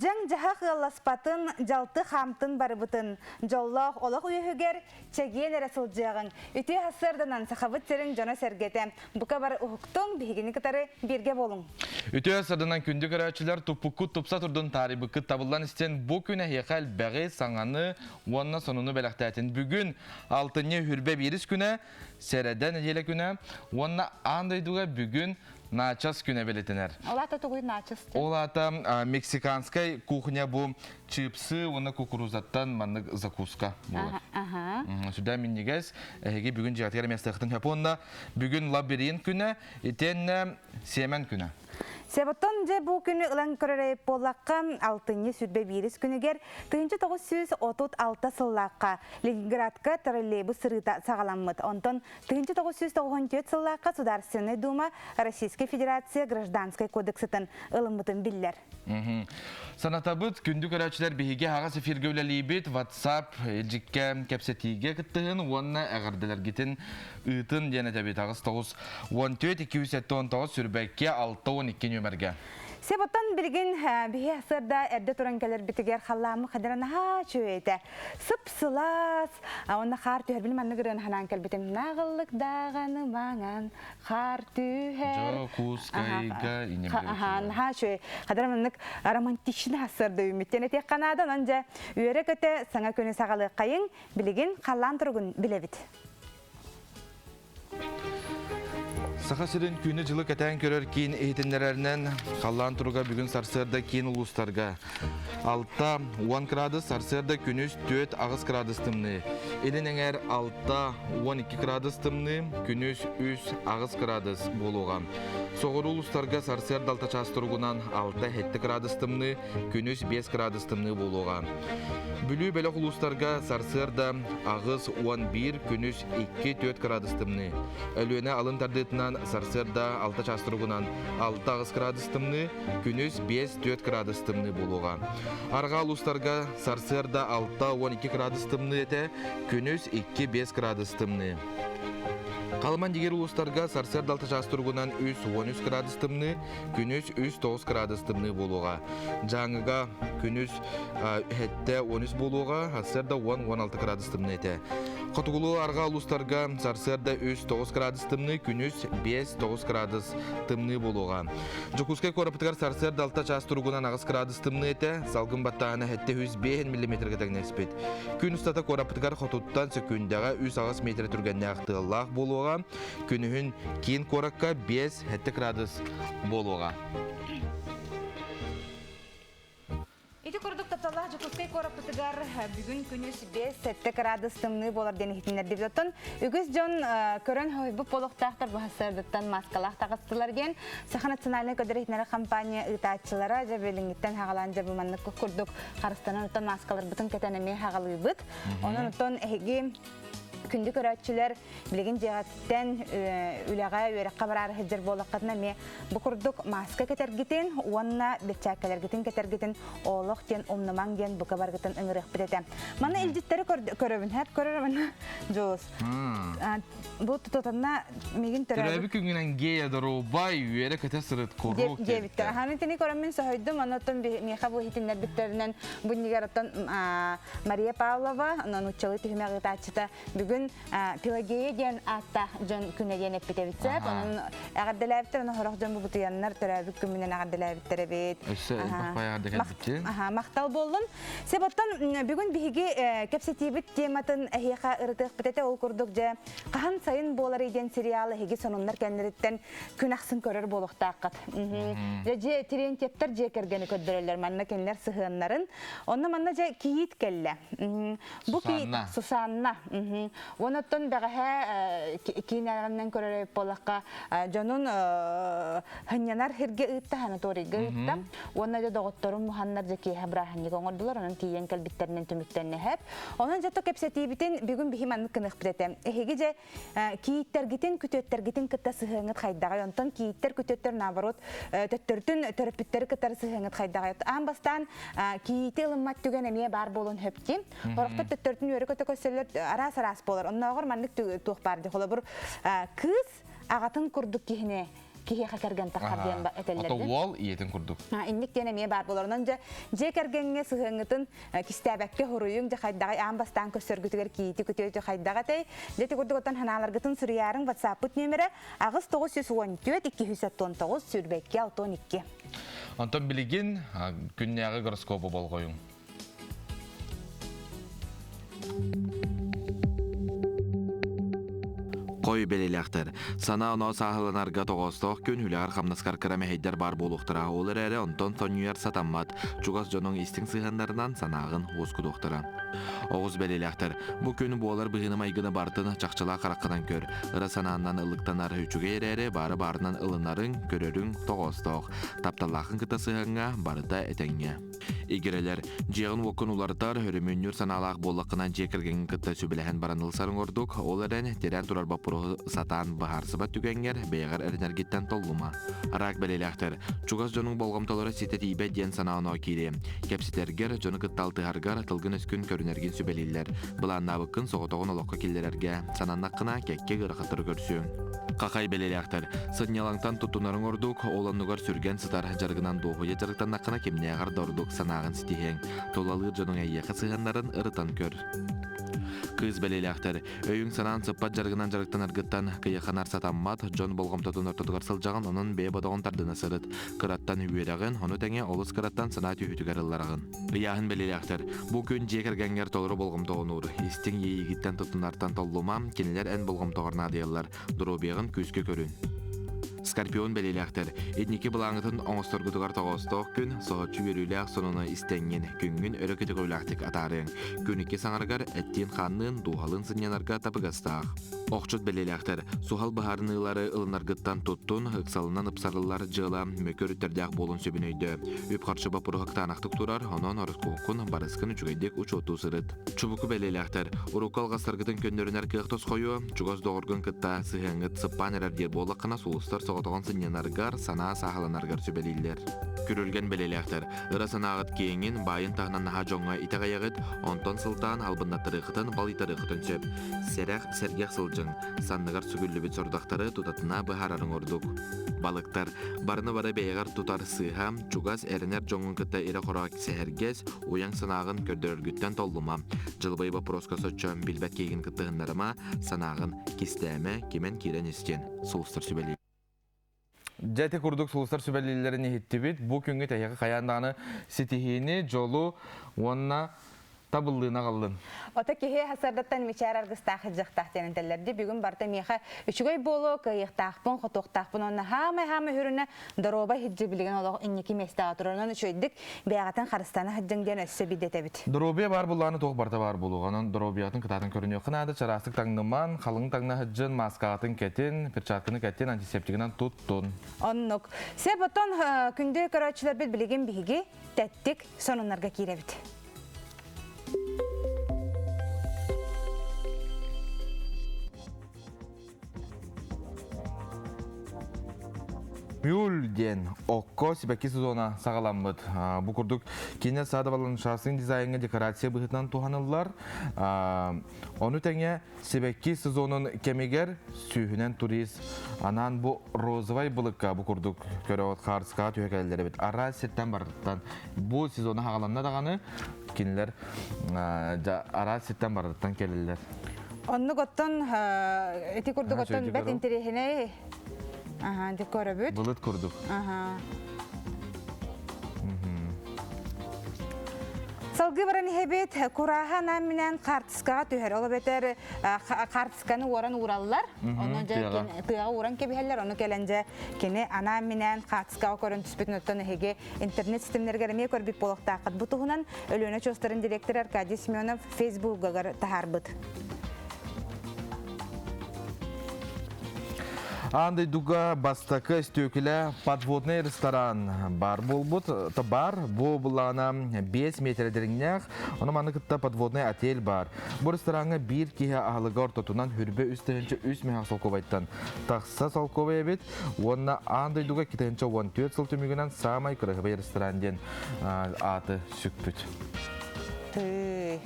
Дьаҥ-дьаһах ыалласпатын, дьалты хаамтын барыбытын, дьоллоох олох үөһүгэр чэгиэн эрэ сылдьыаҕыҥ. Үтүө сарсыарданан Сахабыт сирин дьоно-сэргэтэ, бука бары уһуктуҥ, биһигини кытары бииргэ буолуҥ. Үтүө сарсыарданан күндү көрөөччүлэр туппуккут тупса турдун таарыйбыккыт табыллан истэн бу күн эһиэхэ элбэҕи, саҥаны уонна сонуну бэлэхтээтин. Бүгүн алтынньы хүрбэ биирис күнэ, сэрэдэ нэдиэлэ күнэ уонна аан дойдуга бүгүн Начос күнэ бэлэтэнэр. Ол аата тугуй начос диэн? Ол аата мексиканскай кухня бу чипсы уонна кукурузаттан маннык закуска буолар. Сүрдээх минньигэс. Эһиги бүгүн дьиэҕитигэр эмиэстээхтин сөп уонна бүгүн лабиринт күнэ, итиэннэ сиэмэн күнэ. Себоттон дьэ бу күнү ылан көрөр буоллахха, алтынньы сүрбэ биирис күнүгэр 1936 сыллаахха Ленинградка троллейбус сырыыта саҕаламмыт. Онтон 1994 сыллаахха Судаарственнай Дума Российскай Федерация Гражданскай кодексытын ылыммытын биллэр. Санатабыт, күндү көрөөччүлэр биһиги аһаҕас эфиргэ үлэлиибит, WhatsApp илдьиккэ кэпсэтиигэ кыттыһын уонна эҕэрдэлэргитин ыытын диэн этэбит. Аҕыс тоҕус 14 279 сүрбэккэ 612 нүөмэргэ. Себоттон билигин биһи сырда эрдэ туран кэлэрбитигэр халлаамы хадара наһаа үчүгэй этэ. Сып-сылаас, уонна хаар түһэр били маннык ырыаны санаан кэлбитим. Наҕыллык даҕаны маҥан хаар түһэр. Дьокуускайга Аха, наһаа үчүгэй. Хадара маннык романтичный сарсыарда үүммүттэн этиэх ханаада, онон дьэ үөрэ-көтө саҥа күнү саҕалыаххайыҥ, билигин халлаан туругун билэбит. Саха сирин күнү-дьылы кэтээн көрөр киин иһитиннэрэринэн, халлаан туруга бүгүн сарсыарда киин улуустарга 6-10 градус, сарсыарда күнүс 4-8 градус тымныы. Илин эҥээр 6-12 градус тымныы, күнүс 3-8 градус буолуоҕа. Соҕуруу улуустарга сарсыарда 6 чаас туругунан 6-7 градус тымныы, күнүс 5 градус тымныы буолуоҕа. Бүлүү бөлөх улуустарга сарсыарда 8-11, күнүс 2-4 градус тымныы. Өлүөнэ алын тардыытынан сарсыарда 6 чаас туругунан 6-8 градус тымныы, күнүс 5-4 градус тымныы буолуоҕа. Арҕаа улуустарга сарсыарда 6-12 градус тымныы этэ, күнүс 2-5 градус тымныы. Халыман дигир улуустарга сарсыарда 6 чаас туругунан 3-13 градус тымныы, күнүс 3-9 градус тымныы буолуоҕа. Дьааҥыга күнүс 7-13 буолуоҕа, сарсыарда 10-16 градус тымныы этэ. Хотугулуу арҕаа улуустарга сарсыарда 3-9 градус тымныы, күнүс 5-9 градус тымныы буолуоҕа. Дьокуускай куораппытыгар сарсыарда 6 чаас туругунан 8 градус тымныы этэ, салгын баттааһына 705 миллиметргэ тэҥнэспит. Күн устата куораппытыгар хотуттан сөкүүндэҕэ 3-8 метр түргэннээх тыаллаах буолуоҕа. Күнүһүн киин куоракка 5-7 градус буолуоҕа. Ити курдук тапталлаах Дьокуускай куораппытыгар бүгүн күнүс 5-7 градус тымныы буолар диэн иһитиннэрдибит. Оттон үгүс дьон көрөн хойбут буолуохтаахтар бу сарсыардаттан мааскалаах таҕыстылар диэн Саха национальнай көдөр иһитиннэрэр компания ыытааччылара дьэ билиҥҥиттэн хаҕалаан дьэ бу маннык курдук харыстанан оттон мааскаларбытын кэтэн эмиэ хаҕалыыбыт. Онон оттон эһиги күндү көрөөччүлэр билигин дьиэҕиттэн үлэҕэ, үөрэххэ бараары сылдьар буоллаххытына эмиэ бу курдук мааска кэтэргитин уонна бэрчээккэлэргитин кэтэргитин олох диэн умнумаҥ диэн бука баргытын ыҥырыахпыт этэ. Манна илдьиттэри көрөбүн, хэп көрөрөмүн Дьулус. Бу тутатына мигин төрөөбүт күҥүнэн гея доруобай үөрэ көтө сырыт куруук диэбиттэр. Аһаны тини көрөн мин соһуйдум, онон миэхэ бу иһитиннэрбиттэринэн бу иннигэр оттон Мария Павлова, нууччалыы түһүмэх ыытааччыта бүгүн Пелагея диэн ааттаах дьон күнэ диэн эппит эбит сөп. Онон эҕэрдэлээбиттэр, онон сорох дьон бу бутуйаннар төрөөбүт күммүнэн эҕэрдэлээбиттэр эбит. Өссө элбэх байаарды кэлбиттин. Махтал буоллун. Сөп, оттон бүгүн биһиги кэпсэтиибит тематын эһиэхэ ырытыахпыт этэ. Ол курдук дьэ хаһан сайын буоларый диэн сериал эһиги сонуннар кэннэриттэн күн ахсын көрөр буолуохтааххыт. Дьэ дьиэ Терентьевтэр дьиэ кэргэни көрдөрөллөр манна кинилэр сыһыаннарын. Онно манна дьэ кийиит кэллэ. Бу Сусанна. Сусанна. Онуттан бэҕэһээ киинэҕинэн көрөр буоллахха дьонун хынньанар сиргэ ыытта, санаторийга ыытта. Уонна дьэ доҕотторум муһаннар дьэ киэһэ бырааһынньык оҥордулар, онон тиийэн кэлбиттэринэн түмүктэннэһэп. Онон дьэ то кэпсэтиибитин бүгүн биһи маннык гыныахпыт этэ. Эһиги дьэ кийииттэргитин, күтүөттэргитин кытта сыһыаҥҥыт хайдаҕай? Онтон кийииттэр, күтүөттэр наоборот төттөрүтүн төрөппүттэри кытары сыһыаҥҥыт хайдаҕай? Аан бастаан кийиити ылыммат түгэн эмиэ баар буолуон сөп дии. Сорохтор төттөрүтүн үөрэ-көтө көрсөллөр араас-араас буолар. Оннооҕор маннык туох баар дии. Холобур, кыыс аҕатын курдук киһини киһиэхэ кэргэн таххар диэн этэллэр. Ото уол ийэтин курдук. Инник диэн эмиэ баар болорунан дьэ дьиэ кэргэҥҥэ сыһыаҥҥытын кистээбэккэ хоруйуҥ дьэ хайдаҕай аан бастаан көрсөргүтүгэр киити күтүөтү хайдах этэй? Дьэ ити курдук оттон ханааларгытын суруйаарыҥ WhatsApp-пыт нүөмэрэ 8 914 279 22 62. Онтон билигин күннээҕи гороскопу болҕойуҥ. Хой бэлэлээхтэр. Санаа-оноо сааһыланарга тоҕоостоох күн үлэҕэр-хамнаскар кыра мэһэйдэр баар буолуохтара. Ол эрээри онтон сонньуйар сатаммат. Чугас дьонуҥ истиҥ сыһыаннарынан санааҕын уоскутуохтара. Оҕус бэлэлээхтэр. Бу күн буолар быһыыны-майгыны барытын чахчылаах хараххынан көр. Ыра санааннан ылыктанар үчүгэй эрээри баары баарынан ылынарыҥ, көрөрүҥ тоҕоостоох. Тапталлааххын кытта сыһыаҥҥа барыта этэҥҥэ. Игирэлэр, дьиэҕин-уоккун уларытар, өрөмүөннүүр санаалаах буоллаххына дьиэ кэргэҥҥин кытта сүбэлэһэн баран ылсарыҥ ордук, ол эрэн тирээн турар боппуруоһу сатаан быһаарсыбат түгэҥҥэр бэйэҕэр эрэнэргиттэн толлума. Араак бэлиэлээхтэр, чугас дьонуҥ болҕомтолоро ситэ тиийбэт диэн санаа-оноо киириэ. Кэпсэтэргэр, дьону кытта алтыһаргар, тылгын-өскүн көрүнэргин сүбэлииллэр. Былааннаабыккын соҕотоҕун олоххо киллэрэргэ сананнаххына, кэккэ ыарахаттары көрсүөҥ. Хахай бэлиэлээхтэр, сынньалаҥтан туттунарыҥ ордук, ол оннугар сүргэн сытар дьарыгынан дуоһуйа дьарыктаннаххына кимнээҕэр да ордук санааҕын ситиһиэҥ. Тулалыыр дьонуҥ эйиэхэ сыһыаннарын ырытан көр. Кыыс бэлиэлээхтэр, өйүҥ-санаан сыппат дьарыгынан дьарыктанаргыттан кыйаханар сатаммат, дьон болҕомтотун ортотугар сылдьаҕын, онон бэйэ бодоҕун тардына сырыт. Кыраттан үөрэҕин, ону тэҥэ олус кыраттан санаа түһүүтүгэр ыллараҕын. Ыйааһын бэлиэлээхтэр, бу күн дьиэ кэргэҥҥэр толору болҕомтоҕун уур. Истиҥ иэйиигиттэн туттунартан толлума, кинилэр эн болҕомтоҕор наадыйаллар. Доруобуйаҕын күүскэ көрүн. Скорпион бэлиэлээхтэр, инники былааҥҥытын оҥосторгутугар тоҕоостоох күн, соһуччу үөрүүлээх сонуну истэҥҥин, күҥҥүн өрө көтөҕүүлээхтик атаарыаҥ. Күн икки саҥарыгар эттиин-хаанныын, дууһалыын сынньанарга табыгастаах. Охчут бэлиэлээхтэр, суһал быһаарыныылары ылынаргыттан туттун, ыксалынан ыпсарыллар дьыала мөкү өрүттэрдээх буолуон сөбүн өйдөө. Үп-харчы боппуруоһа кытаанахтык турар, онон ороскуоккун, барыскын үчүгэйдик учуоттуу сырыт. Чубуку бэлиэлээхтэр, урукку алҕастаргытын көннөрүнэр кыах тосхойуо, чугас доҕоргун кытта сыһыаҥҥыт сыппаан эрэр диир буоллаххына, сулустар соҕотоҕун сынньанаргар, санаа сааһыланаргар сүбэлииллэр. Күрүлгэн бэлиэлээхтэр, ыра санааҕыт киэҥин, баайын таһынан наһаа дьоҥҥо итэҕэйэҕит, онтон сылтаан албыннаттарыаххытын, балыйтарыаххытын сөп. Сэрэх, сэргэх сылдьыҥ, санныгар сүгүллүбүт сорудахтары тутатына быһаарарыҥ ордук. Балыктар, барыны бары бэйэҕэр тутар сыыһа, чугас эрэнэр дьоҥҥун кытта ирэ-хоро сэһэргэс, уйаҥ санааҕын көрдөрөргүттэн толлума. Дьылбай боппуруоска соччо билбэт киһигин кыттыһыннарыма, санааҕын кистээмэ, кимэн киирэн истиэн, сулустар сүбэлиир. Дьэ ити курдук сулустар сүбэлииллэрин иһиттибит. Бу күҥҥүт эһиэхэ хайаан даҕаны ситиһиини, дьолу уонна табыллыыны аҕаллын. Ото киһи сардаттан мичээр аргыстаах илдьэхтаах диэн этэллэрди. Бүгүн барыта миэхэ үчүгэй буолуо, кыайыахтаахпын, хотуохтаахпын уонна хаамай-хаамай хүрүнэ доруобай сылдьыы билигин олох инники миэстэҕэ турарынан үчүгэйдик бэйэҕитин харыстана сылдьыҥ диэн өссө биирдэтэбит. Доруобуйа баар буоллаҕына туох барыта баар буолуоҕа. Онон доруобуйаҕытын кытаатан көрүнүөххэ наада. Чараастык таҥныман, халыҥ таҥна сылдьын, мааскаҕытын кэтин, перчатканы кэтин, антисептигынан туттун. Оннук. Сөп оттон күндү көрөөччүлэрбит билигин биһиги тэттик сонуннарга киирэбит. Мюль диэн окко сибэкки сезона саҕаламмыт. Бу курдук киинэ саада баланшасын дизайҥа декорация быһыытынан туһаныллар. Ону тэҥэ сибэкки сезонун кэмигэр сүүһүнэн турист анаан бу розовай былыкка бу курдук көрөҕүт хаарыскаҕа түһэ кэлэллэр эбит. Араас сиртэн барыттан бу сезона хаҕаланна даҕаны кинилэр араас сиртэн барыттан кэлэллэр. Оннук оттон ити курдук оттон бэт интэриэһинэй Аха, ити көрөбүт. Былыт курдук. Аха. Салгыы баран иһэбит, курааһа анаан-минээн хаартыскаҕа түһэр. Ол эбэтэр хаартысканы уоран уураллар. Ону дьэ тыаҕа ууран кэбиһэллэр. Ону кэлэн дьэ кини анаан-минээн хаартыскаҕа көрөн түспүтүн оттон эһиги интернет ситимнэригэр эмиэ көрбүт буолуохтааххыт. Бу туһунан Өлүөнэ очуостарын директора Аркадий Семенов Фейсбугар таһаарбыт. Аан дойдуга бастакы өстүөкүлэ подводный ресторан бар буолбут. Бар бу былаана 5 метр дириҥнээх, ону маны кытта подводный отель бар. Бу рестораҥҥа биир киһи аһылыга ортотунан хүрбэ 3 мөһөх солкуобайтан тахса солкуобай эбит. Уонна аан дойдуга 2014 сыл түмүгүнэн самай кыраһыбай ресторан диэн ааты сүкпүт. Тыый.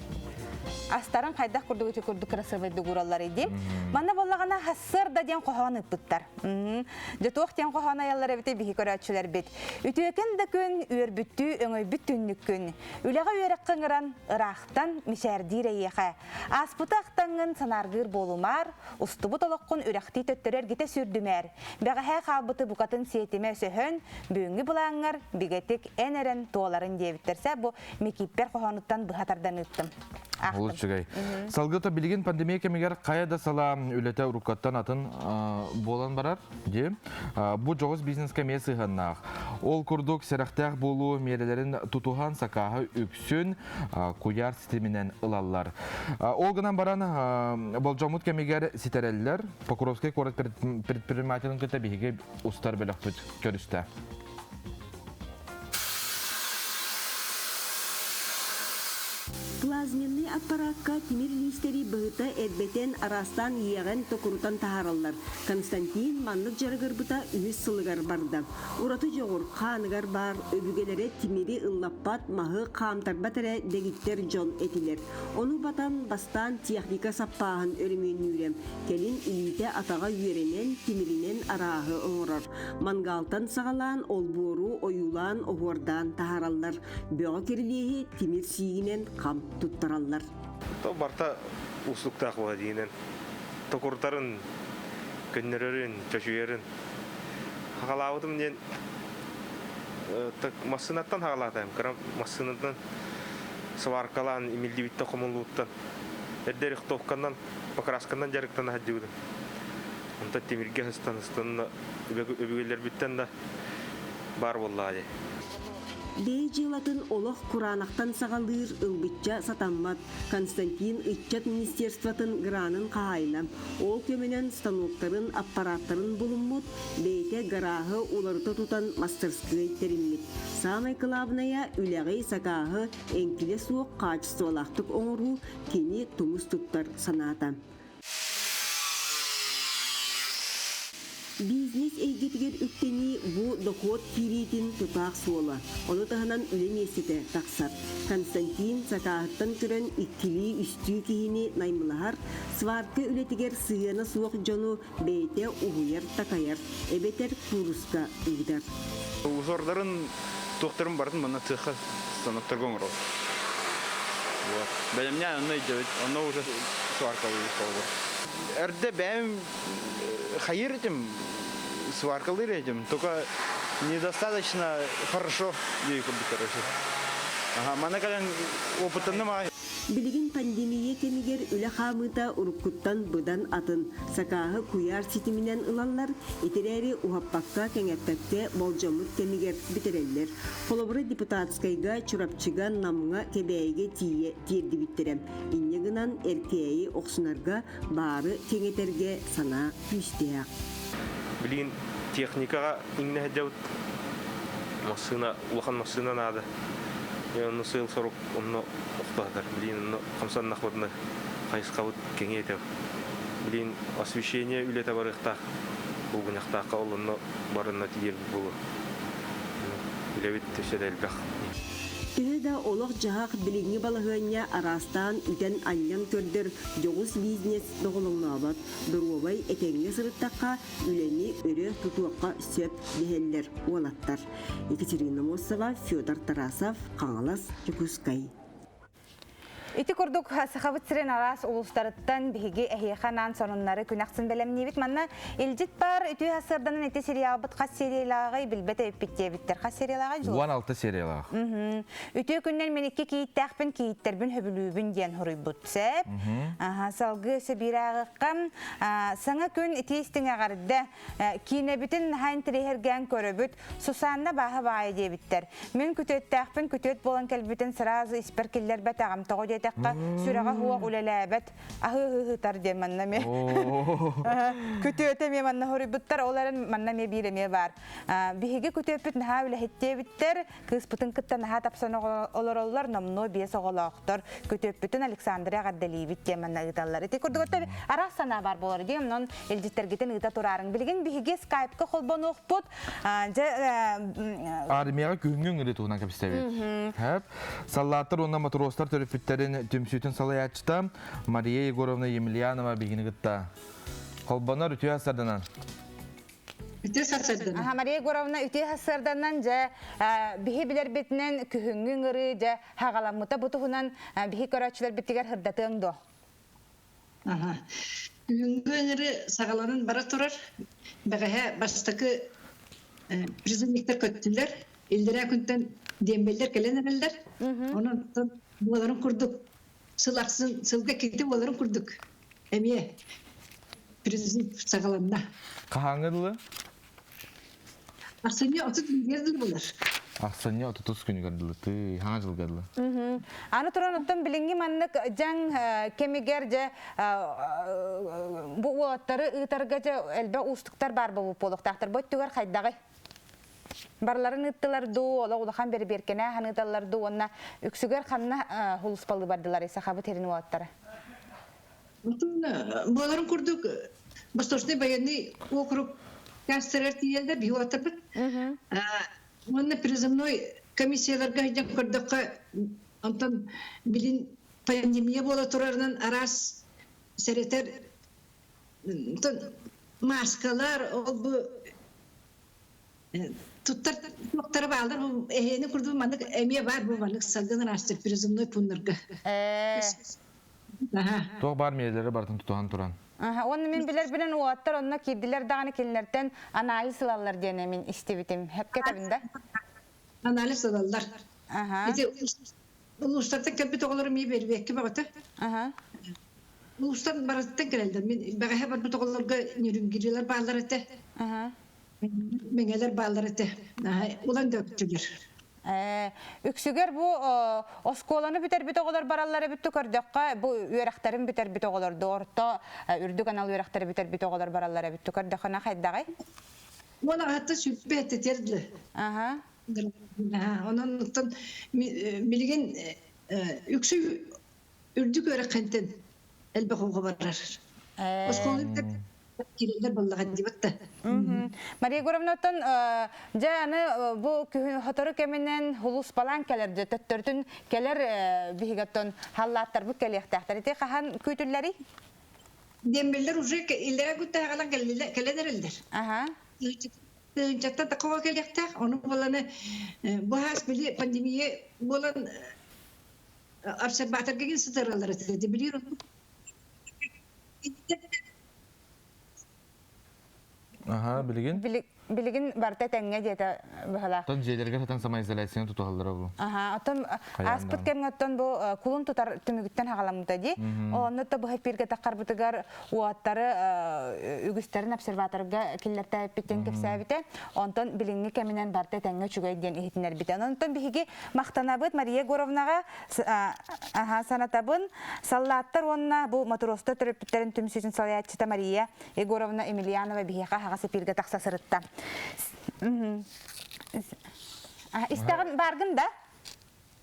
Астарын хайдах курдук ити курдук красивайдык уураллар иди. Манна буоллаҕына хассыарда диэн хоһоон ыппыттар. Дьэ туох диэн хоһоон айаллар эбитий биһи көрөөччүлэрбит. Үтүөкэн да күн, үөрбүттүү өҥөйбүт түннүккүн. Үлэҕэ үөрэххэ ыҥыран, ыраахтан мичээрдиир эйиэхэ. Ааспыты ахтаҥҥын санааргыыр буолумаар, устубут олоххун үрэхтии төттөрү эргитэ сүүрдүмээр. Бэҕэһээ хаалбыты букатын сиэтимэ өсөһөн, бүгүҥҥү былааҥҥар бигэтик эн эрэн туоларын диэбиттэрсэ бу Микииппэр хоһоонуттан быһа тардан ыыттым. Олус үчүгэй. Салгыта билигин пандемия кэмигэр хайа да салаа үлэтэ уруккаттан атын буолан барар дии. Бу дьоҕус бизнескэ эмиэ сыһыаннаах. Ол курдук сэрэхтээх буолуу миэрэлэрин тутуһан сакааһы үксүн куйаар ситиминэн ылаллар. Ол гынан баран болдьоммут кэмигэр ситэрэллэр. Покровскай куорат предпринимателин кытта биһиги устар бөлөхпүт көрүстэ. Плазменный аппараакка тимир лиистэри быһыта эрбэтэн, араастаан иэҕэн, токурутан таһаараллар. Константин маннык дьарыгырбыта үһүс сылыгар барда. Ураты дьоҕур хааныгар баар өбүгэлэрэ тимири ыллаппат, маһы хаамтарбат эрэ дэгиттэр дьон этилэр. Ону батан бастаан техника саппааһын өрөмүөннүүрэ, кэлин илиитэ-атаҕа үөрэнэн, тимиринэн арааһы оҥорор. Мангаалтан саҕалаан олбуору ойуулаан оһуордаан таһаараллар. Бөҕө кирилиэһи тимир сиигинэн хам туттараллар. То барта уустуктаах буола диинэн токурутарын, көннөрөрүн, чочуйарын хаҕалаабытым диэн массыынаттан хаҕалаатайым. Кыра массыынаттан сваркалаан имиллибиттэн хомуллууттан эрдэ рихтовканан покрасканан дьарыктана сылдьыбытым. Онтон тимиргэ сыстан сыстан өбүгэлэрбиттэн да баар буоллаҕа дии. Бэйэ дьыалатын олох кураанахтан саҕалыыр ылбычча сатаммат. Константин ыччат министерствотын гранын хаһаайына. Ол көмөнөн станоктарын, аппараттарын булуммут, бэйэтэ гарааһы уларыта тутан мастерскай тэриммит. Саамай кылаабынайа үлэҕи, сакааһы эҥкилэ суох хаачыстыбалаахтык оҥоруу кини тумус туттар санаата. Бизнес эйгэтигэр үктэнии бу дохуот киириитин тутаах суола. Ону таһынан үлэ миэстэтэ тахсар. Константин сакааһыттан көрөн иккилии-үстүү киһини наймылаһар, сварка үлэтигэр сыһыана суох дьону бэйэтэ уһуйар-такайар, эбэтэр кууруска ыытар. Узордарын туохтарын барытын манна цехха станоктарга оҥоробут. Вот. Бэлэмнээн онно өйдөбүт, онно уже сваркалыыбыт холобур. Эрдэ бэйэм хайыр этим, сваркалыыр этим, только недостаточно хорошо дии курдук короче. Ага, мана кэлэн опыттанным аҕай. Билигин пандемия кэмигэр үлэ хаамыыта уруккуттан быдан атын. Сакааһы куйаар ситиминэн ылаллар, итирээри уһаппакка-кэҥэппэккэ болдьоммут кэмигэр бүтэрэллэр. Холобура, Депутатскайга, Чурапчыга, Намҥа, Кэбээйигэ тиийэ тиэрдибиттэрэ. Инньэ гынан эркээйи охсунарга, баары кэҥэтэргэ санаа күүстээх. Билигин техникаҕа иҥнэ сылдьабыт. Массыына, улахан массыына наада. Онно сыал-сорук онно охтоотор. Билигин онно хамсаннахпытына хайысхабыт кэҥиэ этэ. Билигин освещение үлэтэ барыахтаах. Булгуньахтаахха ол онно барынна тиийэрбит буолуо. Үлэбит өссө да элбэх. Төһө да олох-дьаһах билиҥҥи балаһыанньа араастаан үтэн-анньан көрдөр дьоҕус бизнес доҕолоҥнообот. Доруобай этэҥҥэ сырыттахха үлэни өрө тутуохха сөп дэһэллэр уолаттар. Екатерина Мосова, Федор Тарасов, Хаҥалас, Дьокуускай. Ити курдук Сахабыт сирин араас улуустарыттан биһиги эһиэхэ анаан сонуннары күн ахсын бэлэмниибит. Манна илдьит бар үтүө сарсыарданан ити сериалбыт хас сериялааҕый билбэт эбиппит диэбиттэр. Хас сериялааҕый Дьулус? 16 сериялаах. Үтүө күннэн мин икки кийииттээхпин, кийииттэрбин хөбүлүүбүн диэн суруйбут сөп. Салгыы өссө биир ааҕыахха. Саҥа күн итии истиҥ эҕэрдэ. Киинэбитин наһаа интэриэһиргээн көрөбүт. Сусанна бааһа баайа диэбиттэр. Мин күтүөттээхпин, күтүөт буолан кэлбитин сразу испэр киллэрбэтэҕим. Тоҕо диэтэххэ диэтэххэ, сүрэҕэ суох үлэлээбэт, аһыы-ыһытар диэн манна эмиэ. Күтүөтэ эмиэ манна хоруйбуттар, ол эрэн манна эмиэ биир эмиэ баар. Биһиги күтүөппүт наһаа үлэһиттиэбиттэр, кыыспытын кытта наһаа тапсан олороллор, номнуо биэс оҕолоохтор. Күтүөппүтүн Александры эҕэрдэлиибит диэн манна ыыталлар. Ити курдук араас санаа баар буолар диэн, онон илдьиттэргитин ыыта тураарыҥ. Билигин биһиги скайпка холбонуохпут. Дьэ, Армияҕа күһүҥҥү ыҥырыы туһунан кэпсэтэбит. Хэп. Саллааттар уонна матростар төрөппүттэрин түмсүүтүн салайааччыта Мария Егоровна Емельянова биһигини кытта холбонор үтүө сарданан. Үтүө сарсыарданан. Аха, Мария Егоровна үтүө сарсыарданан дьэ биһи билэрбитинэн күһүҥҥү ыҥырыы дьэ хаҕаламмыта бу туһунан биһи көрөөччүлэрбитигэр сырдатыаҥ дуо? Аха. Күһүҥҥү ыҥырыы саҕаланан бара турар. Бэҕэһээ бастакы призывниктар көттүлэр. Иллэрээ күнтэн диэмбэллэр кэлэн эрэллэр. Онон буоларын курдук сыл ахсын сылга иккитэ буоларын курдук эмиэ призыв саҕаланна. Хаһааҥҥы дылы? Ахсынньы 31 дылы буолар. Ахсынньы 30 күнүгэр дылы, тыы, хаҥа дьылга дылы. Аны туран оттон билиҥҥи маннык дьаҥ кэмигэр дьэ бу уолаттары ыытарга дьэ элбэх уустуктар баар буолуохтаахтар. Бу өттүгэр хайдаҕый? Барыларын ыыттылар дуу, олох улахан бэрибиэркэнэ ханыыталлар дуу уонна үксүгэр ханна хулуспалыы бардылар сахабыт сирин уолаттара? Отун буоларын курдук Восточный военный округ кассалар тиийэллэр биһи уолаттарбыт. Уонна призывной комиссияларга сылдьан көрдөххө, онтон билин пандемия буола турарынан араас сэрэтэр маскалар, ол бу туттар туохтара бааллар бу эһиэни курдук маннык эмиэ баар бу маннык салгын ыраастыр призывной пуннарга. Туох баар миэрэлэри барытын тутуһан туран. Уонна мин билэрбинэн уолаттар онно киирдилэр даҕаны кинилэртэн анализ ылаллар диэн мин истибитим. Хэпкэ этэбин да? Анализ ылаллар. Ити улуустартан кэлбит оҕолор эмиэ бэрбиэккэ бөҕөтө. Улуустан барыттан кэлэллэр. Мин бэҕэһээ барбыт оҕолорго ньүрүнгүрүлэр бааллар этэ. Мэҥэлэр бааллар этэ. Улан да өттүлэр. Үксүгэр бу оскуоланы бүтэрбит оҕолор бараллар эбит көрдөххө, бу үөрэхтэрин бүтэрбит оҕолор орто үрдүк анал үөрэхтэри бүтэрбит оҕолор бараллар эбит көрдөххө хайдаҕай? Уон аҕата сүппэ этэтэрдэ. Аха. Онон оттон билигин үксү үрдүк үөрэххинтэн элбэх оҕо барар. Оскуола кириллэр буоллаҕа диэбит да. Мария Егоровна, оттон дьэ аны бу күһүн сотору кэминэн хулуспалаан кэлэр дьэ төттөрүтүн кэлэр биһиги оттон халлааттарбыт кэлиэхтээхтэр. Ити хаһан күүтүллэрий? Дембеллер уже иллэрэ күттээҕэлэн кэлэн эрэллэр. Аха. Тыһыынчаттан такого кэлиэхтээх. Ону буоланы бу хаас били пандемия буолан обсерваторга кин сытаралар этэ. Билир Аха, билигин? Билигин барыта тэҥҥэ диэтэ быһалаах. Оттон дьиэлэргэ сатан самоизоляцияны тутуһаллара бу. Аха, оттон ааспыт кэмҥэ оттон бу кулун тутар түмүгүттэн хаҕаламмыта дии. Онно то быһа пиргэ таххарбытыгар уоттары үгүстэрин обсерваторга киллэртээппиттэн кэпсээбитэ. Онтон билиҥҥи кэминэн барыта тэҥҥэ үчүгэй диэн иһитиннэрбитэ. Онтон биһиги махтанабыт Мария Егоровнаҕа аха санатабын. Саллааттар уонна бу матростар төрөппүттэрин түмсүүтүн салайааччыта Мария Егоровна Емельянова биһиэхэ аһаҕас эпииргэ тахса сырытта. Истэҕин бааргын да?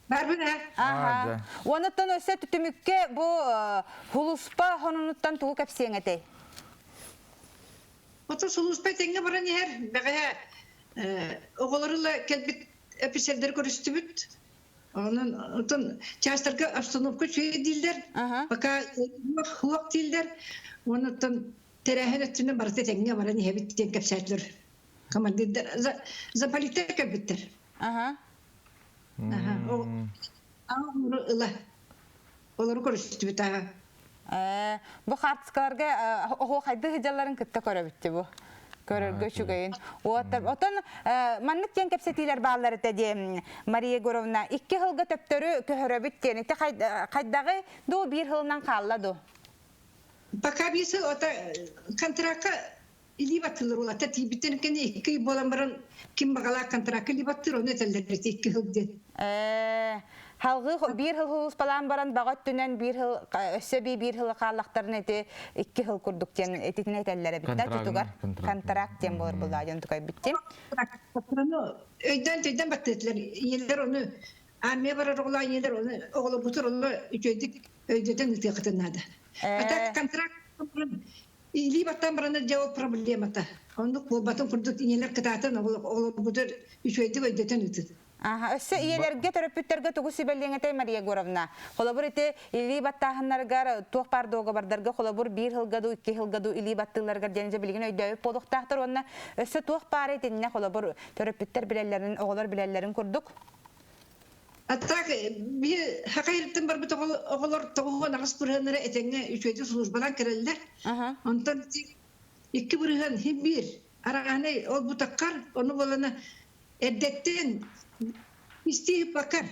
Барбын ээ. Аха. Уонуттан өссө түмүккэ бу хулуспа хонунуттан тугу кэпсиэҥ этэй? Оту сулууспа тэҥҥэ баран иһэр. Бэҕэһээ оҕолорула кэлбит эписэрдэри көрүстүбүт. Онон отон чаастарга обстановка үчүгэй дииллэр. Пока хуох дииллэр. Онон тэрээһин өттүнэн барыта тэҥҥэ баран иһэбит диэн кэпсээтилэр. Командирдар замполиттар кэлбиттэр. Аха. Аха. Ыла. Олору көрүстүбүт аха. Бу хаартыскаларга оһуохайдыы сылдьалларын кытта көрөбүт бу. Көрөргө үчүгэйин. Отон маннык диэн кэпсэтиилэр бааллар этэ диэ Мария Егоровна. Икки сылга төптөрү көһөрөбүт диэн. Ити хайдаҕы дуу биир сылынан хаалла дуу? Пока биир сыл ото контракка илии баттыылар улата тиийбиттэн кэннэ икки ый буолан баран ким баҕалаах контракка илии баттыыр ону этэллэр ити икки сыл диэн. Ээ, Халгыы биир хыл хулуспалаан баран баҕа өттүнэн биир хыл өссө биир хылы хааллахтарын эти икки хыл курдук диэн этитин этэллэр эбит да тутугар контракт диэн болор булаа дьон тукайбыттим. Өйдөн төйдөн баттытлар ийэлэр ону армия барар оҕолор ийэлэр ону оҕолорбутур ону үчүгэйдик өйдөтөн ытыахытын наада. А так контракт илии баттан баранар дьэ ол проблемата. Оннук буолбатын курдук ийэлэр кытаатан оҕолорбутур үчүгэйдик өйдөтөн ытыт. Аха, өссө ийэлэргэ, төрөппүттэргэ тугу сүбэлиэҥ этэй, Мария Егоровна? Холобур, ити илии баттааһыннарыгар туох баар дуогабардарга холобур биир сылга дуу, икки сылга дуу илии баттыылларыгар диэн дьэ билигин өйдөөбүт буолуохтаахтар уонна өссө туох баар итиннэ холобур төрөппүттэр билэллэрин, оҕолор билэллэрин курдук? А так би хакайрыттан барбыт оҕолор 98 бырыһыаннара этэҥҥэ үчүгэйдик службалаан кэлэллэр. Онтон икки бырыһыан хин биир араҕаһынай ол бутаккар ону буолана Эрдэттэн истии ыппаккар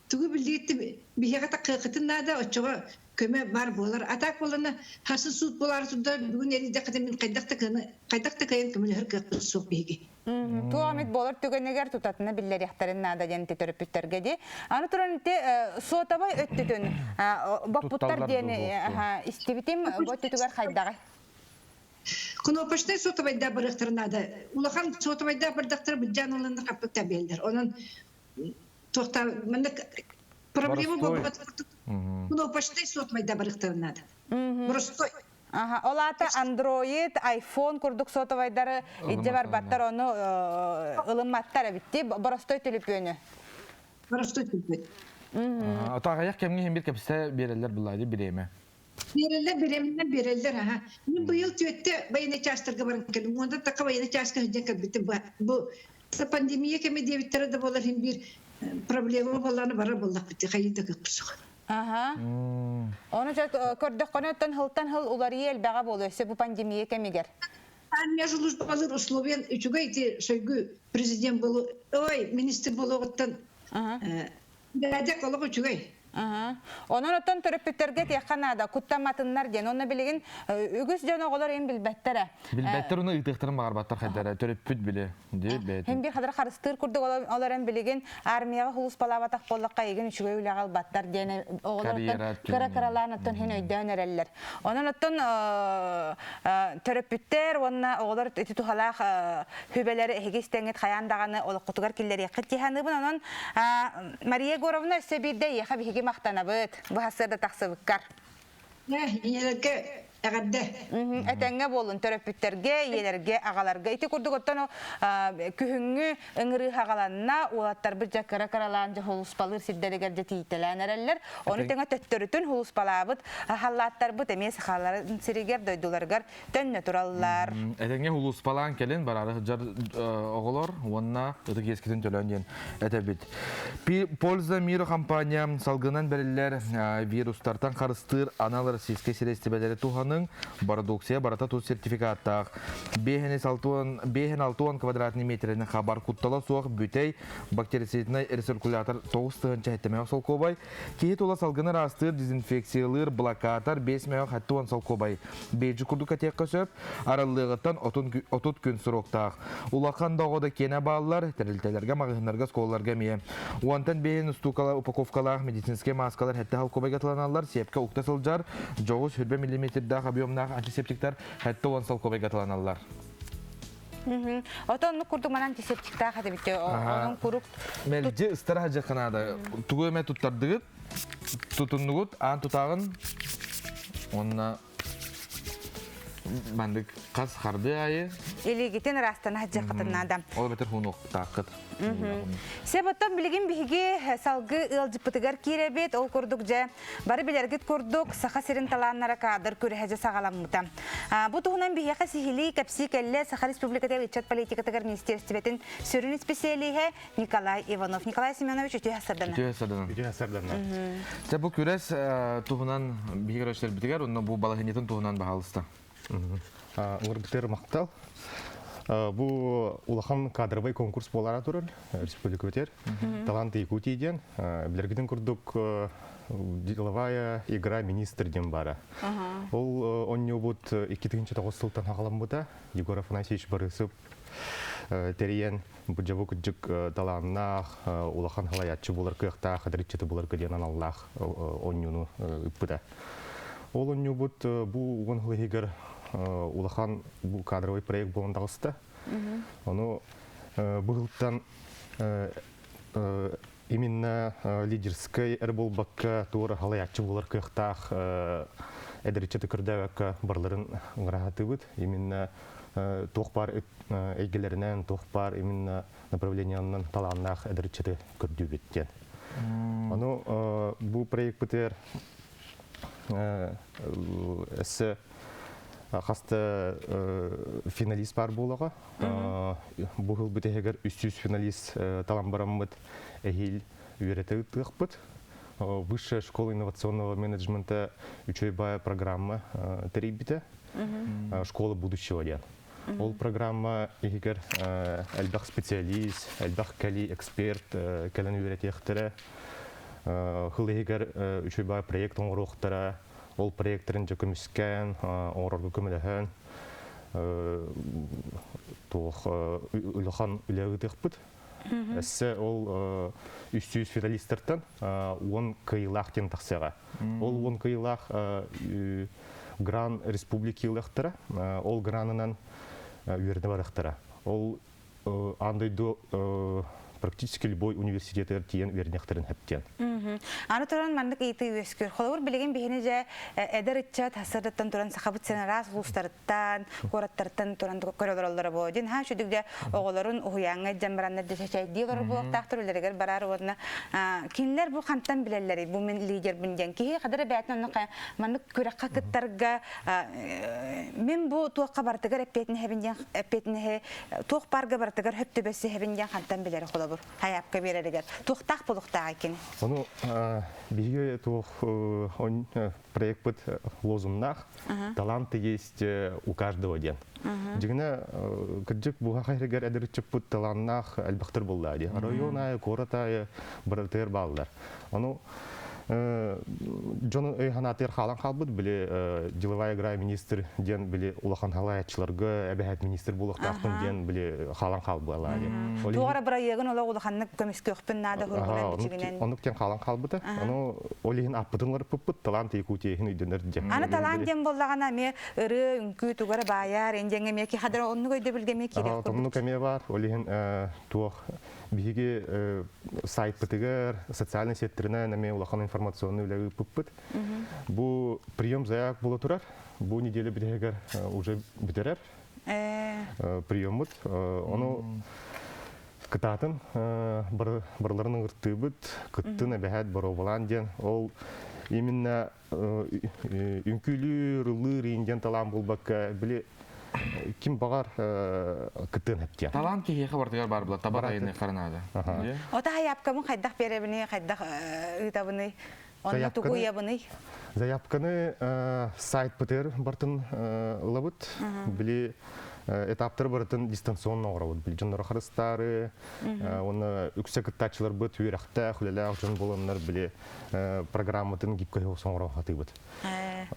тугу билдииттим биһиэхэ таккыаххытын наада оччоҕо көмө баар буолар. А так буолана харсын суут буолаары турда бүгүн эрийдэххитин мин хайдах да кыаны хайдах да кыайан көмөлөһөр кыахпыт суох биһиги. Туох эмит буолар түгэнигэр тутатына биллэриэхтэрин наада диэн ити төрөппүттэргэ дии. Аны туран ити суотабай өттүтүн боппуттар диэн истибитим бу өттүтүгэр хайдаҕый? Кнопочнай сотовайдаах барыахтара наада. Улахан сотовайдаах бардахтара былдьаан ыланнар хаппыттар биэллэр. Онон туохта маннык проблема буолбат кнопочнай сотовайдаах барыахтара наада. Простой. Аха, ол аата Android, iPhone курдук сотовайдары илдьэ барбаттар, ону ылымматтар эбитти, боростой төлөпүөнү. Боростой төлөпүөн. Отаҕайах кэмҥэ иһин бир кэпсэ биэрэллэр булаады бириэмэ. Биэрэллэр, бириэмэнэн биэрэллэр, аха. Мин быйыл түөттэ военный чаастарга баран кэллим. Уонна така военный чааска сылдьан кэлбитим. Бу пандемия кэмэ диэбиттэрэ да буолар иһин биир проблема буоллаҕына барар буоллахпыт хайыы да кыпсук. Аха. Ону көрдөххүнэ оттон сылтан сыл уларыйыы элбэҕэ буолуо өссө бу пандемия кэмигэр. Армия службалыыр условиен үчүгэй ити Шойгу президент болу ой министр болуоҕуттан Бэрээдэк олох үчүгэй. Онон оттон төрөппүттэргэ этиэххэ наада, куттамматыннар диэн. Онно билигин үгүс дьон оҕолор им билбэттэрэ. Билбэттэр уну ыытыахтарын баҕарбаттар хайдара төрөппүт биле дии бэйэтин. Хин бир хадыр харыстыыр курдук олорон билигин армияҕа хулуспалаабатах буоллахха эйигин үчүгэй үлэҕэ ылбаттар диэн оҕолор кыра кыралаан оттон хин өйдөөн эрэллэр. Онон оттон төрөппүттэр уонна оҕолор ити туһалаах сүбэлэри эһиги истэҥҥит хайаан даҕаны олоххутугар киллэриэххит дии саныыбын. Онон Мария Егоровна өссө биирдэ эйиэхэ биһиги махтанабыт. Бу сарсыарда тахсыбыккар. Ийэлэргэ эҕэрдэ. Этэҥҥэ буолун төрөппүттэргэ, ийэлэргэ, аҕаларга. Ити курдук оттон күһүҥҥү ыҥырыы хаҕаланна, уолаттарбыт дьэ кыра-кыралаан дьэ хулуспалыыр сирдэригэр дьэ тиийтэлээн эрэллэр. Ону тэҥэ төттөрүтүн хулуспалаабыт халлааттарбыт эмиэ сахаларын сиригэр, дойдуларыгар төннө тураллар. Этэҥҥэ улууспалаан кэлин бараары сылдьар оҕолор уонна ытык иэскитин төлөөн диэн этэбит. Польза мира компания салгынан бэриллэр вирустартан харыстыыр анал российскай сирэстибэлэри туһаныҥ продукция барыта тус сертификаттаах 5 60 квадратный метрини хабар куттала суох бүтэй бактерициднай рециркулятор 9 тыһыынча солкуобай Киһи тула салгыны ыраастыыр, дезинфекциялыыр блокатор 5 мөөх 70 солкуобай. Бейджи курдук этиэххэ сөп, арыллыаҕыттан 30 күн сроктаах. Улахан да оҕо да киэнэ бааллар, тэрилтэлэргэ, маҕаһыыннарга, оскуолаларга эмиэ. Уонтан биэһин устуукала упаковкалаах медицинскэй мааскалар сэттэ солкуобайга тыланаллар, сиэпкэ укта сылдьар, дьоҕус 100 миллиметрдаах объемнаах антисептиктар 70 солкуобайга тыланаллар. Ото оннук курдук манан антисептиктаах этибит онон курук Мэлдьи ыстара хадьаханаада тугу эмэ туттардыгыт тутуннугут аан тутааҕын уонна мандык хас харды айы илиигитин ырастана хадьахатыннаада ол бэтер хунуохтааххыт Себоттон билигин биһиги салгы ыалдьыппытыгар киирэбит ол курдук дьэ Бары билэргит курдук, Саха сирин талааннара каадыр күрэһэ саҕаламмыта. Бу туһунан биһиэхэ сиһилии кэпсии кэллэ Саха Республикатыгар ыччат политикатыгар министиэристибэтин сүрүн исписэлииһэ Николай Иванов. Николай Семенович, үтүө сардана. Үтүө сардана. Үтүө сардана. Дьэ бу күрэс туһунан биһиги көрөччүлэрбитигэр онно бу балаһынньытын туһунан баһаалыста. Ыҥырбытыгар махтал. Бу улахан кадровый конкурс буолара турар республикабытыгар. Таланты Якутии диэн. Билэргитин курдук деловая игра министр диэн баара. Ол онньуубут 2009 сылтан хаҕаламмыта. Егор Афанасьевич Барысов. тэрийэн бу дьабы кырдьык талааннаах, улахан халаяччы булар кыахтаах, эдэриччити булар кыдиэн аналлаах онньууну ыппыта. Ол онньуубут бу уон сыл иһигэр улахан бу кадровый проект буолан таҕыста. Ону быһылтан именно лидерскэй эр буолбакка туора халаяччы булар кыахтаах эдэриччити көрдөөбөккө барларын ыҥыраһатыбыт. Именно туох баар эйгэлэринэн, туох баар именно направлениянан талааннаах эдэриччити көрдүүбүт диэн. Ону бу проектпытыгар өссө хаста финалист бар буолаҕа. Бу сыл бүтэһигэр 300 финалист талан бараммыт эһиил үөрэтэ ыытыахпыт. Высшая школа инновационного менеджмента үчүгэй баай программа тэрийбитэ. Школа будущего диэн. Ол программа иһигэр элбэх специалист, элбэх кэли эксперт кэлэн үөрэтиэхтэрэ. Сыл иһигэр үчүгэй баай проект оҥоруохтара. Ол проекттарын дьэ көмүскээн, оҥорорго көмөлөһөн, туох улахан үлэ ыытыахпыт. Өссө ол 300 финалистартан 10 кыайыылаах диэн тахсыаҕа. Ол 10 кыайыылаах Гран Республики ылыахтара. Ол гранынан үөрэнэ барыахтара. Ол аан дойду практически любой университетыгар тиийэн үөрэниэхтэрин сөп диэн. Аны туран маннык ыйытыы үөскүүр. Холобур, билигин биһини дьэ эдэр ыччат сырдыттан туран сахабыт сирин араас улуустарыттан, куораттарыттан туран көрө олороллоро буолуо. Дин ха үчүдүк дьэ оҕолорун уһуйааҥҥа илдьэн бараннар дьэ чэйдии олорор буолуохтаахтар үлэлэригэр барар уонна кинилэр бу хантан билэллэрий бу мин лидербин диэн киһи хадара бээтин онно маннык күрэххэ кыттарга мин бу туохха барытыгар эппиэтинэһэбин диэн эппиэтинэһи туох баарга барытыгар хөп түбэсиһэбин диэн хантан билэр холобур хайаапка биэрэригэр туохтаах булуктаах кини Ону биһиги туох проектпыт лозуннаах таланты есть у каждого диэн. Дьиҥинэ кырдьык буһа хайрыгар эдэриччиппут талааннаах элбэхтэр буолла дии. Район аайы, куорат аайы барытыгар бааллар. Ону дьон өй-санаатыгар хаалан хаалбыт, били деловая игра министр диэн били улахан халаяччыларга эбэһээт министр буолуохтаахпын диэн били хаалан хаалбыалаа диэн. Туох эрэ бырайыагын олох улаханнык көмүскүөхпүн наада хургунан бичигинэн. Оннук диэн хаалан хаалбыта. Ону ол иһин аппытын уларыппыппыт талант Якутия иһин өйдөнөр диэн. Аны талант диэн буоллаҕына эмиэ ырыа, үҥкүү тугара баайар, индиэҥҥэ эмиэ кихадара оннук өйдөбүлгэ эмиэ киириэх курдук. Оннук эмиэ баар. Ол иһин туох биһиги сайтпытыгар социальный сеттеринэн эмиэ улахан информационный үлэ ыыппыппыт. Бу прием заявок буола турар. Бу неделя бүтэһигэр уже бүтэрэр приеммут. Ону кытаатын барыларын ыҥыртыыбыт, кыттын эбэһээт боруобалаан диэн. Ол именно үҥкүүлүүр, ыллыыр иин диэн талаан булбакка, били ким баҕар кыттыан сөп диэн. Талаан киһиэхэ барытыгар баар була, таба тайыны харанаада. Ота хайаапкабын хайдах биэрэбиний, хайдах ыытабыный? Онно тугу ыйабыный? Заявканы сайтпытыгар бартын ылабыт. Били этаптары барытын дистанционно оҥоробут. Били дьоннору харыстаары, уонна үксэ кыттааччыларбыт үөрэхтээх, үлэлээх дьон буоланнар били программатын гибкой оҥоро сатыыбыт.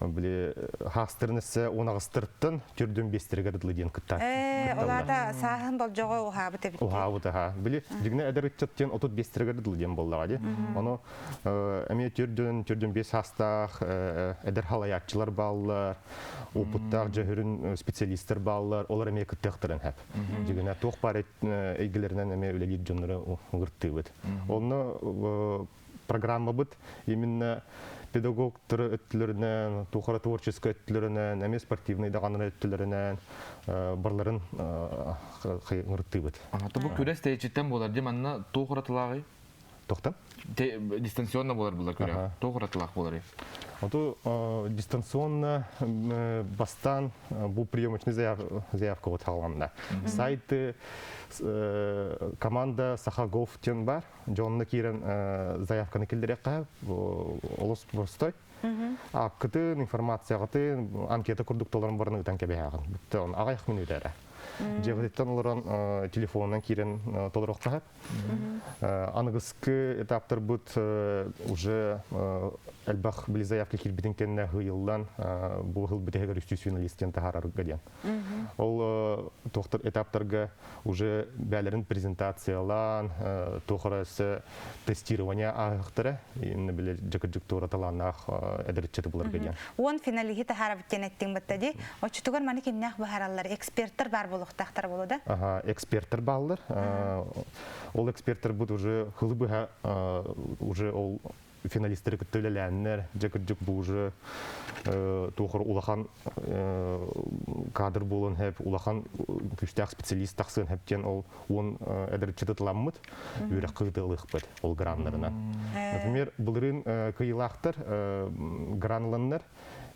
Били хаастарын эссе он аҕыстырыттан түрдүн биэстэригэр дылы диэн кытта. Олаата сааһын болдьоҕо уһаабыт эбит. Уһаабыт аха. Били дьигнэ эдэр ыччат диэн 35-тэригэр дылы диэн буоллаҕа дии. Ону эмиэ түрдүн түрдүн биэс саастаах эдэр халайааччылар бааллар, опыттаах дьөһүрүн специалистар бааллар, олар эмиэ кыттыахтарын хэп. Дьигинэ туох баар эйгэлэринэн эмиэ үлэлиир дьоннору ыҥыртыыбыт. Онно программабыт именно педагогтары өттүлэринэн, туохара творческай өттүлэринэн, эмиэ спортивный даҕаны өттүлэринэн барларын ыҥыртыыбыт. Ата бу күрэс тэйичиттэн буолар дии манна туох уратылааҕый? Тохтон? Дистанционно буолар буолар күрэх. Туох уратылаах буоларый? Оту дистанционно бастаан бу приемочный заявка вот хааланна. Сайты команда Сахагов диэн бар. Дьонно киирэн заявканы киллэриэххэ олус простой. Ааккытын, информацияҕытын, анкета курдук толорон баран ыытан кэбиһээҕин. Бүтте он аҕыйах мүнүүтэ эрэ. Дьиэҕититтэн олорон телефонунан киирэн толоруохха сөп. Аныгыскы этаптарбыт уже Элбэх били заявка киирбитин кэннэ ыйыллан бу сыл бүтэһигэр үстүүс финалист диэн таһаарарга диэн. Ол туохтар этаптарга уже бээлэрин презентациялаан, туох эрэ өссө тестирование ааһыахтара, инна били дьакырдьык туора талааннаах эдэрчити буларга диэн. Уон финалиһи таһаарабыт диэн эттиҥ батта ди. Оччотугар маны кимнээх быһаараллар? Эксперттэр баар буолуохтаахтар буолуо да? Ага, эксперттэр бааллар. Ол эксперттэр бут уже хылы быһа уже ол финалистары кытта үлэлээннэр, дьэ кырдьык бу уже туохор улахан кадр буолан хэп, улахан күүстээх специалист тахсыан хэп диэн ол уон эдэрчи тытыламмыт, үөрэх кытылыахпыт ол граннарынан. Например, былырыын кыйылаахтар гранланнар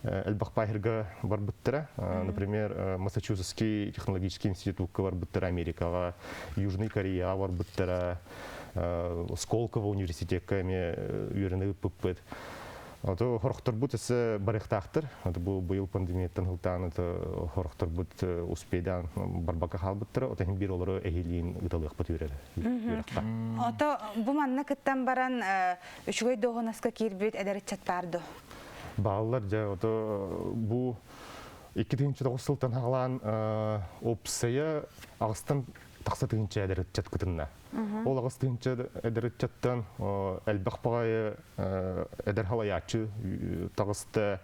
элбэх паһерга барбыттара. Например, Массачусетский технологический институтка барбыттара Америкаҕа, Южный Кореяҕа барбыттара, Сколково университекка эмиэ үөрэнэ ыыппыппыт. Ото хорохторбут өссө барыахтаахтар. Ото бу быйыл пандемияттан сылтаан ото хорохторбут успейдаан барбакка хаалбыттара. Ото иһин биир олору эһиилиин ыыталыахпыт үөрэр. Ото бу манна кыттан баран үчүгэй дуоһунаска киирбит эдэр ыччат баар дуо? Бааллар дьэ ото бу 2009 сылтан хаалаан опсайа аҕыстан тахса тыһыынча эдэр ыччат кытынна. Ол аҕыс тыһыынча эдэр ыччаттан элбэх баҕайы эдэр халайааччы таҕыста.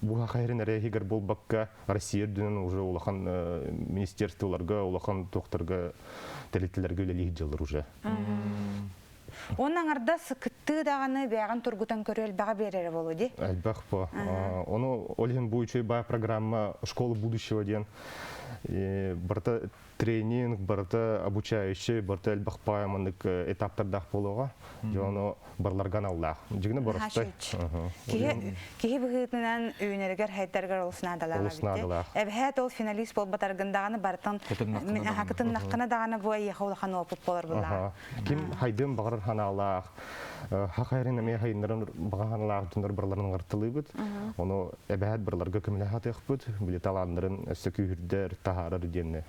Бу хахайрын эрэ иһигэр буолбакка Россия үрдүнэн уже улахан министерстволарга, улахан туохтарга тэрилтэлэргэ үлэлиир дьыллар уже. Уонна аҥардас кыттыы даҕаны бэйэҕин тургутан көрүү элбэҕи биэрэрэ буолуо дии. Элбэх бу. Ону ол иһин бу үчүгэй баа программа «Школа будущего» диэн барыта тренинг, барыта обучающий, барыта элбэх паай маннык этаптардаах буолуоҕа. Дьэ ону барларга аналлаах. Дьигинэ боростой. Киһи киһи быһыытынан үүнэригэр хайдарыгар олус наадалаах Олус наадалаах. Эбэһээт ол финалист буолбатаргын даҕаны барытын кытыннаххына даҕаны бу эйиэхэ улахан опыт буолар буллаҕа. Ким хайдыан баҕарар ханаалаах, хахайрын эмиэ хайыннарын баҕа ханалаах дьоннор барыларын ыртылыыбыт. Ону эбэһээт барыларга көмөлөһө атыахпыт, били талааннарын өссө күүһүрдэр, таһаарар диэнне.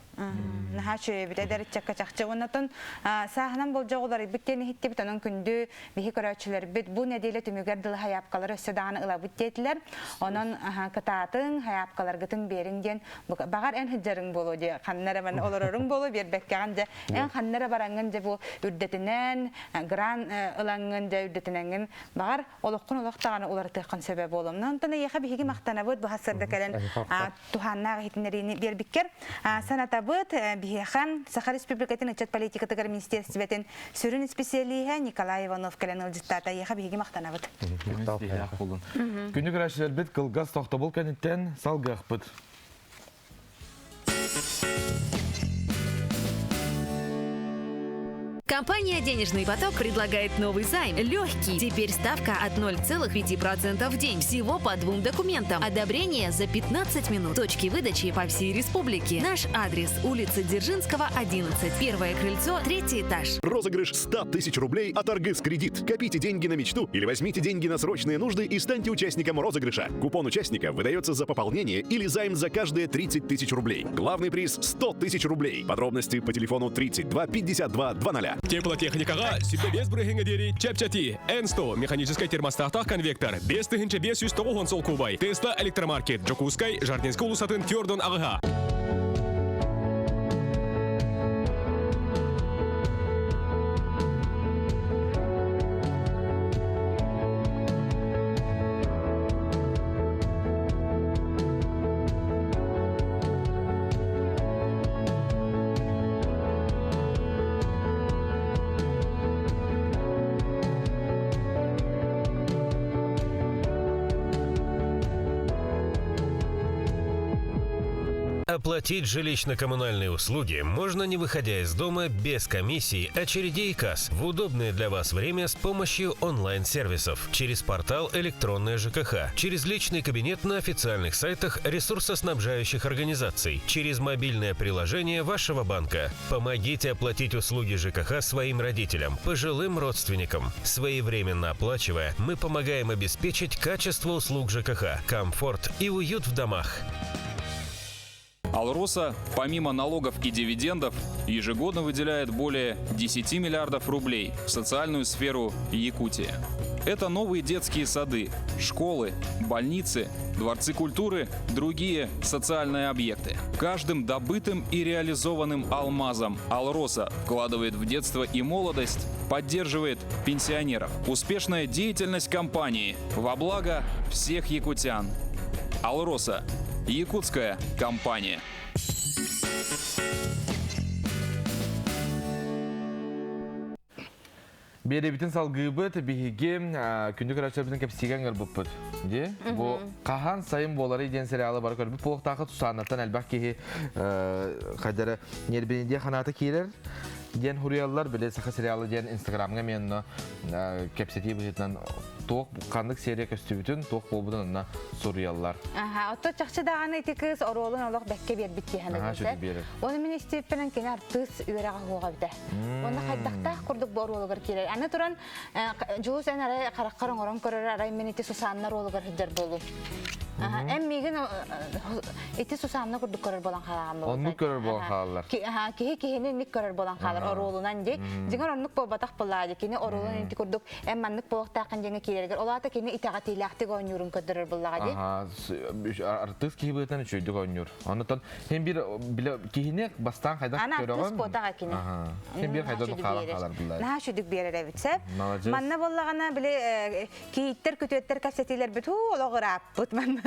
Наһаа үчүгэйбит эдэр ыччакка чахчы. Оннотон сааһынан болдьоҕу уларыйбыт диэн иһиттибит. Онон күндү биһи көрөөччүлэрбит бу нэдиэлэ түмүгэр дылы хайаапкалары өссө даҕаны ылабыт диэтилэр. Онон кытаатыҥ, хайаапкаларгытын биэриҥ диэн баҕар эн сылдьарыҥ буолуо дии ханна эрэ манна олороруҥ буолуо биэрбэккэҕин дьэ эн ханна эрэ бараҥҥын дьэ бу үрдэтинэн гран ылаҥҥын дьэ үрдэтинэҥҥин баҕар олоххун олох даҕаны уларытыаххын сөбө буолуом. Онтон эйиэхэ биһиги махтанабыт бу сарсыарда кэлэн туһааннаах иһитиннэриини биэрбиккэр санатабыт биһиэхэ Саха Республикатын ыччат политикатыгар министиэристибэтин сүрүн исписэлииһэ Николай Иванов кэлэн ыалдьыттаата. Эйиэхэ биһиги махтанабыт. Күнү көрөөччүлэрбит кылгас тохтобул кэнниттэн салгыахпыт. Компания «Денежный поток» предлагает новый займ. Легкий. Теперь ставка от 0,5% в день. Всего по двум документам. Одобрение за 15 минут. Точки выдачи по всей республике. Наш адрес – улица Дзержинского, 11. Первое крыльцо, третий этаж. Розыгрыш 100 тысяч рублей от Аргыс Кредит. Копите деньги на мечту или возьмите деньги на срочные нужды и станьте участником розыгрыша. Купон участника выдается за пополнение или займ за каждые 30 тысяч рублей. Главный приз – 100 тысяч рублей. Подробности по телефону 32 52 00. Теплотехникаҕа сүбэ без бырыһыҥа диэри чэпчэтии. N100 механическай термостаттаах конвектор 5590 солкуобай. Тесла электромаркет Дьокуускай, Жардинскай уулуссатын Фердон аҕыһа. Оплатить жилищно-коммунальные услуги можно не выходя из дома без комиссий, очередей и касс в удобное для вас время с помощью онлайн-сервисов через портал «Электронная ЖКХ», через личный кабинет на официальных сайтах ресурсоснабжающих организаций, через мобильное приложение вашего банка. Помогите оплатить услуги ЖКХ своим родителям, пожилым родственникам. Своевременно оплачивая, мы помогаем обеспечить качество услуг ЖКХ, комфорт и уют в домах. «Алроса» помимо налогов и дивидендов ежегодно выделяет более 10 миллиардов рублей в социальную сферу Якутии. Это новые детские сады, школы, больницы, дворцы культуры, другие социальные объекты. Каждым добытым и реализованным алмазом «Алроса» вкладывает в детство и молодость, поддерживает пенсионеров. Успешная деятельность компании во благо всех якутян. «Алроса» – якутская компания. Биэрэбитин салгыыбыт, биһиги күндү көрөөччүлэрбитин кэпсиигэ ыҥырбыппыт. Дии? Бу хаһан сайын буоларый диэн сериалы бары көрбүт буолуохтаахха Сусаннаттан элбэх киһи хайдары нербинидиэ ханаата киирэр диэн хуруйаллар. Били саха сериалы диэн инстаграмҥа эмиэ онно кэпсэтии быһыытынан туох ханнык серия көстүбүтүн, туох буолбутун онно суруйаллар. Аха, отто чахчы даҕаны ити кыыс оруолун олох бэккэ биэрбит киһи Оны мин истиэппинэн кини артыыс үөрэҕэ суоҕа эбитэ. Уонна хайдахтаах курдук бу оруолугар киирэр. Аны туран, Дьулус эн арай хараххар оҥорон көрөр, арай мин ити Сусанна оруолугар сылдьар буолуум. Эн миигин ити Сусанна курдук көрөр буолан хаалаҕын буолуо. Оннук көрөр буолан хаалаллар. Киһи киһини инник көрөр буолан хаалар оруолунан ди. Дьиҥэр оннук буолбатах буоллаа ди. Кини оруолун инти курдук эн маннык буолуохтааххын диэҥҥэ киирэригэр. Ол аата кини итэҕэтиилээхтик оонньуурун көрдөрөр буоллаҕа ди. Артыыс киһи быһыытынан үчүгэйдик оонньуур. Оннуттан Син бир биле киһини бастаан хайдах Ана көрөҕүн? артыыс буотаҕа кини. Син бир хайдах хаалан хаалар буллар. Наһаа сүдүк биэрэр эбит сеп. Молодец. Манна боллаҕына били кийиттэр күтүөттэр кэпсэтиилэрбит хуу олох ырааппыт манна.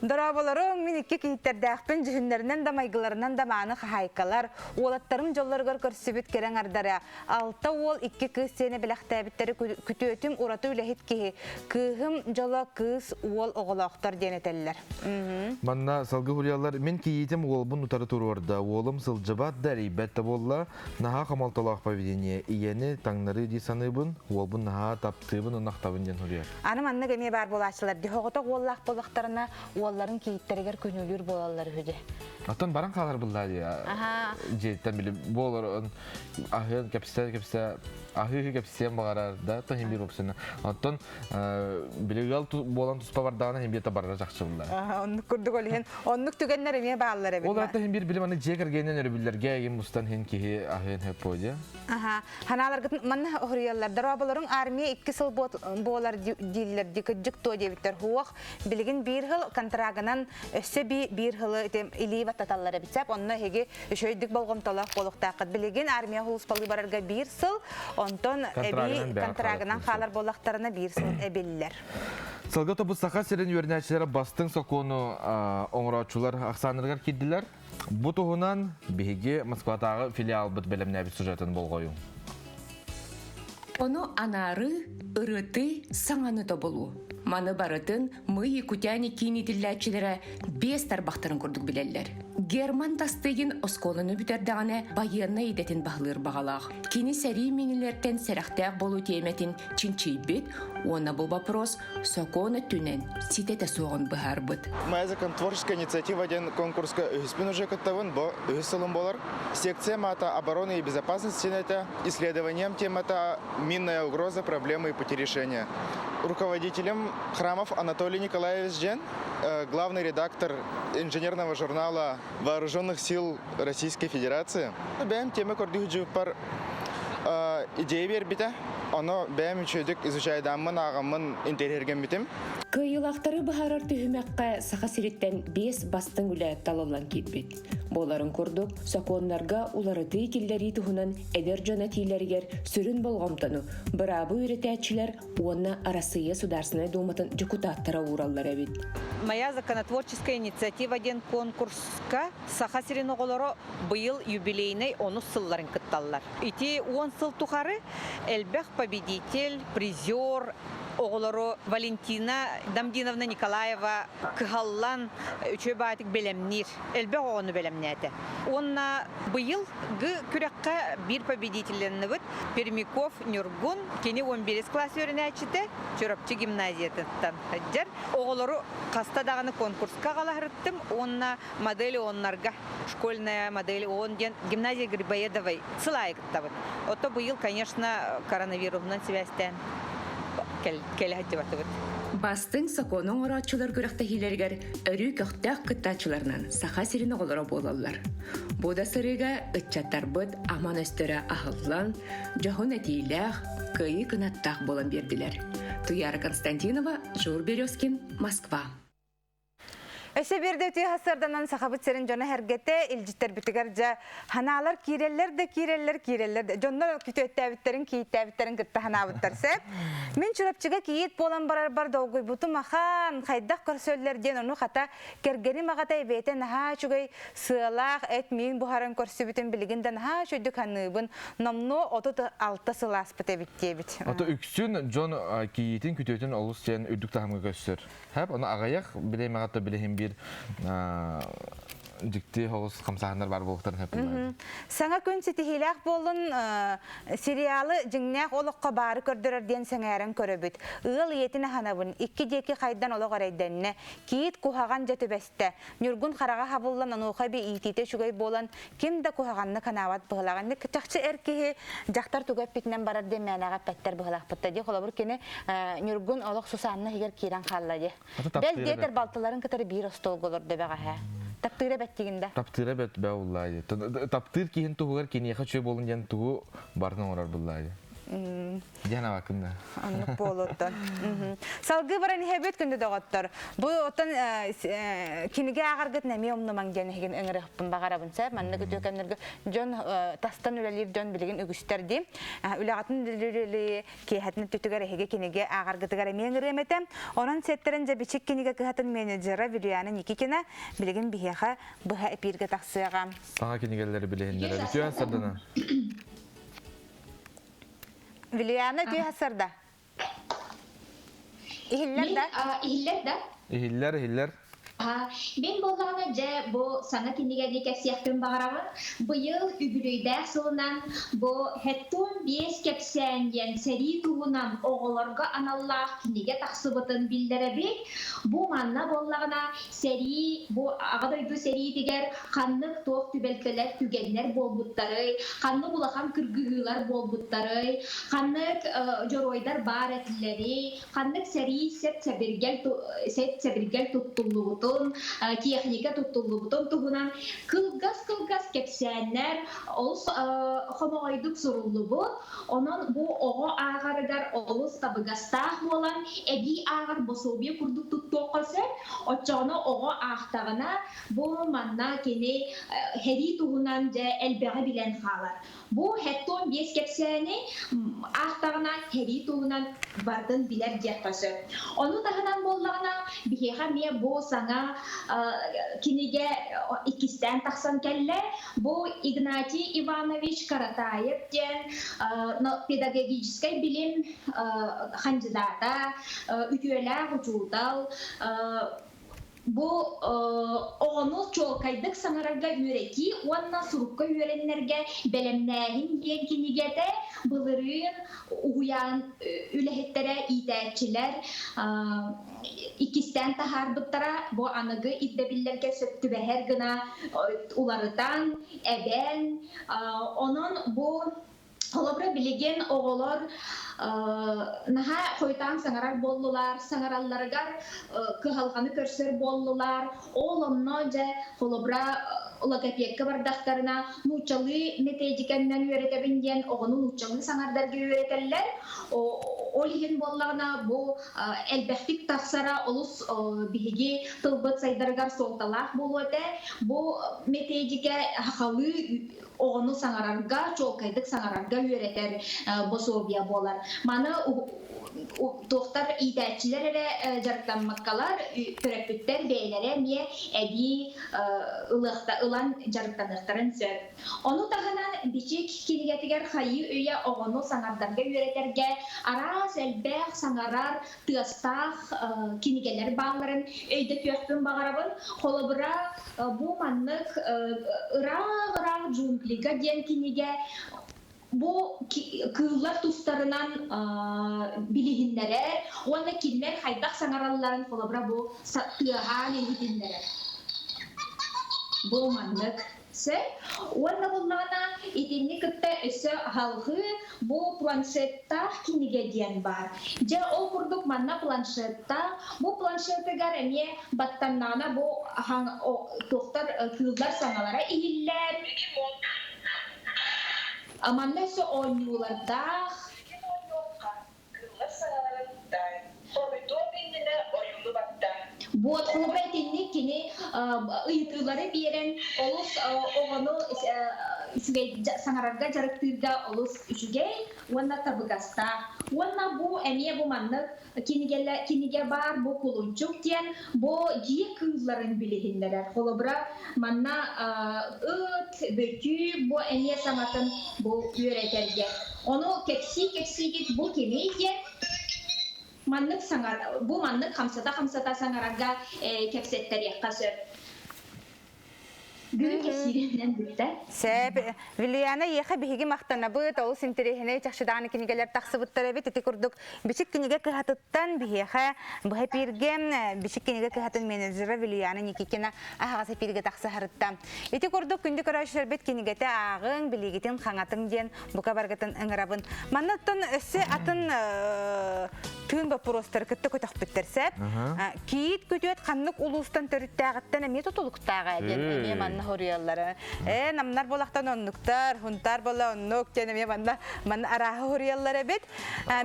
Дорооболоруҥ мин икки кийиттэрдээхпин дьүһүннэринэн да майгыларынан да мааны хаһаайкалар уолаттарым дьоллоругар көрсүбүт кэрэ аҥардара алта уол икки кыыс сиэнэ бэлэхтээбиттэри күтүөтүм ураты үлэһит киһи кыыһым дьоло кыыс уол оҕолоохтор диэн этэллэр. Манна салгы хуруйаллар мин кийиитим уолбун утары туруорда. Уолум сылдьыбат да эрийбэт да буолла. Наһаа хомолтолоох поведение. Ийэни таҥнарыы дии саныыбын. Уолбун наһаа таптыыбын, ынахтабын диэн хуруйар. Аны маннык эмиэ баар буолааччылар дии. Оҕотох уоллаах буоллахтарына уолларын кийииттэригэр күнүүлүүр буолаллар үһү дии. Оттон баран хаалар буллаа дии. Дьиэттэн били буолар аһыан кэпсэ кэпсэ аһыы кэпсиэн баҕарар да то хим бир опсуна. Оттон били ыал буолан туспа бардаҕына хим биир барара чахчыллар. Оннук курдук ол иһин оннук түгэннэр эмиэ бааллар эбит. Ол ата хим бир били маны дьиэ кэргэнинэн өрөбүллэргэ эгин мустан хин киһи аһыан хөп буолуо. Аха, ханааларгытын манна хоруйаллар. Дорооболоруҥ армия икки сыл буолар дииллэр ди кырдьык туо диэбиттэр. Хуох билигин биир сыл контрагынан өссө биир сылы илии баттаталлар эбит. Онно эһиги үчүгэйдик болҕомтолоох буолуохтааххыт. Билигин армия сулууспалыы барарга биир сыл, онтон эбии контрагынан хаалар буоллахтарына биир сыл эбиллэр. Сылга тобу Саха сирин үөрэнээччилэрэ бастыҥ сокуону оҥорооччулар ахсааннарыгар киирдилэр. Бу туһунан биһиги Москватааҕы филиалбыт бэлэмнээбит сюжетын болҕойуҥ. Ону анаары, ырытыы, саҥаны тобулуу. Маны барытын Мы якутяне киин итиллээччилэрэ биэс тарбахтарын курдук билэллэр. Герман Тастыгин оскуоланы бүтэрдэҕинэ байыаннай идэтин баһылыыр баҕалаах. Кини сэрии минилэртэн сэрэхтээх буолуу тиэмэтин чинчийбит уонна бу вопрос сокуон өттүнэн ситэтэ суоҕун быһаарбыт. Моя законотворческая инициатива диэн конкурска үһүспүн уже кыттабын, бу үһүс сылым буолар. Секция маата обороны и безопасности это исследованием темата минная угроза, проблемы и пути решения. Руководителем храмов Анатолий Николаевич Жен, главный редактор инженерного журнала Вооруженных сил Российской Федерации. Бэйэм тема көрдүһү идея биэрбитэ. Ону бэйэм үчүгэйдик изучайдааммын, ааҕаммын интэриэһиргэммитим. Кыайыылаахтары быһаарар түһүмэххэ Саха сириттэн биэс бастыҥ үлэ талыллан киирбит. Буоларын курдук, сокуоннарга уларытыы киллэрии туһунан эдэр дьон этиилэригэр сүрүн болҕомтону быраабы үөрэтээччилэр уонна Арассыыйа Судаарственнай Дууматын дьокутааттара уураллар эбит. Моя законотворческая инициатива диэн конкурска Саха сирин оҕолоро быйыл юбилейнай онус сылларын кытталлар. Ити уон сыл тухары элбэх победитель, призер оҕолору Валентина Дамдиновна Николаева кыһаллан үчүгэй баҕайытык бэлэмниир. Элбэх оҕону бэлэмнээтэ. Уонна быйыл гы күрэххэ биир победителлэннибит Пермяков Ньургун, кини 11 класс үөрэнээччитэ, Чурапчы гимназиятыттан сылдьар. Оҕолору хаста даҕаны конкурска аҕалаһырыттым уонна модель ООНнарга, школьная модель ООН диэн гимназия Грибоедовой сыл аайы кыттабыт. Ото быйыл, конечно, коронавируһунан сибээстээн кэлэ сылдьыбатыбыт. Бастыҥ сокуону оҥорооччулар күрэхтэһиилэригэр өрүү көхтөөх кыттааччыларынан Саха сирин оҕолоро буолаллар. Бу да сырыыга ыччаттарбыт аман өстөрө аһыллан, дьоһун этиилээх, кыайыы кынаттаах буолан биэрдилэр. Туяра Константинова, Жур Березкин, Москва. Өссө биирдэ үтүө сарданан сахабыт сирин дьоно эргэтэ илдьиттэрбитигэр дьэ ханаалар киирэллэр да киирэллэр киирэллэр да дьоннор күтүөттээбиттэрин кийииттээбиттэрин кытта ханаабыттар сөп. Мин Чурапчыга кийиит буолан барарбар долгуйбутум ахан хайдах көрсөллөр диэн ону хата кэргэним аҕата эбиэтэ наһаа үчүгэй сыалаах эт миин буһаран көрсүбүтүн билигин да наһаа үчүгдүк ханыыбын номнуо 36 сыл ааспыт эбит диэбит. Ото үксүн дьон кийиитин күтүөтүн олус диэн үрдүк таһымга көссөр. Хэп, ону аҕыйах билиэмэҕэ билиһин биир дьикти соҕус хамсааһыннар баар буолуохтарын сөп Саҥа күн ситиһиилээх буоллун сериалы дьиҥнээх олоххо баары көрдөрөр диэн сэҥээрэн көрөбүт. Ыал ийэтин аһанабын, икки диэки хайдан олох эрэйдэннэ. Кийиит куһаҕан дьэ түбэстэ. Ньургун хараҕа хабыллан онуоха би иитиитэ үчүгэй буолан ким да куһаҕаннык санаабат быһылаах. Инник чахчы эр киһи дьахтар тугу эппитинэн барар диэн мээнэҕэ эппэттэр быһылаахпыт дии. Холобур кини Ньургун олох Сусанна иһигэр киирэн хаалла дии. Бэл диэтэр балтыларын кытары биир остуолга олордо бэҕэһээ. Таптыыра бэттигин да. Таптыыра бэт бэ уллаайы. Таптыыр киһин туһугар киниэхэ үчүгэй буолун диэн тугу барын оҥорор буллаайы. Диэн абакын да. Оннук буолуоттан. Салгыы баран иһэбит күндү доҕоттор. Бу оттон кинигэ ааҕаргыт эмиэ умнумаҥ диэн эһигин ыҥырыахпын баҕарабын сэ. Маннык үтүө кэмнэргэ дьон тастан үлэлиир дьон билигин үгүстэр дии. Үлэҕитин үлэлии киэһэтин өттүтүгэр эһиги кинигэ ааҕаргытыгар эмиэ ыҥырыам этэ. Онон сиэттэрэн дьэ бичик кинигэ кыһатын менеджера Вилюяна Никитина билигин биһиэхэ быһа эпииргэ тахсыаҕа. Саҥа кинигэлэри билиһиннэрэр. Үтүө сардана. Вилиана үтүө сарда. Иһиллэр да? Иһиллэр да? Иһиллэр, иһиллэр. Мин буоллаҕына дьэ бу саҥа кинигэни кэпсиэхпин баҕарабын. Быйыл үбүлүөйдээх сылынан бу Хэттун биэс кэпсээн диэн сэрии туһунан оҕолорго аналлаах кинигэ тахсыбытын биллэрэбит. Бу манна буоллаҕына сэрии, бу Аҕа дойду сэриитигэр ханнык туох түбэлтэлэр, түгэннэр буолбуттарый, ханнык улахан кыргыһыылар буолбуттарый, ханнык дьоруойдар баар этилэрий, ханнык сэрии сэп-сэбиргэл сэп-сэбиргэл туттуллубутун, техника туттуллубутун туһунан кылгас-кылгас кэпсээннэр олус хомоҕойдук суруллубут. Онон бу оҕо ааҕарыгар олус табыгастаах буолан, эбии ааҕар босуобуйа курдук туттуохха сөп. Оччоҕуна оҕо аахтаҕына, бу манна кини сэрии туһунан дьэ элбэҕи билэн хаалар. Бу хэттон биэс кэпсээни аахтаҕына сэрии туһунан барытын билэр диэххэ сөп. Ону таһынан буоллаҕына, биһиэхэ эмиэ бу саҥа кинигэ иккистээн тахсан кэллэ. Бу Игнатий Иванович Каратаев диэн педагогическай билим хандьыдаата, үтүөлээх учуутал, бу оҕону чуолкайдык саҥарарга үөрэтии уонна сурукка үөрэннэргэ бэлэмнээһин диэн кинигэтэ былырыын уһуйаан үлэһиттэрэ, иитээччилэр иккистээн таһаарбыттара бу аныгы ирдэбиллэргэ сөп түбэһэр гына уларытан, эбэн, онон бу холобура билигин оҕолор наһаа хойутаан саҥарар буоллулар, саҥаралларыгар кыһалҕаны көрсөр буоллулар. Ол онно дьэ холобура логопедка бардахтарына нууччалыы методиканнан үөрэтэбин диэн оҕону нууччалыы саҥардарга үөрэтэллэр. Ол иһин буоллаҕына бу элбэхтик тахсара олус биһиги тылбыт сайдарыгар суолталаах буолуо этэ. Бу методика сахалыы оҕону саҥарарга, чуолкайдык саҥарарга үөрэтэр босуобуйа буолар. Маны туохтар иитээччилэр эрэ дьарыктаммаккалар, төрөппүттэр бэйэлэрэ эмиэ эбии ылыахта ылан дьарыктаныахтарын сөп. Ону таһынан Бичик кинигэтигэр хайыы-үйэ оҕону саҥардарга үөрэтэргэ араас элбэх саҥарар тыастаах кинигэлэр баалларын өйдөтүөхпүн баҕарабын. Холобура, бу маннык ыраах-ыраах джунглига диэн кинигэ бу кыыллар тустарынан билиһиннэрэр уонна кинилэр хайдах саҥаралларын холобура бу тыаһаан иһитиннэрэр. Бу маннык Сөп. Уонна буллаҕына итинни кытта өссө аһалҕыы бу планшеттаах кинигэ диэн баар. Дьэ ол курдук манна планшеттаах, бу планшетыгар эмиэ баттаннаҕына бу туохтар кыыллар саҥалара иһиллэр. Манна өссө оонньуулардаах. Буот холобура итинник кини ыйытыылары биэрэн олус оҕону үчүгэй саҥарарга дьарыктыырга олус үчүгэй уонна табыгастаах. Уонна бу эмиэ бу маннык кинигэлэ кинигэ баар бу кулунчук диэн бу дьиэ кыылларын билиһиннэрэр. Холобура манна ыт, бөтүүк бу эмиэ саҥатын бу үөрэтэргэ. Ону кэпсии-кэпсиигит бу кимий диэн Маннык саҥар, бу маннык хамсата-хамсата саҥарарга кэпсэттэриэххэ сөп. Бүгүн кэпсииринэн бүттэ. Сөп. Вилюяна эйиэхэ биһиги махтанабыт. Олус интэриэһинэй чахчыдааны кинигэлэр тахсыбыттар эбит. Ити курдук Бичик кинигэ кыһатыттан биһиэхэ быһа эпииргэ Бичик кинигэ кыһатын менеджера Вилюяна Никитина аһаҕас эпииргэ тахсыһарытта. Ити курдук күндү көрөөччүлэрбит кинигэтэ ааҕыҥ, билиигитин хаҥатыҥ диэн бука баргытын ыҥырабын. Манна оттон өссө атын тыын боппуруостары кытта көтөхпүттэр сөп. Кийиит күтүөт ханнык улуустан төрүттээҕиттэн эмиэ тутулуктааҕа диэн эмиэ манна хоруйаллара. Ээ, намнар буолахтан оннуктар, хунтаар буола оннук диэн эмиэ манна манна арааһы хоруйаллар эбит.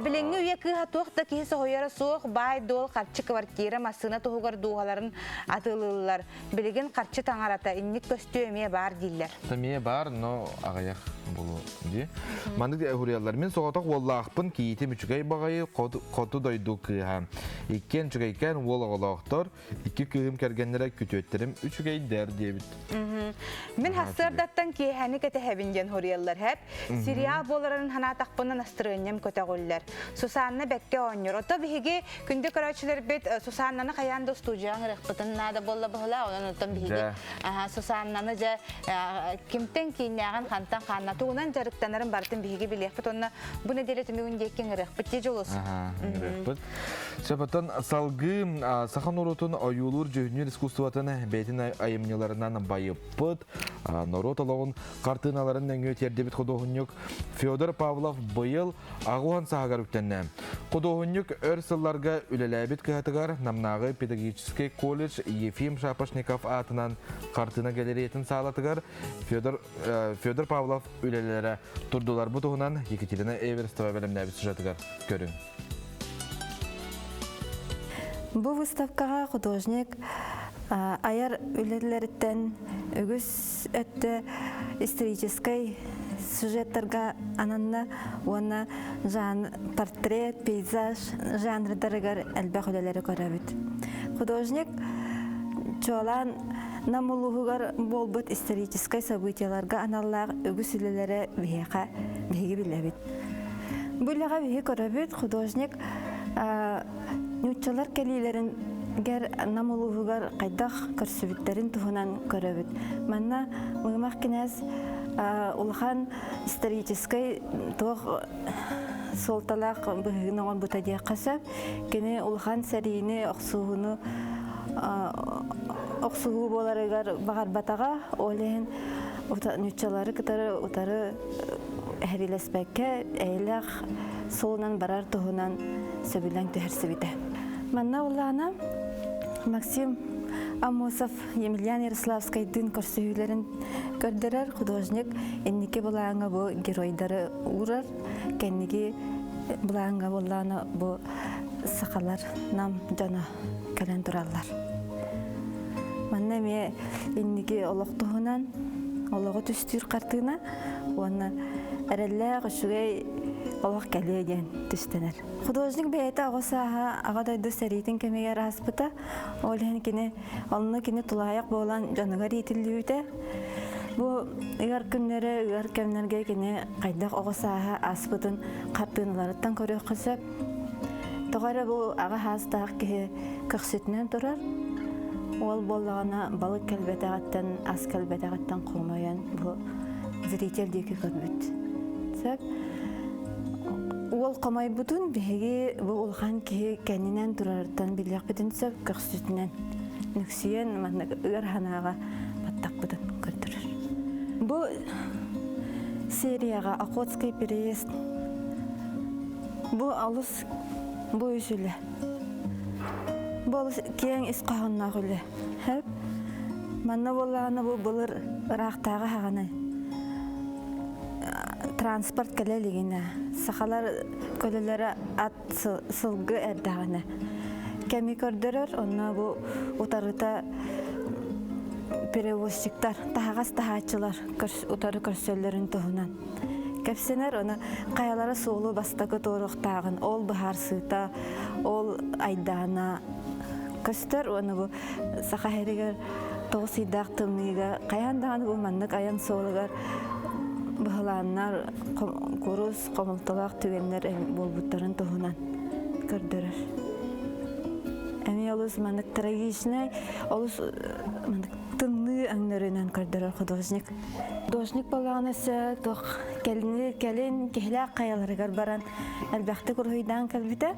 Билиҥҥи үйэ кыыһа туох да киһи соһуйара суох, баай-дуол, харчы, квартира, массыына туһугар дууһаларын атыылыыллар. Билигин харчы таҥарата инник көстүү эмиэ баар дииллэр. Эмиэ баар, но аҕыйах булу дии. Маннык уһуруйаллар. Мин соҕотох уоллаахпын, кийиитим үчүгэй баҕайы, хоту дойду кыыһа. Иккиэн үчүгэйкээн уол оҕолоохтор, икки кыыһым кэргэннэрэ күтүөттэрим үчүгэйдэр диэбит. Мин сарсыардаттан киэһэни кэтэһэбин диэн хоруйаллар хэп. Сериал буоларын санаатахпына настырыанньам көтөҕүллэр. Сусанна бэккэ оонньуур. Ото биһиги Күндү көрөөччүлэрбит, Сусаннаны хайаан да устуудьуйаҕа ыҥырыахпытын наада буолла быһыла, онон оттон биһиги Сусаннаны дьэ кимтэн кииннээҕин, хантан хаанна, тугунан дьарыктанарын барытын биһиги билиэхпит уонна бу нэдиэлэ түмүгүн диэки ыҥырыахпыт дии Дьулус. Ыҥырыахпыт. Сөп, оттон салгыы саха норуотун ойуулуур дьүһүннүүр искусствотын бэйэтин айымньыларынан байыппыт, норуот олоҕун хартыыналарын нөҥүө тиэрдибит худуоһунньук Федор Павлов быйыл Аҕуһан саһыгар үктэннэ. Худуоһунньук өр сылларга үлэлээбит кыһатыгар Намнааҕы педагогическай колледж Ефим Шапошников аатынан хартыына галереятын саалатыгар Федор, Федор Павлов үлэлэрэ турдулар. Бу туһунан Екатерина Эверстова бэлэмнээбит сюжетыгар көрүҥ. Бу выставкаҕа художник айар үлэлэриттэн үгүс өттө историческай сюжеттарга ананна уонна жан портрет, пейзаж жанрдарыгар элбэх үлэлэри көрөбүт. Художник чуолаан Нам улууһугар буолбут историческай событиеларга аналлаах үгүс үлэлэрэ биһиэхэ биһиги билэбит. Бу үлэҕэ биһи көрөбүт художник нууччалар кэлиилэрин гэр Нам улууһугар хайдах көрсүбүттэрин туһунан көрөбүт. Манна Мыымах кинээс улахан историческай туох суолталаах быһыыны оҥорбута диэххэ сөп. Кини улахан сэриини, охсуһууну охсуһуу буоларыгар баҕарбатаҕа, ол иһин нууччалары кытары утары эһэрилэспэккэ эйэлээх суолунан барар туһунан сөбүлэҥ түһэрсибитэ. Манна улаана Максим Аммосов Емельян Ярославскайдыын көрсүһүүлэрин көрдөрөр художник инники былааҥҥа бу геройдары уурар, кэнники былааҥҥа буоллаана бу сахалар нам дьоно кэлэн тураллар. Манна эмиэ инники олох туһунан олоҕу түстүүр хартыына уонна эрэллээх үчүгэй олох кэлиэ диэн түстэнэр. Художник бэйэтэ оҕо сааһа Аҕа дойду сэриитин кэмигэр ааспыта. Ол иһин кини онно кини тулаайах буолан дьонугар иитиллибитэ. Бу ыар күннэри, ыар кэмнэргэ кини хайдах оҕо сааһа ааспытын хартыыналарыттан көрүөххэ сөп. Тоҕо эрэ бу аҕа саастаах киһи көхсүтүнэн турар. Уол буоллаҕына балык кэлбэтэҕиттэн, ас кэлбэтэҕиттэн хомойон бу зритель диэки көрбүт. Сөп. Уол хомойбутун биһиги бу улахан киһи кэннинэн турарыттан билиэхпитин сөп көхсүтүнэн нүксүйэн маннык ыар санааҕа баттаппытын көрдөрөр. Бу серияҕа Охотский переезд бу алыс бу үс үлэ. Бу олус киэҥ ис хоһоонноох үлэ. Хөп. Манна буоллаҕына бу былыр ыраахтааҕы хаҕаны. транспорт кэлэ илигинэ, сахалар көлөлөрө ат сылгы эрдэҕинэ кэми көрдөрөр, онно бу утарыта перевозчиктар, таһаҕас таһааччылар утары көрсөллөрүн туһунан кэпсэнэр, ону хайалара суолу бастакы туоруохтааҕын ол быһаарсыыта, ол айдаана көстөр, уонна бу Саха сиригэр 9 ыйдаах тымныыга хайаан даҕаны бу маннык айан суолугар быһылааннар, курус, хомолтолоох түгэннэр буолбуттарын туһунан көрдөрөр. Эмиэ олус маннык трагичнай, олус маннык тымныы өҥнөрүнэн көрдөрөр художник. Художник буоллаҕына өссө туох кэлини кэлин киһилээх хайаларыгар баран элбэхтик уруһуйдаан кэлбитэ.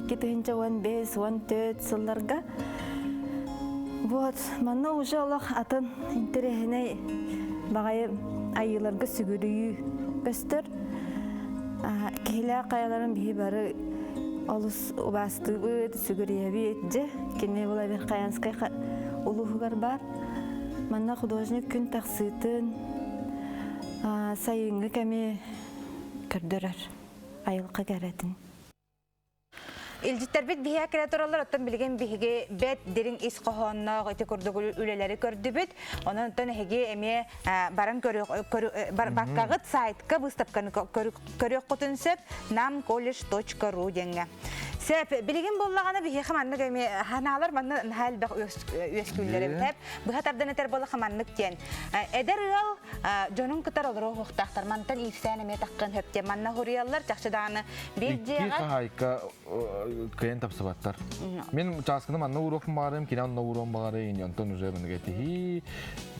2015-14 сылларга. Вот, манна уже олох атын интэриэһинэй баҕайы айыыларга сүгүрүйүү көстөр. Киһилээх хайаларын биһи бары олус убаастыыбыт, сүгүрүйэбит. Дьэ, кини Владимир Хаянскай улууһугар баар. Манна художник күн тахсыытын, сайыҥҥы кэми көрдөрөр айылҕа кэрэтин. Илдьиттэрбит биһиэхэ кэлэ тураллар, оттон билигин биһиги бэт дириҥ ис хоһоонноох ити курдук үлэлэри көрдүбүт. Онон оттон эһиги эмиэ баран баккаҕыт сайтка выставканы көрүөххүтүн сөп namcollege.ru диэҥҥэ. Сөп, билигин буоллаҕына биһиэхэ маннык эмиэ ханаалар манна наһаа элбэх үөскүүллэр эбит. Быһа тардан этэр буоллахха маннык диэн. Эдэр ыал дьонун кытар олоруохтаахтар. Мантан иирсээн эмиэ таххын сөп диэн. Манна хуруйаллар чахчы даҕаны биир Икки дьиэҕэ хаһаайка кыайан тапсыбаттар. Мин чааскыны манна ууруохпун баҕарым, кини онно ууруон баҕарый, онтон уже маннык этиһии,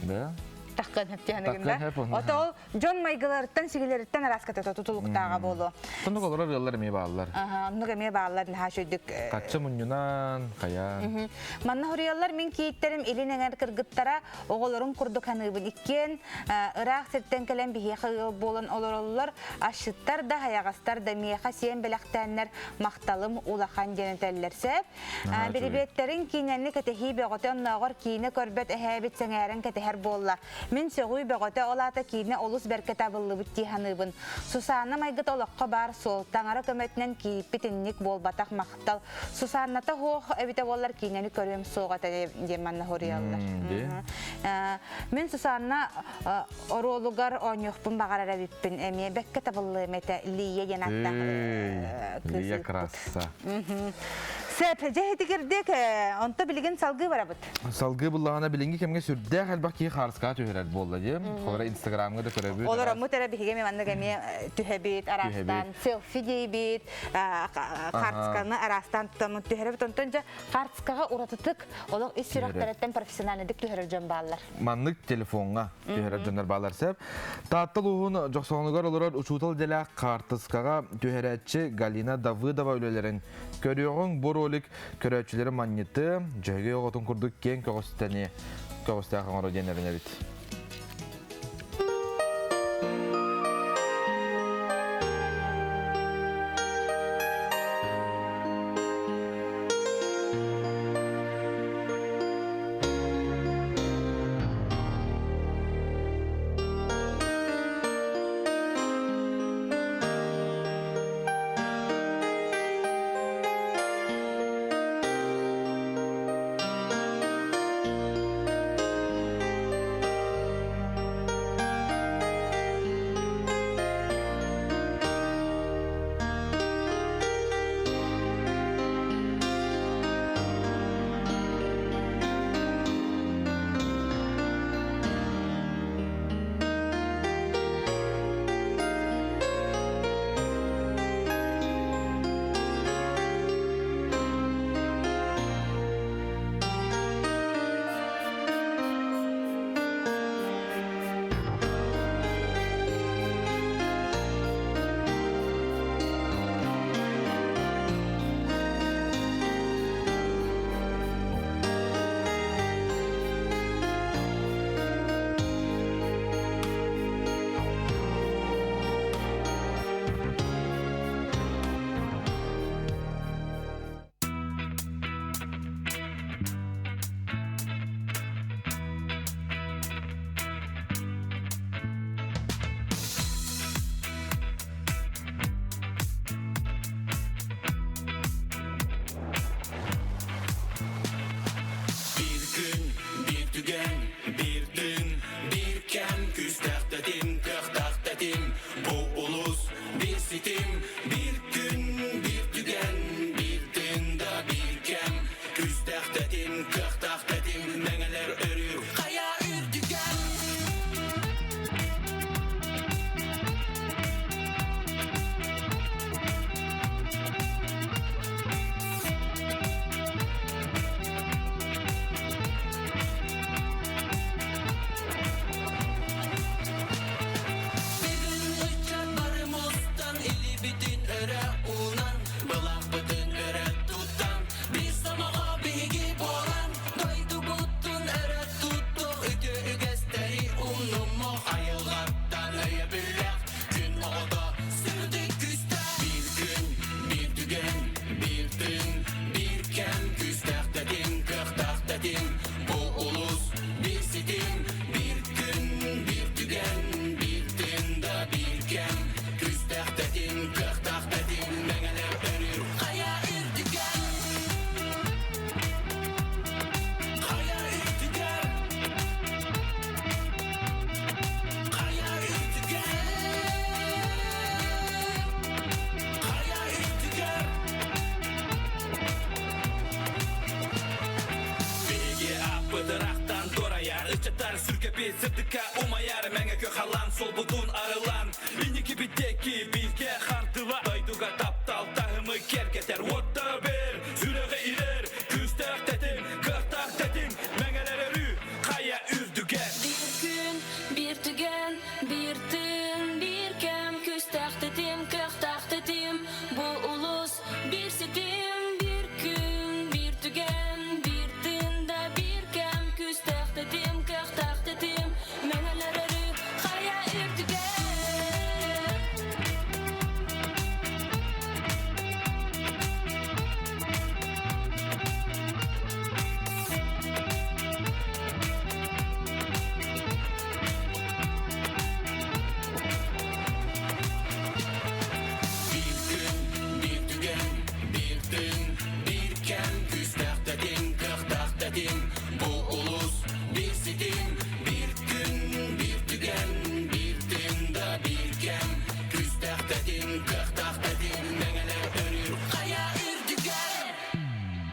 да. Таххын сөп диэн Таххын да. сөп онно. Ото ол дьон майгыларыттан, сигилэриттэн арааската тутулуктааҕа буолуо. Оннук олорор ыаллар эмиэ бааллар. Аха, оннук эмиэ бааллар наһаа үчүгдүк. Хаччы мунньунан, хайаан. Манна хуруйаллар мин кийииттерим илин эҥэр кыргыттара оҕолорум курдук саныыбын. Иккиэн ыраах сиртэн кэлэн биһиэхэ ыал буолан олороллор. Асчыттар да, хайаҕастар да миэхэ сиэн бэлэхтээннэр махталым улахан диэн этэллэр. Сөп. Бирибиэттэрин киинэни кэтэһии бөҕөтө оннооҕор киинэ көрбөт эһээбит сэҥээрэн кэтэһэр буолла. Мин сөҕүү бөҕөтө ол аата киинэ олус бэркэ табыллыбыт дии саныыбын. Сусанна майгыта олоххо баар суол. Таҥара көмөтүнэн кииппит инник буолбатах махтал. Сусанната суох эбитэ буоллар киинэни көрүөм суох этэ диэн манна хоруйаллар. Мин Сусанна оруолугар оонньуохпун баҕарар эбиппин. Эмиэ бэккэ табыллыам этэ Лия диэн ааттаах кыыс Лия красса. Сөп, дьэ итигирдик, онто билигин салгыы барабыт. Салгыы буллаҕына билиҥҥи кэмҥэ сүрдээх элбэх киһи хаарыскаҕа түһэрэр буолла дии. Холобура Инстаграмҥа да көрөбүт. Олороммут эрэ биһиги эмиэ маннык эмиэ түһэбит, араастаан селфи диэбит, хаарысканы араастаан тутаммыт түһэрэбит. Онтон дьэ хаарыскаҕа уратытык олох ис сүрэхтэриттэн профессиональныйдык түһэрэр дьон бааллар. Маннык телефоҥҥа түһэрэр дьоннор бааллар сөп. Таатта улууһун Дьохсоҕонугар олорор учуутал идэлээх хаартыскаҕа түһэрээччи Галина Давыдова үлэлэрин көрүөҕүҥ. Бу ролик көрөөччүлэри манньыты, дьөһөгөй оҕотун курдук киэҥ көҕүстэни көҕүстээх оҥоро диэн эрэнэбит. Өбүгэбит сырдыкка умайар Мэҥэ халан суолбутун арылан Инники биттеки бизге хардыла Дойдуга таптал таһымы кергетер Уотта бер, сүрэҕи ирэр Күүстээх тэтим, кыахтаах тэтим Мэҥэлэр өрүү, хайа үрдүгэр Биир күн, биир түгэн, биир тыын, биир кэм Күүстээх тэтим, кыахтаах тэтим Бу улус, биир ситим Биир күн, биир түгэн, биир тыын да биир кэм Күүстээх тэтим, кыахтаах тэтим Мэҥэлэр өрүү, хайа үрдүгэр Биир күн, биир түгэн, биир тыын, биир кэм Күүстээх тэтим, кыахтаах тэтим Бу улус, биир ситим Биир күн, биир түгэн, биир тыын да биир кэм Күүстээх тэтим, кыахтаах тэтим Мэҥэлэр өрүү хайа үрдүгэр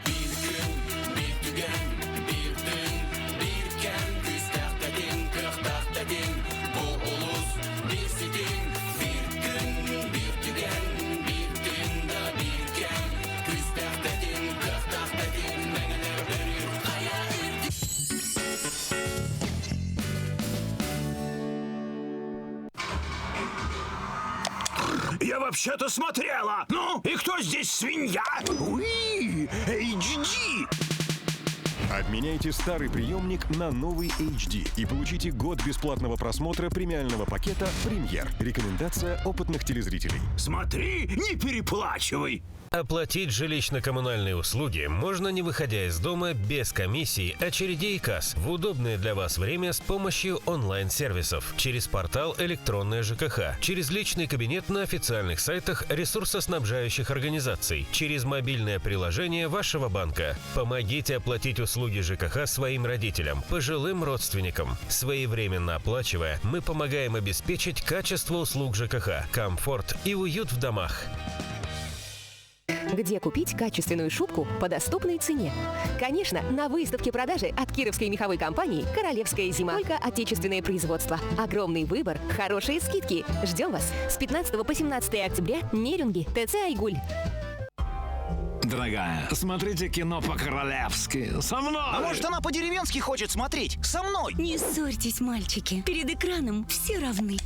Биир күн, биир түгэн, биир тыын, биир кэм Күүстээх тэтим, кыахтаах тэтим Бу улус, биир ситим Биир күн, биир түгэн, биир тыын да биир кэм Күүстээх тэтим, кыахтаах тэтим Мэҥэлэр өрүү хайа үрдүгэр Я вообще-то смотрела. Ну, и кто здесь свинья? Уи, HD. Обменяйте старый приемник на новый HD и получите год бесплатного просмотра премиального пакета «Премьер». Рекомендация опытных телезрителей. Смотри, не переплачивай. Оплатить жилищно-коммунальные услуги можно не выходя из дома без комиссий, очередей и касс в удобное для вас время с помощью онлайн-сервисов, через портал «Электронная ЖКХ», через личный кабинет на официальных сайтах ресурсоснабжающих организаций, через мобильное приложение вашего банка. Помогите оплатить услуги ЖКХ своим родителям, пожилым родственникам. Своевременно оплачивая, мы помогаем обеспечить качество услуг ЖКХ, комфорт и уют в домах. Где купить качественную шубку по доступной цене? Конечно, на выставке продажи от кировской меховой компании «Королевская зима». Только отечественное производство. Огромный выбор, хорошие скидки. Ждем вас с 15 по 17 октября Нерюнгри, ТЦ «Айгуль». Дорогая, смотрите кино по-королевски. Со мной! А может, она по-деревенски хочет смотреть? Со мной! Не ссорьтесь, мальчики. Перед экраном все равны.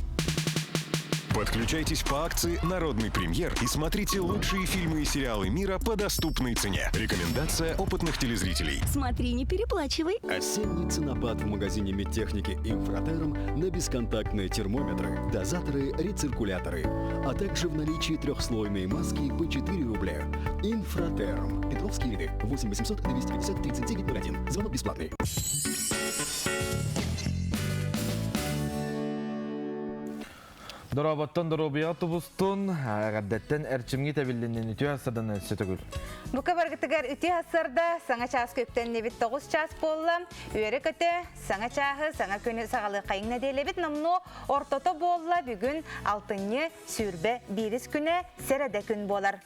Подключайтесь по акции «Народный премьер» и смотрите лучшие фильмы и сериалы мира по доступной цене. Рекомендация опытных телезрителей. Смотри, не переплачивай. Осенний ценопад в магазине медтехники «Инфратерм» на бесконтактные термометры, дозаторы, рециркуляторы, а также в наличии трехслойные маски по 4 рубля. «Инфратерм». Петровские ряды. 8 800 250 39 01. Звонок бесплатный. Дорооботтон доруобуйаҕа тубустун, эҕэрдэттэн эрчимҥит эбиллиннин үтүө сарсыардан өссө төгүл. Бука баргытыгар үтүө сарсыарда саҥа чааска үктэннибит 9 чаас буолла. Үөрэ көтө саҥа чааһы, саҥа күнү саҕалыаххайыҥ нэдиэлэбит номнуо ортото буолла. Бүгүн алтынньы сүүрбэ биирис күнэ сэрэдэ күн буолар.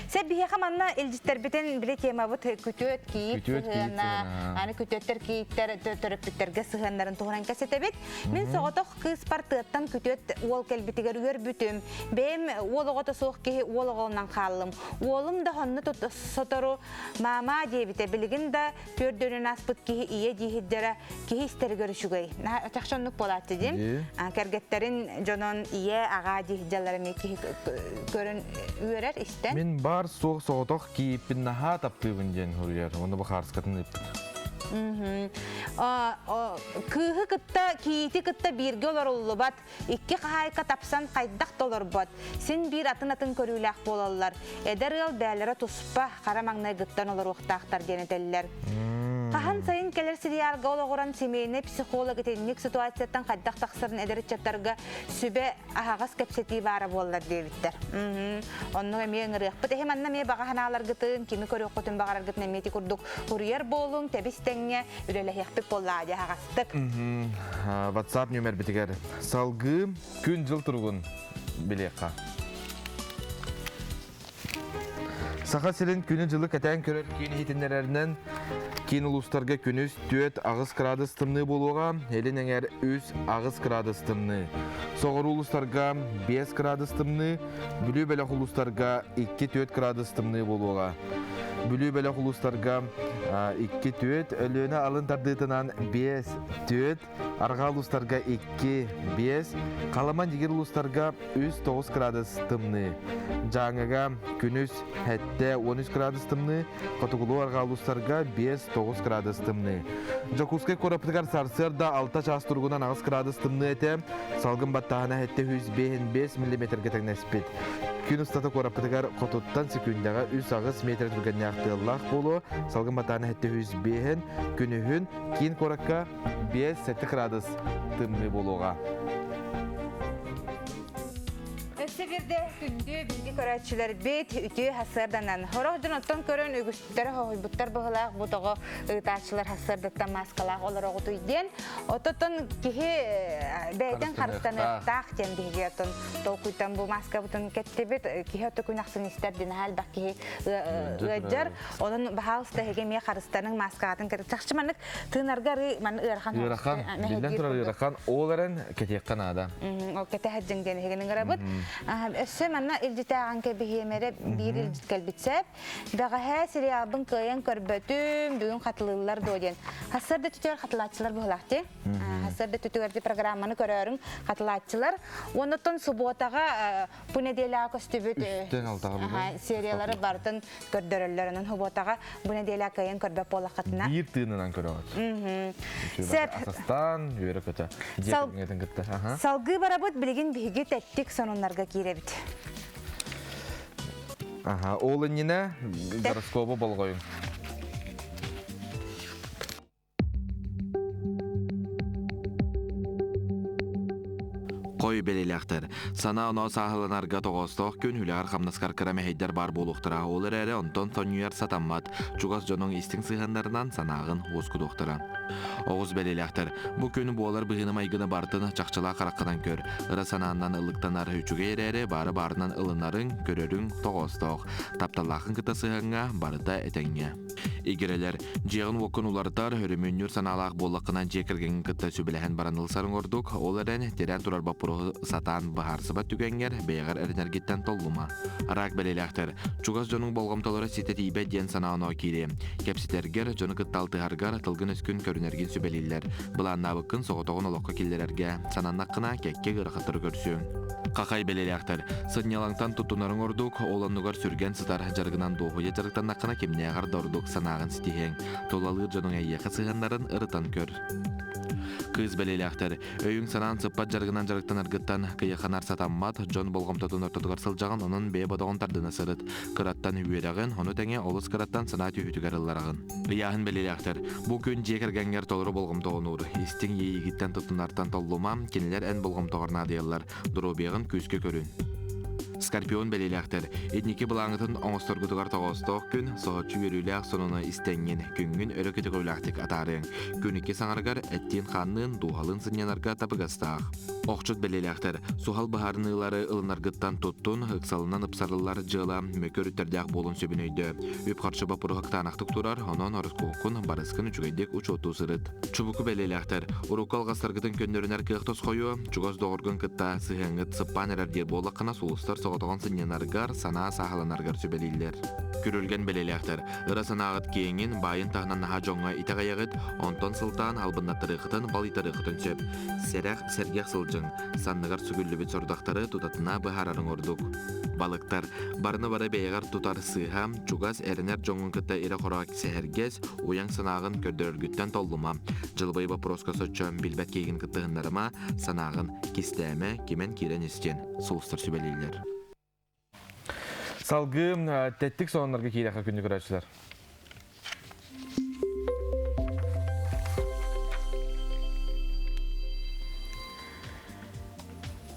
Сэ биһиэхэ манна илдьиттэрбитин били темабыт күтүөт кийиит сыһыана, аны күтүөттэр кийииттэр төрөппүттэргэ сыһыаннарын туһунан кэсэтэбит. Мин соҕотох кыыспар тыаттан күтүөт уол кэлбитигэр үөрбүтүм. Бэйэм уол оҕото суох киһи уол оҕолонон хааллым. Уолум да хонно сотору маама диэбитэ. Билигин да түөрдүнэн ааспыт киһи ийэ дииһирдэрэ киһи истэригэр үчүгэй. Чахчы оннук буолааччы диим. Кэргэттэрин дьонон ийэ, аҕаа дииһирдэллэр эмиэ киһи көрөн үөрэр, истэн. Мин бар суох соҕотох кийииппин наһаа таптыыбын диэн суруйар. Уонна бу хаарыскатын ыыппыт. Кыыһы кытта, кийиити кытта бииргэ олоруллубат. Икки хаһаайка тапсан хайдах да олорбот. Син биир атын-атын көрүүлээх буолаллар. Эдэр ыал бээлэрэ туспа, хара маҥнайгыттан олоруохтаахтар диэн этэллэр. Хаһан сайын кэлэр сериалга олоҕуран семейный психолог итинник ситуацияттан хайдах тахсарын эдэр ыччаттарга сүбэ аһаҕас кэпсэтии баара буоллар диэбиттэр. Оннук эмиэ ыҥырыахпыт. Эһи манна эмиэ баҕа санааларгытын, кими көрүөххүтүн баҕараргытын эмиэ ити курдук суруйар буолуҥ, тэбис тэҥҥэ үлэлэһиэхпит буоллаҕа дии аһаҕастык. WhatsApp нүөмэрбитигэр салгыы күн-дьыл туругун билиэххэ. Саха сирин күнү-дьылы кэтээн көрөр киин иһитиннэрэринэн киин улуустарга күнүс 4-8 градус тымныы буолуоҕа, илин эҥэр 3-8 градус тымныы. Соҕуруу улуустарга 5 градус тымныы, Бүлүү бөлөх улуустарга 2-4 градус тымныы буолуоҕа. Бүлүү бөлөх улуустарга 2-4, Өлүөнэ алын тардыытынан 5-4, Арҕаа улуустарга 2, 5, Халыма Ньигир улуустарга 3-9 градус тымныы. Дьааҥыга күнүс 7 13 градус тымныы, Хотугулуу арҕаа улуустарга 5-9 градус тымныы. Дьокуускай куораппытыгар сарсыарда 6 чаас туругунан 8 градус тымныы этэ, салгын баттааһына 705 миллиметргэ тэҥнэспит. Күн устата куораппытыгар хотуттан секүндэҕэ 3-8 метр түргэннээх тыаллаах буолуо, салгын баттааһына 705 күнүһүн киин куоракка 5-7 градус тымныы буолуоҕа. Өссө биирдэ күндү биһиги көрөөччүлэрбит үтүө сарсыарданан сорох дьон оттон көрөн үгүстэрэ хоһуйбуттар быһылаах бу тоҕо ыытааччылар сарсыардаттан мааскалаах олороҕутуй диэн ототон киһи бэйэтин харыстаныахтаах диэн биһиги оттон толкуйтан бу мааскабытын кэттибит киһи ото күн ахсын истэр диэн элбэх киһи ыалдьар Онон баһаалыста эһиги эмиэ харыстаныҥ мааскаҕытын кэтэ. Чахчы маннык тыынарга арыы ман ыарахан. Ыарахан, биллэн турар ыарахан. Ол эрэн кэтиэххэ наада. Ол кэтэ сылдьыҥ диэн эһигини ыҥырабыт. Өссө манна илдьитээҕин кэбиһиэмэрэ биир илдьит кэлбит сэп. Бэҕэһээ сериалбын кыайан көрбөтүм, бүгүн хатылыыллар дуо диэн. Хассар да түтүгэр хатылааччылар быһылаах дии. Хассар да түтүгэр программаны көрөөрүҥ хатылааччылар. Оннуттан субуотаҕа Бу нэдиэлэҕэ көстүбүт сериялары барытын көрдөрөллөр. Онон субуотаҕа бу нэдиэлэ кыайан көрбөт буоллаххытына. Биир тыынынан көрөҕүт. Сеп. Асастаан үөрэ көтө. Дьиэ кытта. Салгыы барабыт билигин биһиги тэттик сонуннарга киирэбит. Аха, ол иннинэ гороскобу болҕойуҥ. Хой бэлиэлээхтэр. Санаа-оноо сааһыланарга тоҕоостоох күн үлэҕэр-хамнаскар кыра мэһэйдэр баар буолуохтара. Ол эрээри онтон сонньуйар сатаммат. Чугас дьонуҥ истиҥ сыһыаннарынан санааҕын уоскутуохтара. Оҕус бэлиэлээхтэр. Бу күн буолар быһыыны-майгыны барытын чахчылаах хараххынан көр. Ыра санааннан ылыктанар үчүгэй эрээри баары баарынан ылынарыҥ, көрөрүҥ тоҕоостоох. Тапталлааххын кытта сыһыаҥҥа барыта этэҥҥэ. Игирэлэр, дьиэҕин-уоккун уларытар, өрөмүөннүүр санаалаах буоллаххына дьиэ кэргэҥҥин кытта сүбэлэһэн баран ылсарыҥ ордук, ол эрэн тирээн турар боппуруоһу сатаан быһаарсыбат түгэҥҥэр бэйэҕэр эрэнэргиттэн толлума. Араак бэлиэлээхтэр, чугас дьонуҥ болҕомтолоро ситэ тиийбэт диэн санаа-оноо киириэ. Кэпсэтэргэр, дьону кытта алтыһаргар, тылгын-өскүн көрүнэргин сүбэлииллэр. Былааннаабыккын соҕотоҕун олоххо киллэрэргэ сананнаххына, кэккэ ыарахаттары көрсүөҥ. Хахай бэлиэлээхтэр, сынньалаҥтан туттунарыҥ ордук, ол оннугар сүргэн сытар дьарыгынан дуоһуйа дьарыктаннаххына кимнээҕэр да ордук санааҕын ситиһиэҥ. Тулалыыр дьонуҥ эйиэхэ сыһыаннарын ырытан көр. Кыыс бэлиэлээхтэр, өйүҥ-санаан сыппат дьарыгынан дьарыктанаргыттан кыйаханар сатаммат, дьон болҕомтотун ортотугар сылдьаҕын, онон бэйэ бодоҕун тардына сырыт. Кыраттан үөрэҕин, ону тэҥэ олус кыраттан санаа түһүүтүгэр ыллараҕын. Ыйааһын бэлиэлээхтэр, бу күн дьиэ кэргэҥҥэр толору болҕомтоҕун уур. Истиҥ иэйиигиттэн туттунартан толлума, кинилэр эн болҕомтоҕор наадыйаллар. Доруобуйаҕын күүскэ көрүн. Скорпион бэлиэлээхтэр, инники былааҥҥытын оҥосторгутугар тоҕоостоох күн, соһуччу үөрүүлээх сонуну истэҥҥин, күҥҥүн өрө көтөҕүүлээхтик атаарыаҥ. Күн икки саҥарыгар эттиин-хаанныын, дууһалыын сынньанарга табыгастаах. Охчут бэлиэлээхтэр, суһал быһаарыныылары ылынаргыттан туттун, ыксалынан ыпсарыллар дьыала мөкү өрүттэрдээх буолуон сөбүн өйдөө. Үп-харчы боппуруоһа кытаанахтык турар, онон ороскуоккун, барыскын үчүгэйдик учуоттуу сырыт. Чубуку бэлиэлээхтэр, урукку алҕастаргытын көннөрүнэр кыах тосхойуо, чугас доҕоргун кытта сыһыаҥҥыт сыппаан эрэр диир буоллаххына, сулустар соҕотоҕун сынньанаргар, санаа сааһыланаргар сүбэлииллэр. Күрүлгэн бэлиэлээхтэр, ыра санааҕыт киэҥин, баайын таһынан наһаа дьоҥҥо итэҕэйэҕит, онтон сылтаан албыннаттарыаххытын, балыйтарыаххытын сөп. Сэрэх, сэргэх сылдьыҥ, санныгар сүгүллүбүт сорудахтары тутатына быһаарарыҥ ордук. Балыктар, барыны бары бэйэҕэр тутар сыыһа, чугас эрэнэр дьоҥҥун кытта ирэ-хоро сэһэргэс, уйаҥ санааҕын көрдөрөргүттэн толлума. Дьылбай боппуруоска соччо билбэт киһигин кыттыһыннарыма, санааҕын кистээмэ, кимэн киирэн истиэн, сулустар сүбэлииллэр. Салгыы тэттик сонуннарга киирэхэ күндү көрөөччүлэр.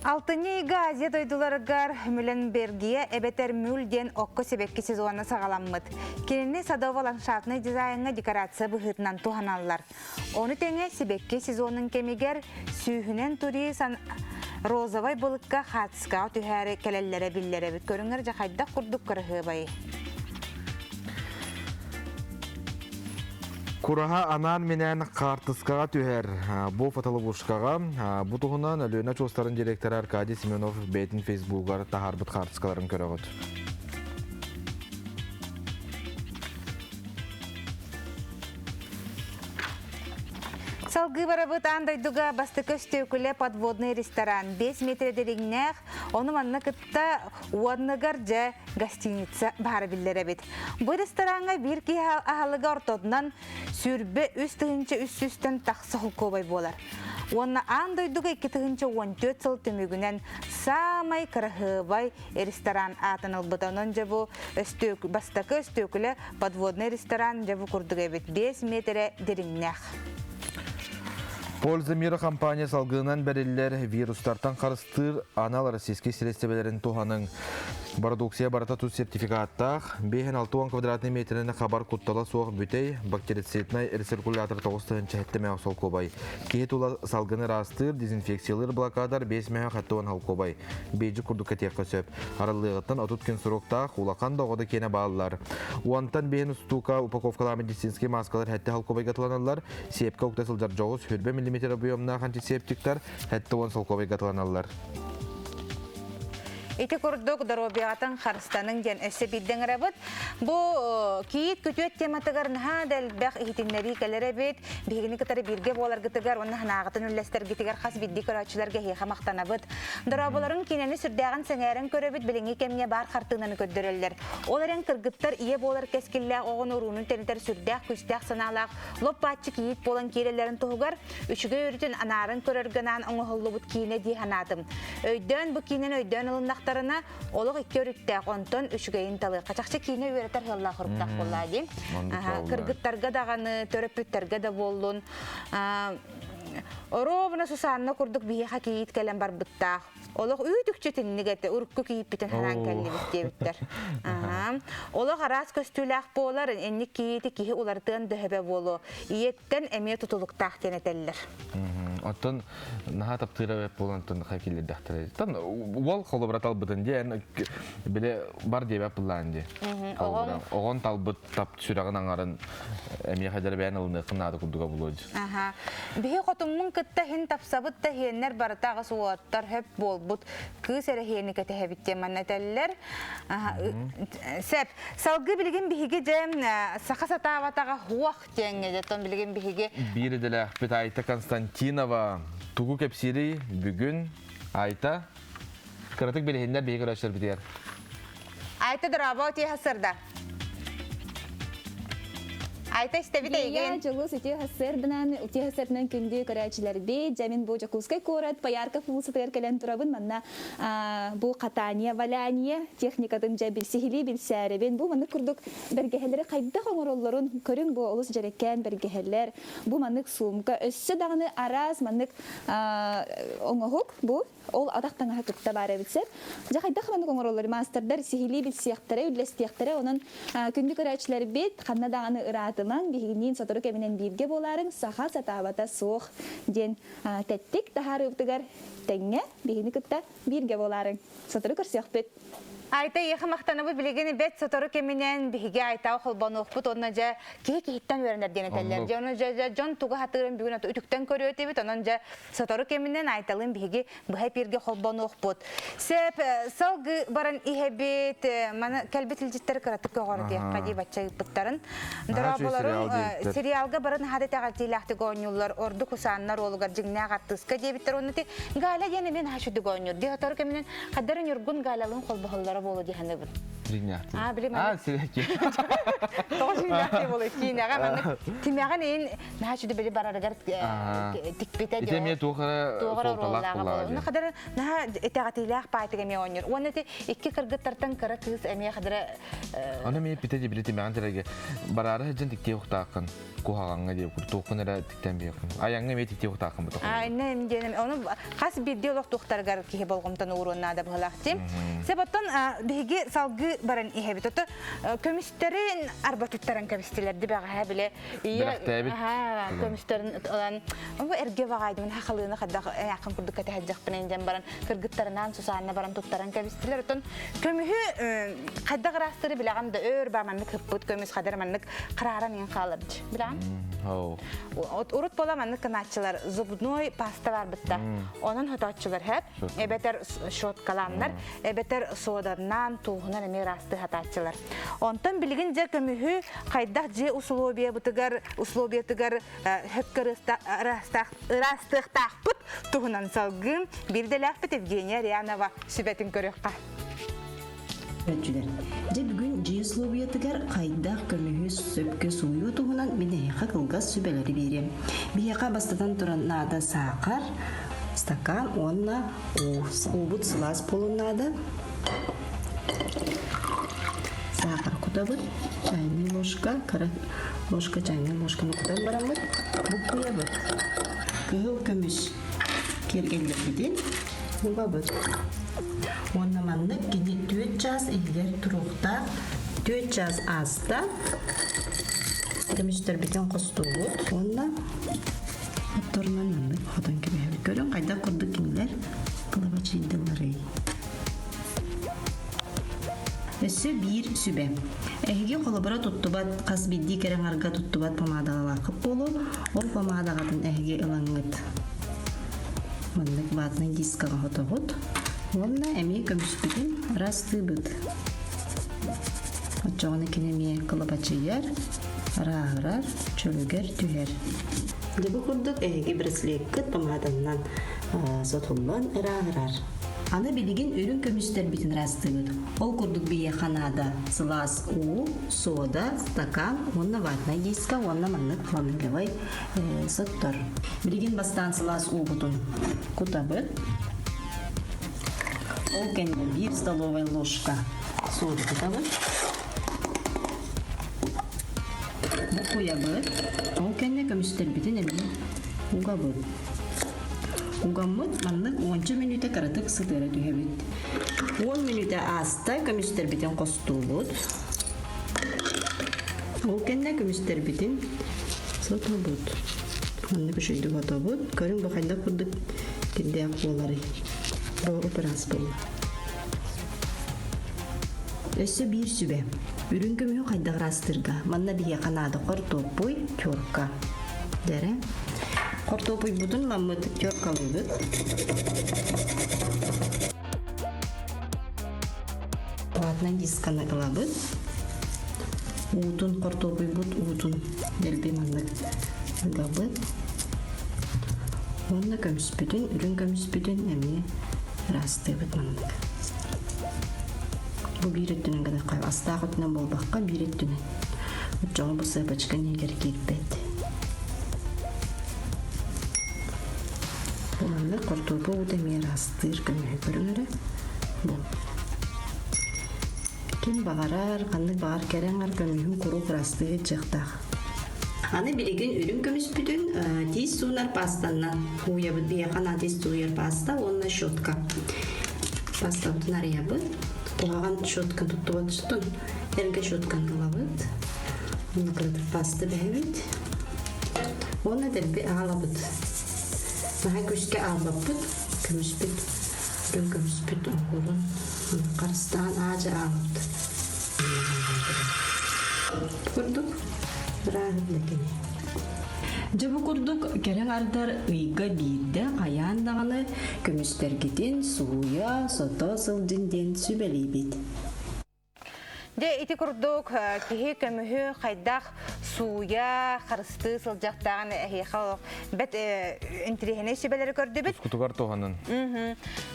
Алтынньы ыйга Азия дойдуларыгар Мюлленбергия эбэтэр Мюль диэн окко сибэкки сезона саҕаламмыт. Кинини садово-ландшафтнай дизайҥҥа декорация быһыытынан туһаналлар. Ону тэҥэ сибэкки сезонун кэмигэр сүүһүнэн турист розовай былыкка хаатыскаҕа түһээри кэлэллэрэ биллэр эбит. Көрүҥэр дьэ хайдах курдук кыраһыабай. Кураһа анаан-минээн хаартыскаҕа түһэр. Бу фотоловушкаҕа бу туһунан Өлүөнэ очуостарын директора Аркадий Семенов бэйэтин фейсбугар таһаарбыт хаартыскаларын көрөҕүт. Салгыы барабыт аан дойдуга бастакы өстүөкүлэ подводный ресторан 5 метр дириҥнээх, ону манна кытта уонныгар дьэ гостиница баара биллэр эбит. Бу рестораҥҥа биир киһи аһылыга ортотунан 23 300-тэн тахса холкуобай буолар. Уонна аан дойдуга 2014 сыл түмүгүнэн саамай кыраһыабай ресторан аатын ылбыта. Онон дьэ бу өстүөк, бастакы өстүөкүлэ подводный ресторан дьэ бу курдук эбит. 5 миэтэрэ дириҥнээх. Польза мира компания салгыынан бэриллэр вирустартан харыстыыр анал российскай средстволарын туһаныҥ. Бородууксуйа барыта тус сертификаттаах, 560 квадратный метрини хабар куттала суох бүтэй, бактерициднай рециркулятор 9 мөөх солкуобай. Киһи тула салгыны ыраастыыр, дезинфекциялыыр блокадар 5 мөөх 70 холкуобай. Бейджи курдук кэтиэххэ сөп. Арыллыаҕыттан 30 күн суруктаах, улахан да оҕо да киэнэ бааллар. Уонтан биһин устуука упаковкалаах медицинский маскалар хэтте холкуобайга тыланаллар, сиэпкэ укта сылдьар дьоҕус хүрбэ миллиметр объемнаах антисептиктар 70 солкуобайга тыланаллар. Ити курдук доруобуйаҕытын харыстаныҥ диэн өссө биирдэ ыҥырабыт. Бу кийиит күтүөт тематыгар наһаа да элбэх иһитиннэрии кэлэр эбит. Биһигини кытары бииргэ буоларгытыгар уонна санааҕытын үллэстэргитигэр хас биирдии көрөөччүлэргэ эһиэхэ махтанабыт. Дорооболорун киинэни сүрдээҕин сэҥээрэн көрөбүт, билиҥҥи кэмҥэ баар хартыынаны көрдөрөллөр. Ол эрэн кыргыттар ийэ буолар кэскиллээх оҕону уруунун тэнитэр сүрдээх күүстээх санаалаах лоп-бааччы кийиит буолан киирэллэрин туһугар үчүгэй өрүтүн анааран көрөргө анаан оҥоһуллубут киинэ дии санаатым. Өйдөөн бу киинэни өйдөөн ылыннахтарына, олох икки өрүттээх, онтон үчүгэйин талыахха. Чахчы киинэ үөрэтэр ыаллаах уруктаах буоллаа дии. Кыргыттарга даҕаны, төрөппүттэргэ да буоллун. Оруобуна Сусанна курдук биһиэхэ кийиит кэлэн барбыттаах. Олох үүт-үкчү итинник этэ, урукку кийииппитин хараан кэллибит диэбиттэр. Олох араас көстүүлээх буолар, инник кийиити киһи уларытыан дөһөбө буолуо. Ийэттэн эмиэ тутулуктаах диэн этэллэр. Оттон наһаа таптыыра эбэт буолан оттон хай киллэрдэхтэрэ. Тан уол холобура талбытын диэн биле бар диэбэт буллаан дии. Оҕон талбыт тап сүрэҕин аҥарын эмиэ хайдара бэйэн ылыныаххын наада курдуга булуо дии. Аха. Биһи хотуммун кытта хин тапсабыт да хиэннэр барыта аҕыс уолаттар хөп буолбут кыыс эрэ хиэни кэтэһэбит диэн манна этэллэр. Сеп. Салгыы билигин биһиги дьэ саха сатаабатаҕа хуох диэҥҥэ дьэ тон билигин биһиги Биир идэлээхпит Айта Константинова тугу кэпсиирий бүгүн Айта кыратык билиһиннэр биһиги көрөөччүлэрбитигэр. Айта дорообо тиэхэ сырда. Айта истэбит эйигин. Дьолу үтүө сарсыарданан, үтүө сарсыарданан күндү көрөөччүлэрбит. Дьэ мин бу Дьокуускай куорат Поярков уулуссатыгар кэлэн турабын. Манна бу катание, валяние техникатын дьэ билсиһилии билсээрибин. Бу маннык курдук бэргэһэлэри хайдах оҥороллорун көрүҥ бу олус дьэрэкээн бэргэһэлэр. Бу маннык сумка өссө даҕаны араас маннык оҥоһук бу Ол атах таҥаһа кытта баар эбит сөп. Дьэ хайдах маннык оҥороллор маастардар сиһилии билсиэхтэрэ, үллэстиэхтэрэ. Онон күндү көрөөччүлэрбит ханна даҕаны ыраатымаҥ, биһигиниин сотору кэминэн бииргэ буолаарыҥ, саха сатаабата суох диэн тэттик таһаарыыбытыгар тэҥҥэ биһигини кытта бииргэ буолаарыҥ. Сотору көрсүөхпүт. Айта эйиэхэ махтанабыт билигин бэт сотору кэминэн биһиги Айтаҕа холбонуохпут уонна дьэ киһи киһиттэн үөрэнэр диэн этэллэр. Дьэ ону дьэ дьон тугу сатыырын бүгүн үтүктэн көрүө этибит. Онон дьэ сотору кэминэн Айталыын биһиги быһа эпииргэ холбонуохпут. Сеп салгыы баран иһэбит. Маны кэлбит илдьиттэр кыратык көҕөрдүөххэ дии бачча ыыппыттарын. Дорооболорун сериалга бары наһаа да итэҕэлтиилээхтик оонньууллар. Ордук Усаанна ролугар дьиҥнээх артыыска диэбиттэр. Уонна ти Галя диэн эмиэ наһаа үчүгдүк оонньуур. Дии сотору кэминэн Хаддары Ньургун Галялыын холбоһоллоро буолуо дии саныыбын. Дьиҥнээхтии. Аа, били Аа, сирэки. Тоҕо дьиҥнээхтии буолуой? Киинэҕэ маннык тимэҕин иин наһаа үчүгэй били барарыгар тикпитэ Ити эмиэ туох эрэ туох эрэ суолталаах оруоллааҕа буоллаҕа буолуо. дии. Уонна хадары наһаа итэҕэтиилээх паайтык эмиэ оонньуур. Уонна ити икки кыргыттартан кыра кыыс эмиэ хадары Аны эмиэ пите дии били тимэҕин тирэги бараары сылдьан тиктиэ ухтааххын. Куһаҕаҥҥа диэ туоххун эрэ тиктэн биэххин. Айаҥҥа эмиэ тиктиэ ухтааххын бутах. Аа, инне диэн ону хас биирдии олох туохтарыгар киһи болҕомтону ууруон наада быһылаах дии. Сеп оттон биһиги салгыы ырастыы баран иһэбит. Ото көмүстэрин арбатыттаран кэбистилэр дибэҕэһэ биле ийэ көмүстэрин ылан бу эргэ баҕайдымын хахалыыны хаддах акын курдук кэтэһэдьэхпинэн дьэн баран кыргыттарынан Сусанна баран туттаран кэбистилэр. Отон көмүһү хайдах ыраастыры билэҕин да өөр ба маннык хыппыт көмүс хадар маннык харааран иҥэн хаалар билэҕин. Урут бола маннык кынааччылар зубной паста барбытта. Онон хотооччулар хэп эбэтэр щеткалааннар эбэтэр суоданнаан тууһунан эмиэ ыраастыы хатааччылар. Онтон билигин дьэ көмүһү хайдах дьиэ условиябытыгар условиятыгар хөккө ыраастыахтаахпыт туһунан салгыы биирдэлээхпит Евгения Рянова сүбэтин көрүөххэ. Өччүлэр. Дьэ бүгүн дьиэ условиятыгар хайдах көмүһү сөпкө сууйуу туһунан мин эһиэхэ кылгас сүбэлэри биэриэм. Биһиэхэ бастатан туран наада саахар, стакан уонна уу. Уубут сылаас буолун наада. Саахар кутабыт, чайный ложка, кыра ложка чайный ложканы кутан бараммыт, буккуйабыт. Кыһыл көмүс киэргэллэрбитин угабыт. Уонна маннык кини түөрт чаас иһигэр туруохтаах. Түөрт чаас ааста. Көмүстэрбитин хостуубут уонна отторунан маннык хотон кэбиһэбит. Көрүҥ хайдах курдук кинилэр кылабачыйдыларый. Өссө биир сүбэ. Эһиги холобура туттубат, хас биирдии кэрэҥарга туттубат помадалааххыт буолуо, ол помадаҕытын эһиги ылаҥҥыт. Маннык ватный дискаҕа хотоҕут уонна эмиэ көмүспүтүн ырастыыбыт. Оччоҕуна кини эмиэ кылабачыйар, ырааһырар, чөлүгэр түһэр. Дьэ бу курдук эһиги браслеткыт помаданнан сотуллан ырааһырар. Аны билигин үрүҥ көмүстэрбитин ыраастыыбыт. Ол курдук биһиэхэ наада сылаас уу, сода, стакан уонна ватнай диска уонна маннык фланелевай соттор. Билигин бастаан сылаас уубутун кутабыт. Ол кэннэ биир столовай ложка сода кутабыт. Буккуйабыт. Ол кэннэ көмүстэрбитин эмиэ угабыт. Угаммыт маннык уонча мүнүүтэ кыратык сытыара түһэбит. 10 мүнүүтэ ааста көмүстэрбитин хостуубут. Ол кэннэ көмүстэрбитин сотобут. Маннык үчүгэйдик отобут. Көрүҥ бу хайдах курдук кирдээх буоларый. Бу ыраас буолла. Өссө биир сүбэ. Үрүҥ көмүһү хайдах ыраастыырга? Манна биһиэхэ наада хортуоппуй, терка. Дэрэ. Хортуоппуйбутун ламмыт теркалыыбыт. Ватнай дисканы ылабыт. Уутун, хортуоппуйбут уутун дэлби маннык ыгабыт. Уонна көмүспүтүн, үрүҥ көмүспүтүн эмиэ ыраастыыбыт маннык. Бу биир өттүнэн гынахха, астаах өттүнэн буолбакка биир өттүнэн. Оччоҕо бу сыапачка иһигэр киирбэт. Бу маннык хортуоппуй уута эмиэ ыраастыыр көмүһү көрүҥ эрэ. Бу. Ким баҕарар, ханнык баҕар кэрэҥ көмүһүн куруук ыраастыы сылдьыахтаах. Аны билигин үрүҥ көмүспүтүн тиис суунар паастаннан ууйабыт. Биһиэхэ наада тиис сууйар пааста уонна щетка. Пастабытын арыйабыт. Куһаҕан щетка туттубат устун эргэ щетканы ылабыт. Уонна кыратык пааста бэһэбит. Уонна дэлби аалабыт. Наһаа күүскэ аалбаппыт. Көмүспүт, үрүҥ көмүспүт оҥкулун харыстаан аадьа аалабыт. Курдук бырааһынна кини. Дьэ бу курдук кэлэн ардар ыйга биирдэ хайаан даҕаны көмүстэргитин сууйа, сото сылдьын диэн сүбэлиибит. Дьэ ити курдук киһи көмүһү хайдах сууйа, харыстыы сылдьахтааҕын эһиэхэ олох бэт интириэһинэй сүбэлэри көрдүбүт. Кутугар туһанын.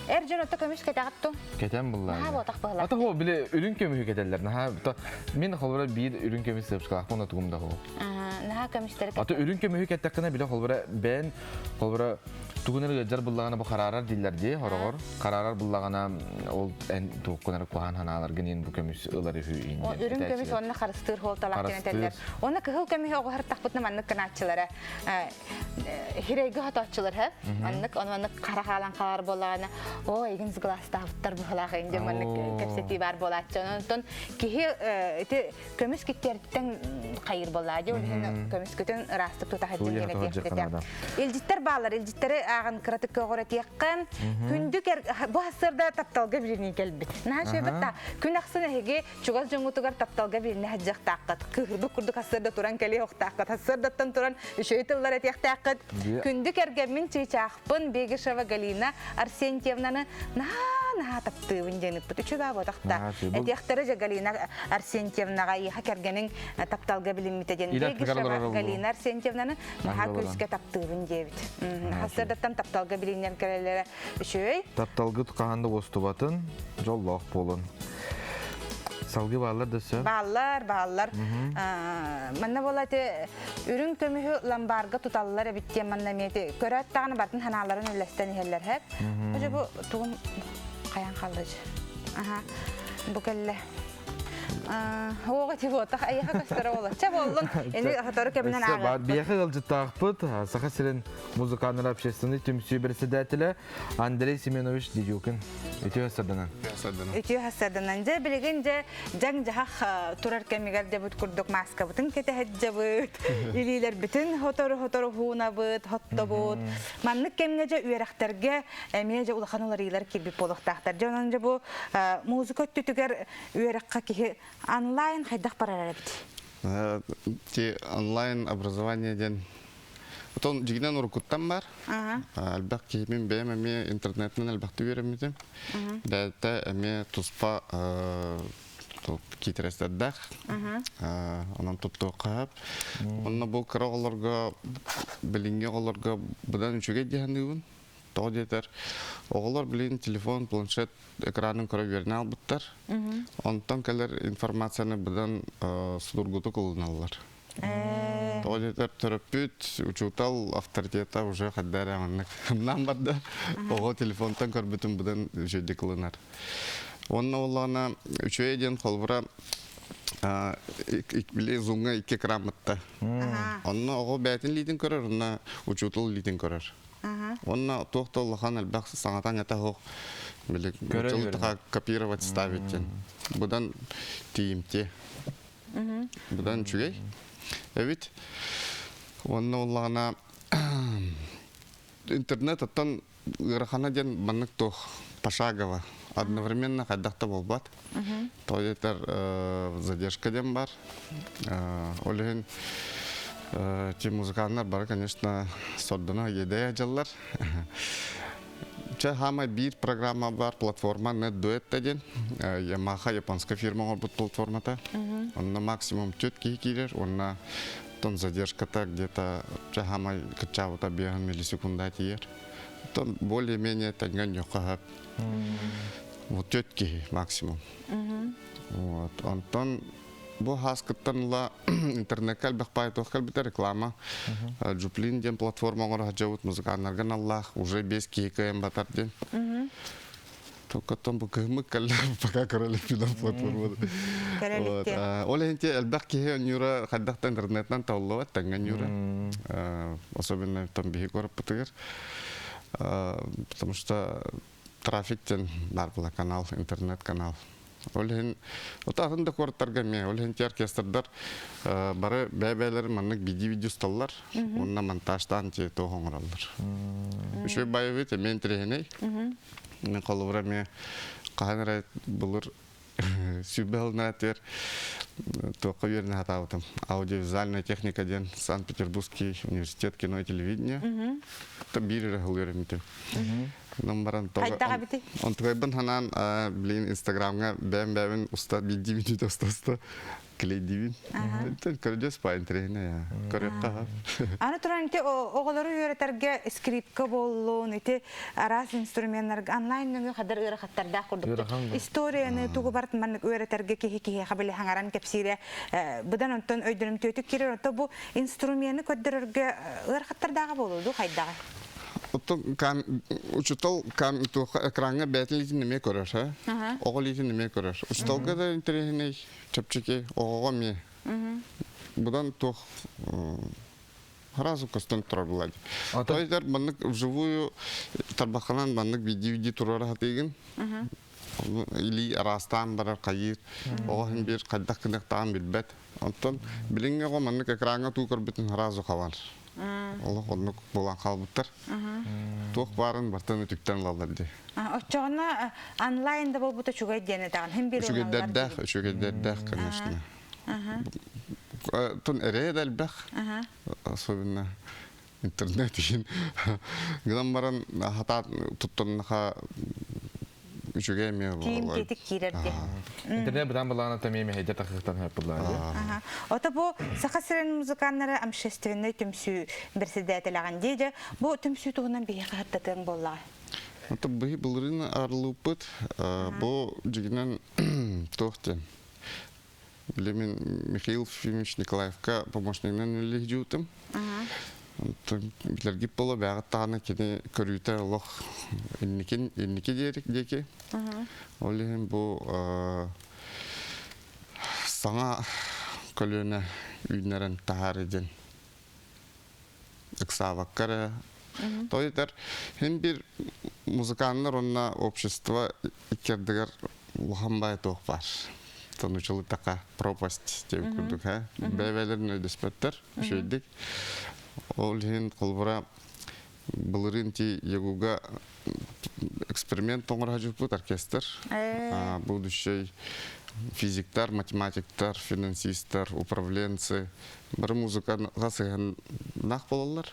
Эр дьон отто көмүс кэтэҕит ту? Кэтэн буллаа. Наһаа буотах быһылар. Ата хо били үрүҥ көмүһү кэтэллэр. Наһаа мин холобура биир үрүҥ көмүс сыпскалаахпын отугум да хо. Наһаа көмүстэри Аты үрүн көмүһү кэттэххинэ биле холбура бэйэн холбура тугун эрэ ыалдьар буллаҕына бу хараарар дииллэр дии хороҕор. Хараарар буллаҕына ол эн туоххун эрэ куһаан ханааларгын иин бу көмүс ылар үһү иин О, үрүҥ көмүс уонна харыстыыр хуолталаах диэн этэллэр. Уонна кыһыл көмүһү оҕуһар тахпытына маннык гынааччылара хирэйгэ хотооччулар һэ. Маннык ону маннык хара хаалан хаалар буоллаҕына, оо, эйигин сгластаабыттар быһылаах инде маннык кэпсэтии баар буолааччы. Онтон киһи ити көмүс киттиэртэн хайыр буоллаа дии, ол иһин көмүскүтүн ыраастык тута сылдьын диэн этиэхтэтэ. Илдьиттэр баалар, илдьиттэри ааҕан кыратык көҕүрэтиэххэ. Күндү бу сырда тапталга билинии кэлбит. Наһаа үчүгэй та. Күн ахсын эһиги чугас дьоҥҥутугар тапталга билинэ сылдьыахтааххыт. Кыыһырбыт курдук сарсыарда туран кэлиэ охтааххыт. Сарсыардаттан туран үчүгэй тыллар этиэхтээххит. Күндү кэргэммин чыычаахпын Бегишева Галина Арсентьевнаны наһаа наһаа таптыыбын диэн ыппыт. Үчүгэй буотахта. Этиэхтэрэ же Галина Арсентьевнаҕа ийэхэ кэргэниҥ тапталга билиммитэ диэн Бегишева Галина Арсентьевнаны наһаа күүскэ таптыыбын диэбит. Сарсыардаттан тапталга билиннэр кэлэллэрэ Үчүгэй. Тапталгыт хаһан да уостубатын, дьоллоох буолун. Салгы бааллар да сөп. Бааллар, бааллар. Манна буола ити үрүҥ көмүһү ламбарга туталлар эбит диэн манна эмиэ ити көрөөт даҕаны бартын ханааларын үллэстэн иһэллэр һэп. Уже бу тугум хайан хаалла Аха. Бу кэллэ. Оҕо тибуотах айаха көстөрө буолла. Чэ буоллун. Эни сотору кэминэн ааҕыахпыт. Биэхэ ыалдьыттаахпыт Саха сирин музыканнар общественный түмсүү председателэ Андрей Семенович Дедюкин. Үтүө сарданан. Үтүө сарданан. Дьэ билигин дьэ дьаҥ-дьаһах турар кэмигэр дьэбит курдук мааскабытын кэтэһэджабыт, илиилэрбитин хотору-хотору хуунабыт, хоттобут. Маннык кэмҥэ дьэ үөрэхтэргэ эмиэ дьэ улахан уларыйыылар киирбит буолуохтаахтар. Дьэ онон дьэ бу музыка өттүтүгэр үөрэххэ киһи онлайн хайдах барар эбит? Ти онлайн образование диэн Отон дьигинэн уруккуттан бар. Элбэх киһи мин бэйэм эмиэ интернетинэн элбэхтик үөрэммитим. Бэйэтэ эмиэ туспа киитэрэстэрдээх. Онон туттуохха сөп. Онно бу кыра оҕолорго, билиҥҥи оҕолорго быдан үчүгэй дии саныыбын. Тоҕо диэтэр, оҕолор билигин телефон, планшет экранын көрө үөрэнэ албыттар. Онтон кэлэр информацияны быдан судургутук ылыналлар. Тоҕо диэтэр, төрөппүт, учуутал авторитета уже хайда эрэ маннык ымнаан барда. Оҕо телефонтан көрбүтүн быдан үчүгэйдик ылынар. Уонна буоллаҕына үчүгэй диэн холобура били зумҥа икки экран батта. Онно оҕо бэйэтин илиитин көрөр, онно учуутал илиитин көрөр. Уонна туох да улахан элбэх саҥатан этэ суох били копировать ставить диэн. Быдан тиийимтиэ. Быдан үчүгэй. Эбит. Уонна уллаҕына интернет оттон ыарахана диэн маннык туох пошагово одновременно хайдах да буолбат. Тоҕо диэтэр задержка диэн бар. Ол иһин те музыканнар бары, конечно, сордоно иэдэйэ дьаллар. Чэ, хаамай биир программа бар, платформа NetDuet диэн. Yamaha японская фирма оҥорбут платформата. Онно максимум түөрт киһи киирэр, уонна тон задержката где-то чэ хаамай кыччаабыта биэһин миллисекунда тиийэр. Тон более-менее тэҥҥэ ньоххо Вот түөрт киһи максимум. Вот. Онтон бу хааскыттан ыла интернекка элбэх баай туох кэлбитэ реклама. Джуплин диэн платформа оҥоро сылдьабыт музыканнарга аналлаах уже без киһи кыайан батар диэн. Только оттон бу кыһыммыт кэллэ пока королевпинан платформа. Вот. Ол иһин элбэх киһи онньуура хайдах да интернетынан табыллыбат тэҥҥэ онньуура. Особенно там биһи куораппытыгар. Потому что трафик диэн баар була канал, интернет-канал. Ол иһин атын да куораттарга эмиэ, ол иһин оркестрдар бары бэйэ-бэйэлэрин маннык видео-видео усталлар, уонна монтажтаан туох оҥороллор. Үчүгэй баайыбыт эмиэ интэриэһинэй. Мин холобура эмиэ хаһан эрэ былыр сүүрбэ сылынан этигэр туохха үөрэнэ сатаабытым. Аудиовизуальная техника диэн Санкт-Петербургский университет кино и телевидения. Биир эрэ сыл үөрэммитим. Онон баран Хайдах эбити? Онтукайбын ханаан билигин Инстаграмҥа бэйэм-бэйэбин уста биирдии мүнүүтэ уста-уста клейдиибин. Көрдьөс баа интэриэһинэй аа. Көрүөххэ Аны туран ити оҕолору үөрэтэргэ скрипка буоллун, ити араас инструменнарга онлайн нөҥүө хадар ыарахаттардаах курдук. Историяны тугу барытын маннык үөрэтэргэ киһи киһиэхэ били хаҥаран кэпсиирэ быдан онтон өйдөнүмтүөтүк киирэр. Онто бу инструмены көрдөрөргө ыарахаттардааҕа буолуо дуу хайдаҕа? Оттон кам учутал кам туохха экраҥҥа бэйэтин илиитин эмиэ көрөр, ха? Оҕо илиитин эмиэ көрөр. Учуталга да интэриэһинэй, чэпчэки, оҕоҕо эмиэ. Будан туох сразу көстөн турар буолла. Тойтар маннык вживую тарбахханан маннык видео туруора сатыыгын. Илии араастаан барар хайыыр. Оҕо иһин биир хайдах гыныахтааҕын билбэт. Оттон билиҥҥи оҕо маннык экраҥҥа туу көрбүтүн сразу хабар. Олох оннук буолан хаалбыттар. Туох баарын бартан үтүктэн ылаллар дии. Оччоҕуна онлайн да буолбута үчүгэй диэн этэҕин. Хим биир Үчүгэйдэрдээх, үчүгэйдэрдээх, конечно. Тун эрээ да элбэх. Особенно интернет иһин. Гынан баран хатаат туттаннаха үчүгэй эмиэ Тиим тиэтик киирэр дии. Интернет бытан былаана тамиэ мэһэйдэ тахыхтан хөппуллаа дии. Ото бу Саха сирин музыканнара общественнай түмсүү председателяҕын дии дьэ бу түмсүү туһунан биһиэхэ хаттатыаҥ буоллаҕа. Ото быһы былырыын арылыыппыт бу дьигинэн туох диэн Били мин Михаил Ефимович Николаевка помощнигынан үлэлиһдьиутум. Билэргит буолуо бэҕэт даҕаны кини көрүүтэ олох инникин инники диэки. Ол иһин бу саҥа көлүөнэ үүннэрэн таһаары диэн ыксаабакка эрэ. Тойтар хин бир музыканнар уонна общество иккердигэр улахан баай туох баар. Тонучулутака пропасть диэбит курдук ха. Бэйбэлэрин өйдөспөттөр үчүгэйдик. Ол иһин холбура былырыын ти ЕГУга эксперимент оҥоро сылдьыбыппыт оркестр. Будущий физиктар, математиктар, финансисттар, управленцы бары музыкаға сыһыаннаах буолаллар.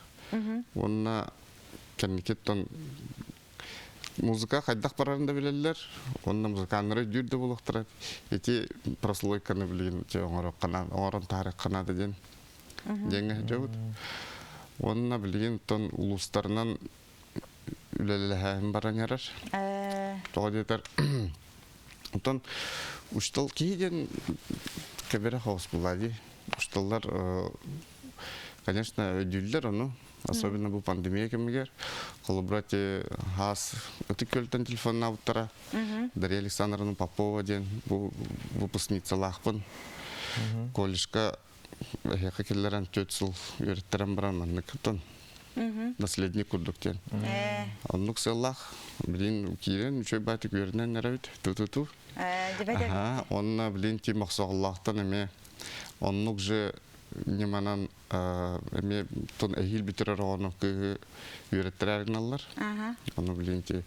Уонна кэнникиттэн музыка хайдах барарын да билэллэр, уонна музыканнары өйдүүр да буолуохтара. Ити прослойканы билигин оҥорон таһаарыахха наада диэн диэҥҥэ сылдьабыт. Уонна билигин тон улуустарынан үлэлэһээһин баран эрэр. Тоҕо диэтэр Онтон учтал киһи диэн кэбирэх оҕус буолла дии. Учталлар, конечно, өйдүүллэр ону. Особенно бу пандемия кэмигэр. Холобура, те хаас Ытык Күөлтэн телефоннаабыттара. Дарья Александровна Попова диэн бу выпускницалаахпын. Колледжка эһиэхэ киллэрэн төрт сыл үөрэттэрэн баран маннык оттон наследник курдук диэн. Оннук сыаллаах билин киирэн үчүгэй баатык үөрэнэн эрэбит ту-ту-ту. Аха, онно билин тим охсоҕоллоохтон эмиэ оннук же ньыманан эмиэ тон эһиил бүтэрэр оҕону кыыһы үөрэттэрээр гыналлар. Ону билин ти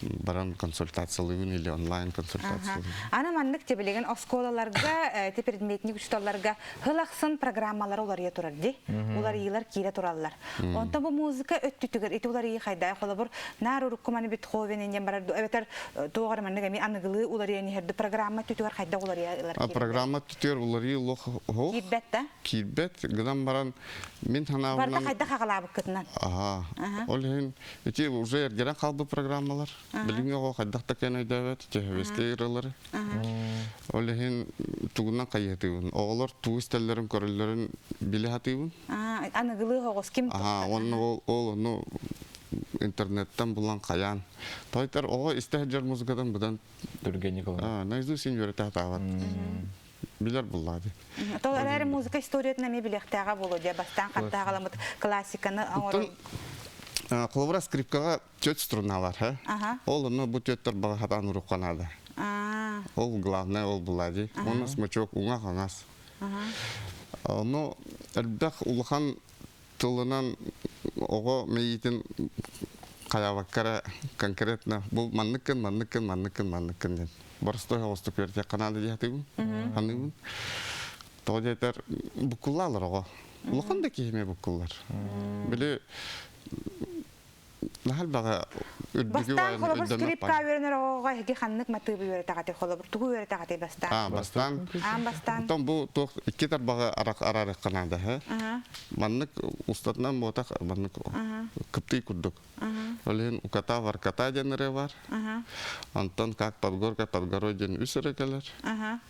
баран консультациялыыбын или онлайн консультациялыыбын. Аны маннык тебилигин оскуолаларга, ти предметник учуталларга хыл ахсын программалар уларыйа турар ди. Уларыйыылар киирэ тураллар. Онтон бу музыка өттүтүгэр ити уларыйыы хайдай холобур наар урукку маны Бетховен диэн барар эбэтэр туоҕар маннык эми аныгылыы уларыйан иһэрди программа өттүтүгэр хайдах уларыйа Программа өттүтүгэр уларыйыы олох Киирбэт да? Киирбэт. Гынан баран мин санаабынан Барыта хайдах аҕалаабыккытынан? Аха. Ол иһин ити уже эргэрэн хаалбыт программалар. Билиҥҥи оҕо хайдах да кэлэн өйдөөбөт, төһөбөскө ыралары. Ол иһин тугунан хайыһытыыбын. Оҕолор тугу истэллэрин, көрөллөрүн билэ сатыыбын. Аныгылыы оҕус ким Аха, уонна ол ол ону интернеттэн булан хайаан. Тойтар оҕо истэ сылдьар музыкатын быдан Түргэнник ылар. Наизусть үөрэтэ сатаабат. Билэр буллаады. Тол эрээри музыка историятын эмиэ билиэхтээҕэ буолуо дии. Бастаан хаттааҕаламмыт классиканы оҥорон. Холобура скрипкаҕа түөрт струна бар, ха? Ол онно бу түөрт торбаҕа хатаан уруохха наада. Ол главное ол булла дии. Уонна смычок уҥа-хаҥас. Ону элбэх улахан тылынан оҕо мэйиитин хайаабакка эрэ конкретно бу манныккын, манныккын, манныккын, манныккын диэн. Боростой оҕустук үөрэтиэххэ наада дии сатыыбын, саныыбын. Тоҕо диэтэр буккуллаалар оҕо. Улахан да киһи эмиэ буккуллар. Били наһаа элбэҕи үрдүгү Бастаан холобур скрипка үөрэнэр оҕоҕо эһиги ханнык матыыбы үөрэтэҕитий холобур тугу үөрэтэҕитий бастаан? А, бастаан. Аан бастаан. Оттон бу туох икки тарбаҕы араарыахха наада, һэ? Маннык устатынан буотах маннык кыптый курдук. Ол иһин уката варката диэн ырыа бар. Онтон как под горкой под горой диэн үс ырыа кэлэр.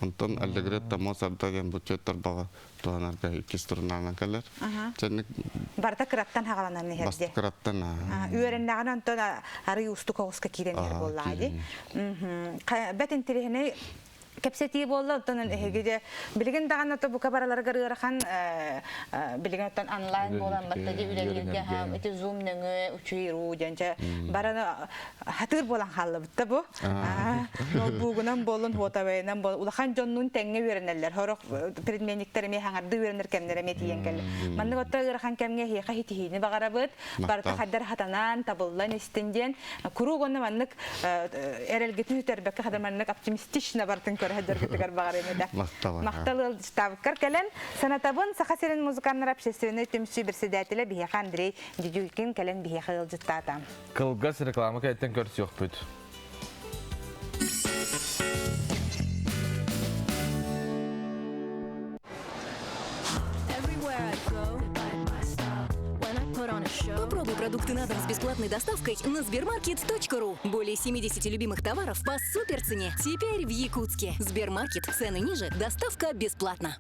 Онтон Аллегретто Моцарта диэн бу түөрт тарбаҕы туһанарга иккис турнаанан кэлэр. Чэнник Барыта кыраттан хаҕаланан иһэр дии. Кыраттан. Үөрэннэҕинэ онтон арый уустук оҕуска киирэн иһэр буоллаҕа дии. Бэт интириэһинэй кэпсэтии буолла оттон эһиги дьэ билигин даҕаны то бука бараларыгар ыарахан билигин оттон онлайн буолан батта дии үлэлииргэ ити зум нөҥүө учуйруу диэн чэ бараны хатыыр буолан хааллыбыт да бу ноутбугунан буоллун хуотабайынан буоллун улахан дьоннуун тэҥҥэ үөрэнэллэр сорох предметниктэр эмиэ хаҥардыы үөрэнэр кэмнэрэ эмиэ тиийэн кэллэ маннык отто ыарахан кэмҥэ эһиэхэ ситиһиини баҕарабыт барыта хайдар хатанаан табыллан истин диэн куруук онно маннык эрэлгитин сүтэрбэккэ хада маннык оптимистично бартын көрө сылдьаргытыгар баҕарыам этэ. Махтал ыалдьыттаабыккар кэлэн санатабын Саха сирин музыканнара общественнай түмсүү председателэ биһиэхэ Андрей Дедюкин кэлэн биһиэхэ ыалдьыттаата. Кылгас реклама кэнниттэн көрсүөхпүт. Попробуй продукты на дом с бесплатной доставкой на Сбермаркет.ру. Более 70 любимых товаров по супер цене. Теперь в Якутске. Сбермаркет. Цены ниже, доставка бесплатно.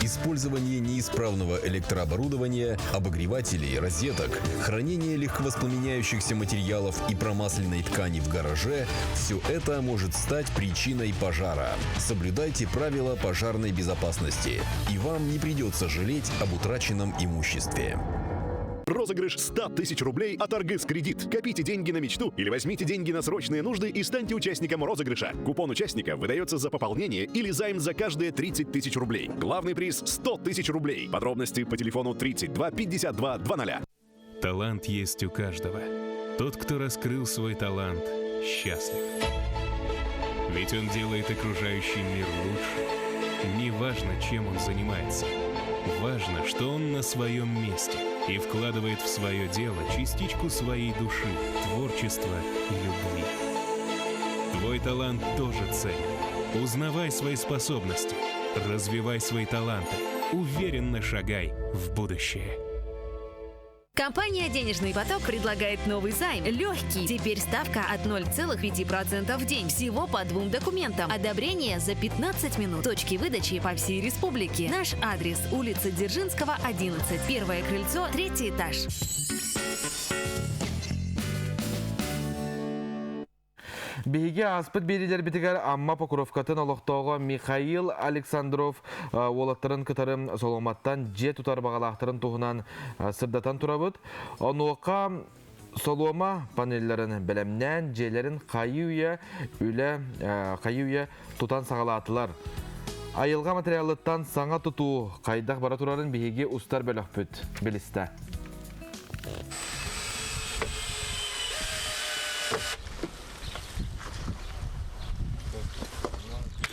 Использование неисправного электрооборудования, обогревателей, розеток, хранение легковоспламеняющихся материалов и промасленной ткани в гараже – все это может стать причиной пожара. Соблюдайте правила пожарной безопасности, и вам не придется жалеть об утраченном имуществе. Розыгрыш 100 тысяч рублей от Аргыс Кредит. Копите деньги на мечту или возьмите деньги на срочные нужды и станьте участником розыгрыша. Купон участника выдается за пополнение или займ за каждые 30 тысяч рублей. Главный приз 100 тысяч рублей. Подробности по телефону 32 52 00. Талант есть у каждого. Тот, кто раскрыл свой талант, счастлив. Ведь он делает окружающий мир лучше. Неважно, чем он занимается. Важно, что он на своем месте и вкладывает в свое дело частичку своей души, творчества и любви. Твой талант тоже ценен. Узнавай свои способности, развивай свои таланты, уверенно шагай в будущее. Компания «Денежный поток» предлагает новый займ. Легкий. Теперь ставка от 0,5% в день. Всего по двум документам. Одобрение за 15 минут. Точки выдачи по всей республике. Наш адрес – улица Дзержинского, 11. Первое крыльцо, третий этаж. Биһиги ааспыт биэриилэрбитигэр Амма Покровкатын олохтооҕо Михаил Александров уолаттарын кытары Соломаттан дьиэ тутар баҕалаахтарын туһунан сырдатан турабыт. Онуоха солуома панелларын бэлэмнээн дьиэлэрин хайыы-үйэ үлэ хайыы-үйэ тутан саҕалаатылар. Айылҕа материалыттан саҥа тутуу хайдах бара турарын биһиги устар бөлөхпүт билистэ.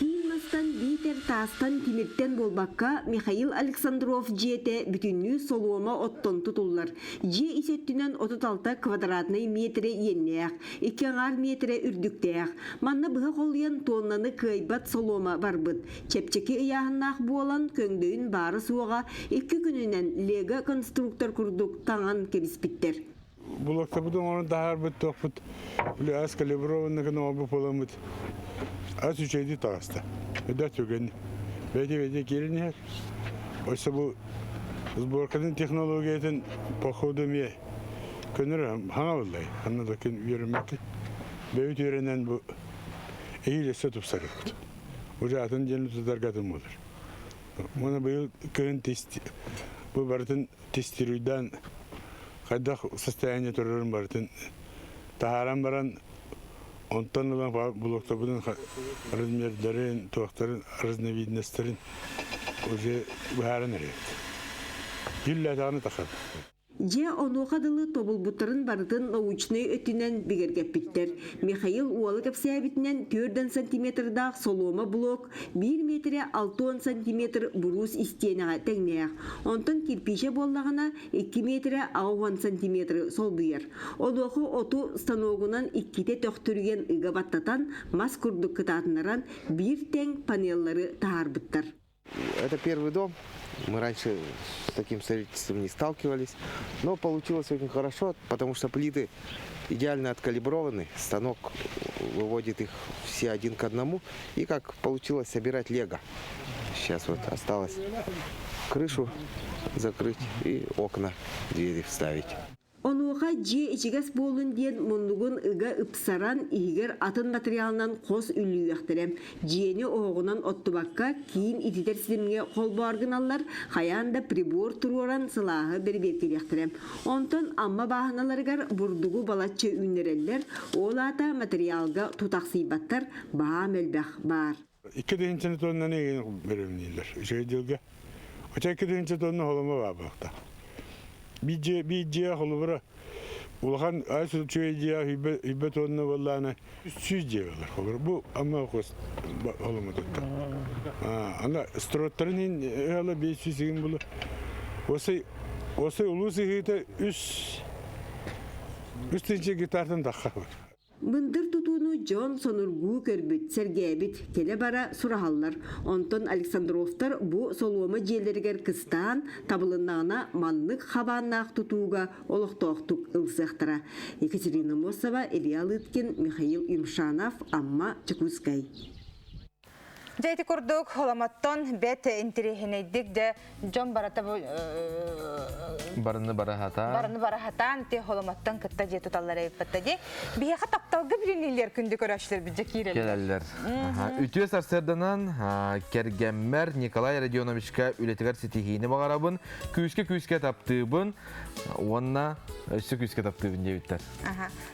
Киин мастан биитэр таастан тимиртэн буолбакка, Михаил Александров дьиэтэ бүтүннүү солуома оттон тутуллар. Дьиэ ис өттүнэн 36 квадратнай миэтэрэ иэннээх, икки аҥаар миэтэрэ үрдүктээх. Манна быһа холуйан туоннаны кыайбат солуома барбыт. Чэпчэки ыйааһыннаах буолан, көҥдөйүн баара-суоҕа икки күнүнэн Лего конструктор курдук таҥан кэбиспиттэр. Булактабыт оҥорон таһаарбыт туохпут били ас калиброванный гына оҥорбут буоламмыт ас үчүгэйдик таҕыста. Өдө түгэн бэйти-бэйти киирэн иһэр. Өссө бу сборкатын технологиятын походу эмиэ көнөр хаҥа буллай. Ханна да күн үөрэммэккэ. Бэйбит үөрэнэн бу эһиил өссө тупсарыахпыт. Уже атын дьиэни тутарга атын буолар. Уонна быйыл кыһын бу барытын тестируйдаан хайдах состояние турарын барытын Таһааран баран онтон ылан блоктарбытын размердарын, туохтарын, разновидностарын уже быһааран эрэбит. Күллээтэҕинэ тахар. Дьэ, онуоха дылы тобулбуттарын барытын научнай өттүнэн бигэргэппиттэр. Михаил уола кэпсээбитинэн, 4 сантиметрдаах солуома блок биир миэтэрэ 60 сантиметр буруус истиэнэҕэ тэҥнээх. Онтон кирпиичэ буоллаҕына, 2 миэтэрэ 80 сантиметры солбуйар. Онуоха оту станогунан иккитэ төхтүрүйэн ыга баттатан, мас курдук кытаатыннаран, биир тэҥ панеллары таһаарбыттар. Это первый дом. Мы раньше с таким строительством не сталкивались. Но получилось очень хорошо, потому что плиты идеально откалиброваны. Станок выводит их все один к одному. И как получилось собирать лего. Сейчас вот осталось крышу закрыть и окна, двери вставить. Онуоха дьиэ ичигэс буоллун диэн муннугун ыга ыпсаран, иһигэр атын матырыйаалынан хос үллүйүөхтэрэ. Дьиэни оһоҕунан оттубакка, киин ититэр ситимҥэ холбоор гыналлар, хайаан да прибор туруоран сылааһы бэрэбиэркэлиэхтэрэ. Онтон Амма бааһыналарыгар бурдугу балачча үүннэрэллэр, ол аата матырыйаалга тутахсыйбаттар, баһаам элбэх баар. 2 тыһыынчаны тоннаны бөрөмнүүллэр. Үчүгэй дьылга. Оча 2 тыһыынча тонна холомо баар буолуохтаах. Биир дьиэ холобура улахан ас үчүгэй дьиэ үйбэ тонна буоллаана 100 дьиэ болар. Холобура бу Амма хос холомо тутта. Ана строттарын иһин ыала 500 игин булу. Осы осы улуу сыһыыта үс үс тыһыынча гектартан тахха бар. Мындыр тутууну дьон сонургуу көрбүт, сэргээбит, кэлэ-бара сураһаллар. Онтон Александровтар бу солуома дьиэлэригэр кыстаан, табылыннаҕына маннык хабааннаах тутууга олохтоохтук ылсыахтара. Екатерина Мосова, Илья Лыткин, Михаил Юмшанов, Амма, Чекускай. Дьэ ити курдук холомоттон бэт интириэһинэйдик дьэ дьон барата бу Барыны барахатаан. барыны барахатаан ти холомоттон кытта дьиэ туталлар эбиппатта ди. Биһиэхэ тапталга билиниллэр күндү көрөөччүлэр бidже киирэллэр. Кэлэллэр. Үтүө сарсыарданан кэргэммэр Николай Родионовичка үлэтигэр ситиһиини баҕарабын, күүскэ-күүскэ таптыыбын уонна өссө күүскэ таптыыбын диэбиттэр.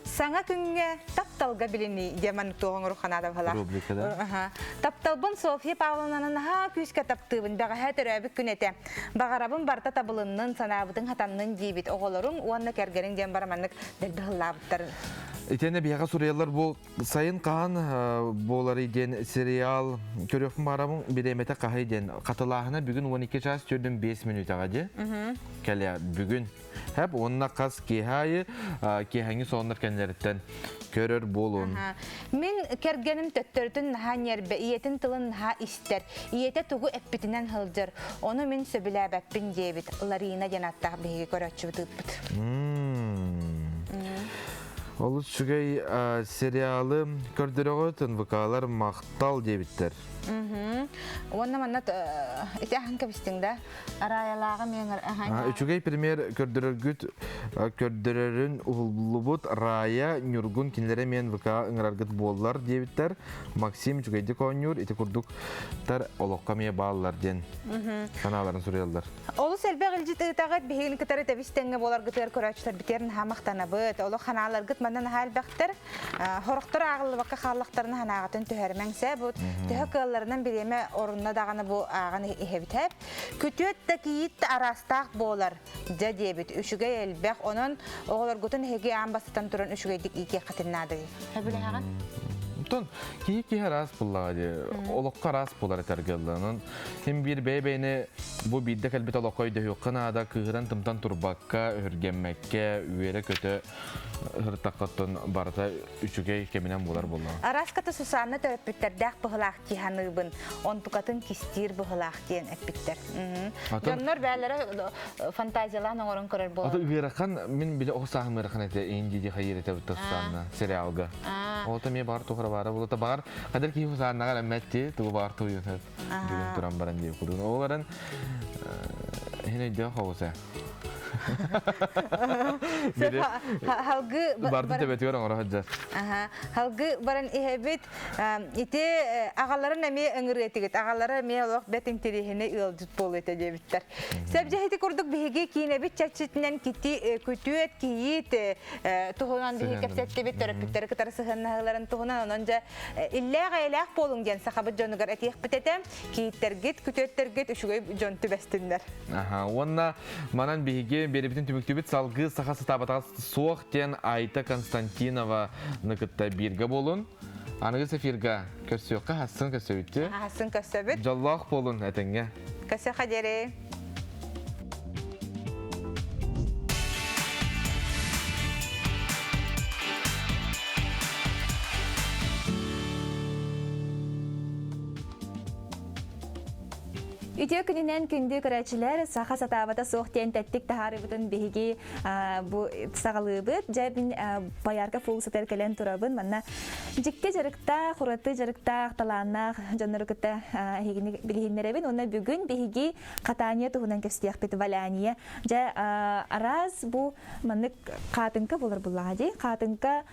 Саҥа күҥҥэ тапталга билини диэман туоҕуҥ уруханаада баһылаах. Рубрикада. Тапталбын Софья Павловнаны наһаа күүскэ таптыыбын. Бэҕэһээ төрөөбүт күн этэ. Баҕарабын барыта табылыннын, санаабытыҥ хатаннын диибит. Оҕолоруҥ уонна кэргэниҥ диэн бараманнык дэлби ыллаабыттарын. Итиэннэ биһиэхэ суруйаллар бу сайын хаһан буоларый диэн сериал көрүөхпүн баҕарабын бириэмэтэ хаһый диэн хатылааһына бүгүн 12 час 4-5 мүнүүтэҕэ дии кэлэ бүгүн Хэп уонна хас киэһэ аайы киэһэҥҥи соннор кэннилэриттэн көрөр буолуон. Мин кэргэним төттөрүтүн наһаа ньиэрбэ, ийэтин тылын наһаа истэр. Ийэтэ тугу эппитинэн сылдьар. Ону мин сөбүлээбэппин диэбит. Ларина диэн аттаах биһиги көрөөччүбүт ыыппыт. Олус үчүгэй сериалы көрдөрөҕүт, НВК-лар махтал диэбиттэр. Уонна манна ити аһан кэбистиҥ да? Араайалааҕы миэҥэр Үчүгэй пример көрдөрөргүт көрдөрөрүн уһуллубут Рая Ньургун кинилэри мен ВК ыҥыраргыт буоллар диэбиттэр. Максим үчүгэйдик оонньуур ити курдук тар олоххо эмиэ бааллар диэн санааларын суруйаллар. Олус элбэх илдьит ыытаҕыт биһигини кытары тэбис тэҥҥэ буоларгытыгар көрөөччүлэрбитигэр наһаа махтанабыт. Олох ханааларгыт манна наһаа элбэхтэр. Хорохтор ааҕыллыбакка хааллахтарына санааҕытын түһэрмэҥ бу төһө кыалларынан бириэмэ орунна даҕаны бу ааҕан иһэбит хэп. Күтүөт да кийиит да араастаах буолар дьэ диэбит үчүгэй элбэх онон оҕолоргутун эһиги аан бастатан туран үчүгэйдик иитиэххитин наада Сөбүлэһэҕин? Онтон киһи киһи араас буллаҕа дии. Олоххо араас буолар этэргэ Онон син биир бэйэ-бэйэни бу биирдэ кэлбит олоххо өйдөһүөххэ наада, кыыһыран-тымтан турбакка, өһүргэммэккэ, үөрэ-көтө ыртаххыттан барыта үчүгэй кэминэн буолар буоллаҕа. Араската Сусанна төрөппүттэрдээх быһылаах дии саныыбын, онтукатын кистиир быһылаах диэн эппиттэр. Дьоннор бээлэрэ фантазиялаан оҥорон көрөр буолар. Аты ыарахан, мин биле оҕо сааһым ыарахан этэ, инди ди хайыр этэ бутта Сусанна сериалга. Ол эмиэ баҕар тухара баара буолута баҕар хадыр киһи Сусаннаҕа эрэммэтти, тугу баҕар туйун бүгүн туран баран диye курдук. Ол баран хин өйдөөх оҕуса. Халгы Бардын төбөтүгэр оҥоро сылдьар. Халгы баран иһэбит. Ити аҕаларын эмиэ ыҥырыатыгыт. Аҕалара эмиэ олох бэт интэриэһинэй ыалдьыт буолуо этэ диэбиттэр. Сөбдьэһити курдук биһиги киинэбит чэрчитинэн кити күтүөт, кийиит туһунан биһиги кэпсэттибит, төрөппүттэри кытары сыһыаннаһыыларын туһунан. Онон дьэ иллээх-эйэлээх буолуҥ диэн сахабыт дьонугар этиэхпит этэ. Кийииттэргит, күтүөттэргит үчүгэй дьон түбэстиннэр. Аха, уонна манан биһиги биэрибитин түмүктүүбүт салгыы саха сатаабатаҕа суох диэн Айта Константинованы кытта бииргэ буолун. Аныгы эфирга көрсүөххэ хассын көрсөбүттү. Хассын көрсөбүт. Дьоллоох буолун этэҥҥэ. Көрсүөххэ диэри. Үтүө күнүнэн күндү көрөөччүлэр, саха сатаабата суох диэн тэттик таһаарыбытын биһиги бу саҕалыыбыт. Дьэ, мин Боярка фулсатыгар кэлэн турабын. Манна дьикти дьарыктаах, ураты дьарыктаах, талааннаах дьоннору кытта эһигини билиһиннэрэбин. Уонна бүгүн биһиги катание туһунан кэпсиэхпит валяние. Дьэ, араас бу маннык хаатыҥка буолар буллаҕа дии. Хаатыҥка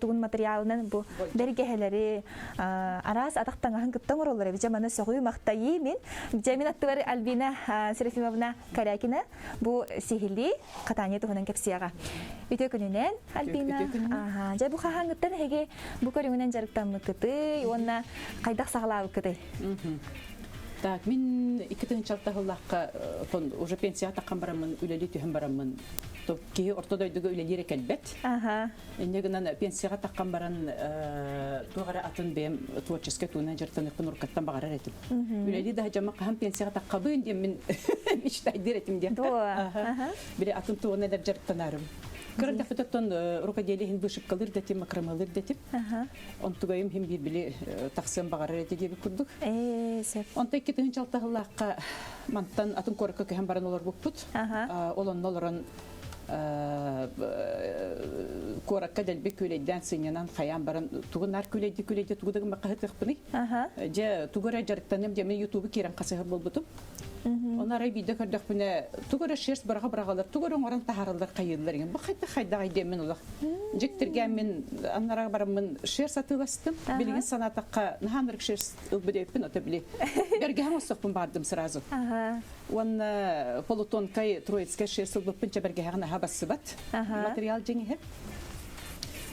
тугун материалынан бу бэргэһэлэри араас атах таҥаһын кытта оҥороллор эбит. Дьэ маны сөҕүү махтайыы мин. Дьэ мин аттыбар Альбина Серафимовна Корякина бу сиһилии катание туһунан кэпсиэҕэ. Үтүө күнүнэн, Альбина. Аха. Дьэ бу хаһааҥҥыттан эһиги бу көрүҥүнэн дьарыктаммыккытый уонна хайдах саҕалаабыккытый? Так, мин 2006 сыллаахха уже пенсияҕа таххан бараммын, үлэлии түһэн бараммын, киһи орто дойдуга үлэлиирэ кэлбэт. Инньэ гынан пенсияҕа таххан баран туох эрэ атын бэйэм творческай туунан дьарыктаныахпын уруккаттан баҕарар этим. Үлэлии да дьама хаһан пенсияҕа таххабын диэн мин мечтайдыыр этим диэн. Били атын тугунан эрэ дьарыктанарым. Кыра дэхпитоттон рукоделие иһин вышивкалыыр да этим, макрамалыыр да этим. Онтугайым иһин биир били тахсыан баҕарар этэ диэбит курдук. Онто 2006 сыллаахха мантан атын куоракка көһөн баран олорбуппут. Ол онно олорон куоракка дэлби күөлэйдээн сынньанан хайаан баран тугу наар күлэйди күлэйди тугу да гыммакка сытыахпыный дьэ тугу эрэ дьарыктаныам диэмин ютубу киирэн хасыһар буолбутум Оны арай биирдэ көрдөхпүнэ тугу эрэ шерсть быраҕа быраҕалар тугу эрэ оҥорон таһаараллар хайыыллар иҥин бу хайдах хайдаҕай диэммин олох дьиктиргээммин аннараа бараммын шерсть атыыластым билигин санаатахха наһаа ынырык шерсть ылбыт эбиппин ото били бэргэһэм оссохпун баардым сразу Уонна полутонкай троицкай шерсть ылбыппын чэбэргэһэҕин наһаа бассыбат материал дьиҥиһэ.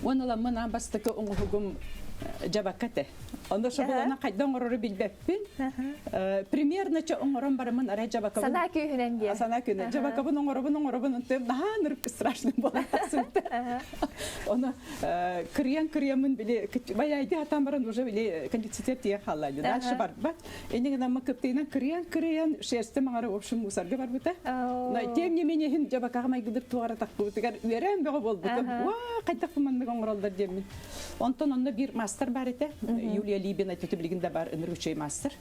Уонна ыламмын аан бастакы оҥоһугум дьабакка этэ. Онно шаблона хайда оҥорору билбэппин. Примерно чэ оҥорон бараммын арай дьабакабын... Санаа күүһүнэн диэн. Санаа күүһүнэн. Дьабакабын оҥоробун оҥоробун онтон наһаа ынырык страшный буолан тахсыбыта. Ону кырыйан кырыйаммын били баяйды хатан баран уже били кондиционер тиийэн хаалла. Дальше барбат. Инньэ гынан кыптыйынан кырыйан-кырыйан шерсти маҥара в общем мусорга барбыта. Но тем не менее иһин дьабакаҕа майгылыр туора тахпыбытыгар үөрэн бөҕө буолбутум. Уа, хайдах бу маннык оҥороллор диэммин. Онтон онно биир мастер бар этэ. Юлия Либина төтө билигин да бар ыныручай мастер.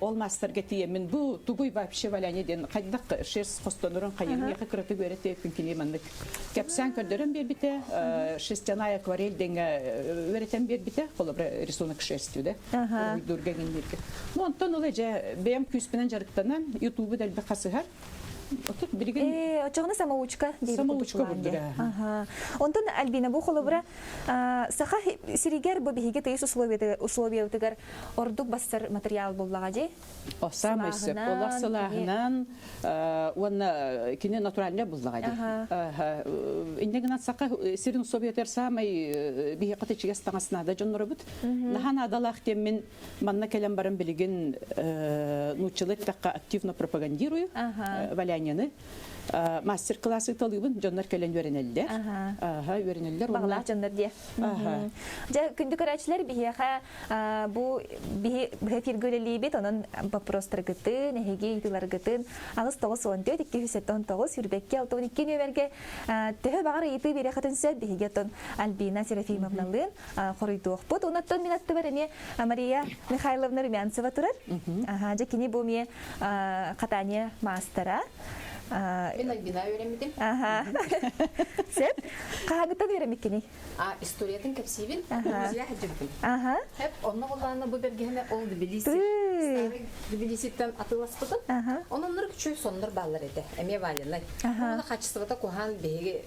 Ол мастерга тиийэммин бу тугуй вообще валяне диэн хайдах шерсть хостонорун хайын миэхэ кыратык үөрэтиэппин кини маннык кэпсээн көрдөрөн биэрбитэ. Шерстяная акварель диэҥҥэ үөрэтэн биэрбитэ. Холобура рисунок шерстью да. Уруһуйдуурга гинниргэ. Ну, онтон ыла дьэ бэйэм күүспүнэн дьарыктанан, ютубу дэлби хасыһар. Отут билигин Э, очоҕуна самоучка диэбит Самоучка курдук курдук, Аха. Онтон Альбина бу холобура саха сиригэр бу биһиги тыйыс условиябытыгар ордук бассар материал буллаҕа дии. О, саамай сөп. Олох сылааһынан уонна кини натуральный буллаҕа дии. Инньэ гынан саха сирин условиятыгар саамай биһиэхэ ичигэс таҥас наада дьонноробут. Наһаа наадалаах диэммин манна кэлэн баран билигин нууччалыы эттэххэ активно пропагандирую валянияны. Мастер-класс ыыталыыбын, дьоннор кэлэн үөрэнэллэр. Аха, үөрэнэллэр. Баҕалаах дьоннор диэ. Дьэ, күндү көрөөччүлэр, биһиэхэ бу биһи эфиргэ үлэлиибит, онон боппуруостаргытын, эһиги ыйытыыларгытын 8 94 279 22 62 нүөмэргэ төһө баҕар ыйытыы биэриэххитин сөп, биһиги оттон Альбина Серафимовналыын хоруйдуохпут. Онон мин аттыбар эмиэ Мария Михайловна Румянцева турар. Дьэ, кини бу эмиэ катание маастара. Мин Альбина үөрэммитим. Аха. Сеп. Хаһааҥҥыттан үөрэммиккиний? А историятын кэпсиибин. Грузия сылдьыбытым. Аха. Хеп, онно буллаана бу бэргэһэни ол Тбилиси, старый Тбилиситтэн атыыласпытым. Онон үчүгэй соннор бааллар этэ. Эмиэ валенай. Ол качествота куһаан биһиги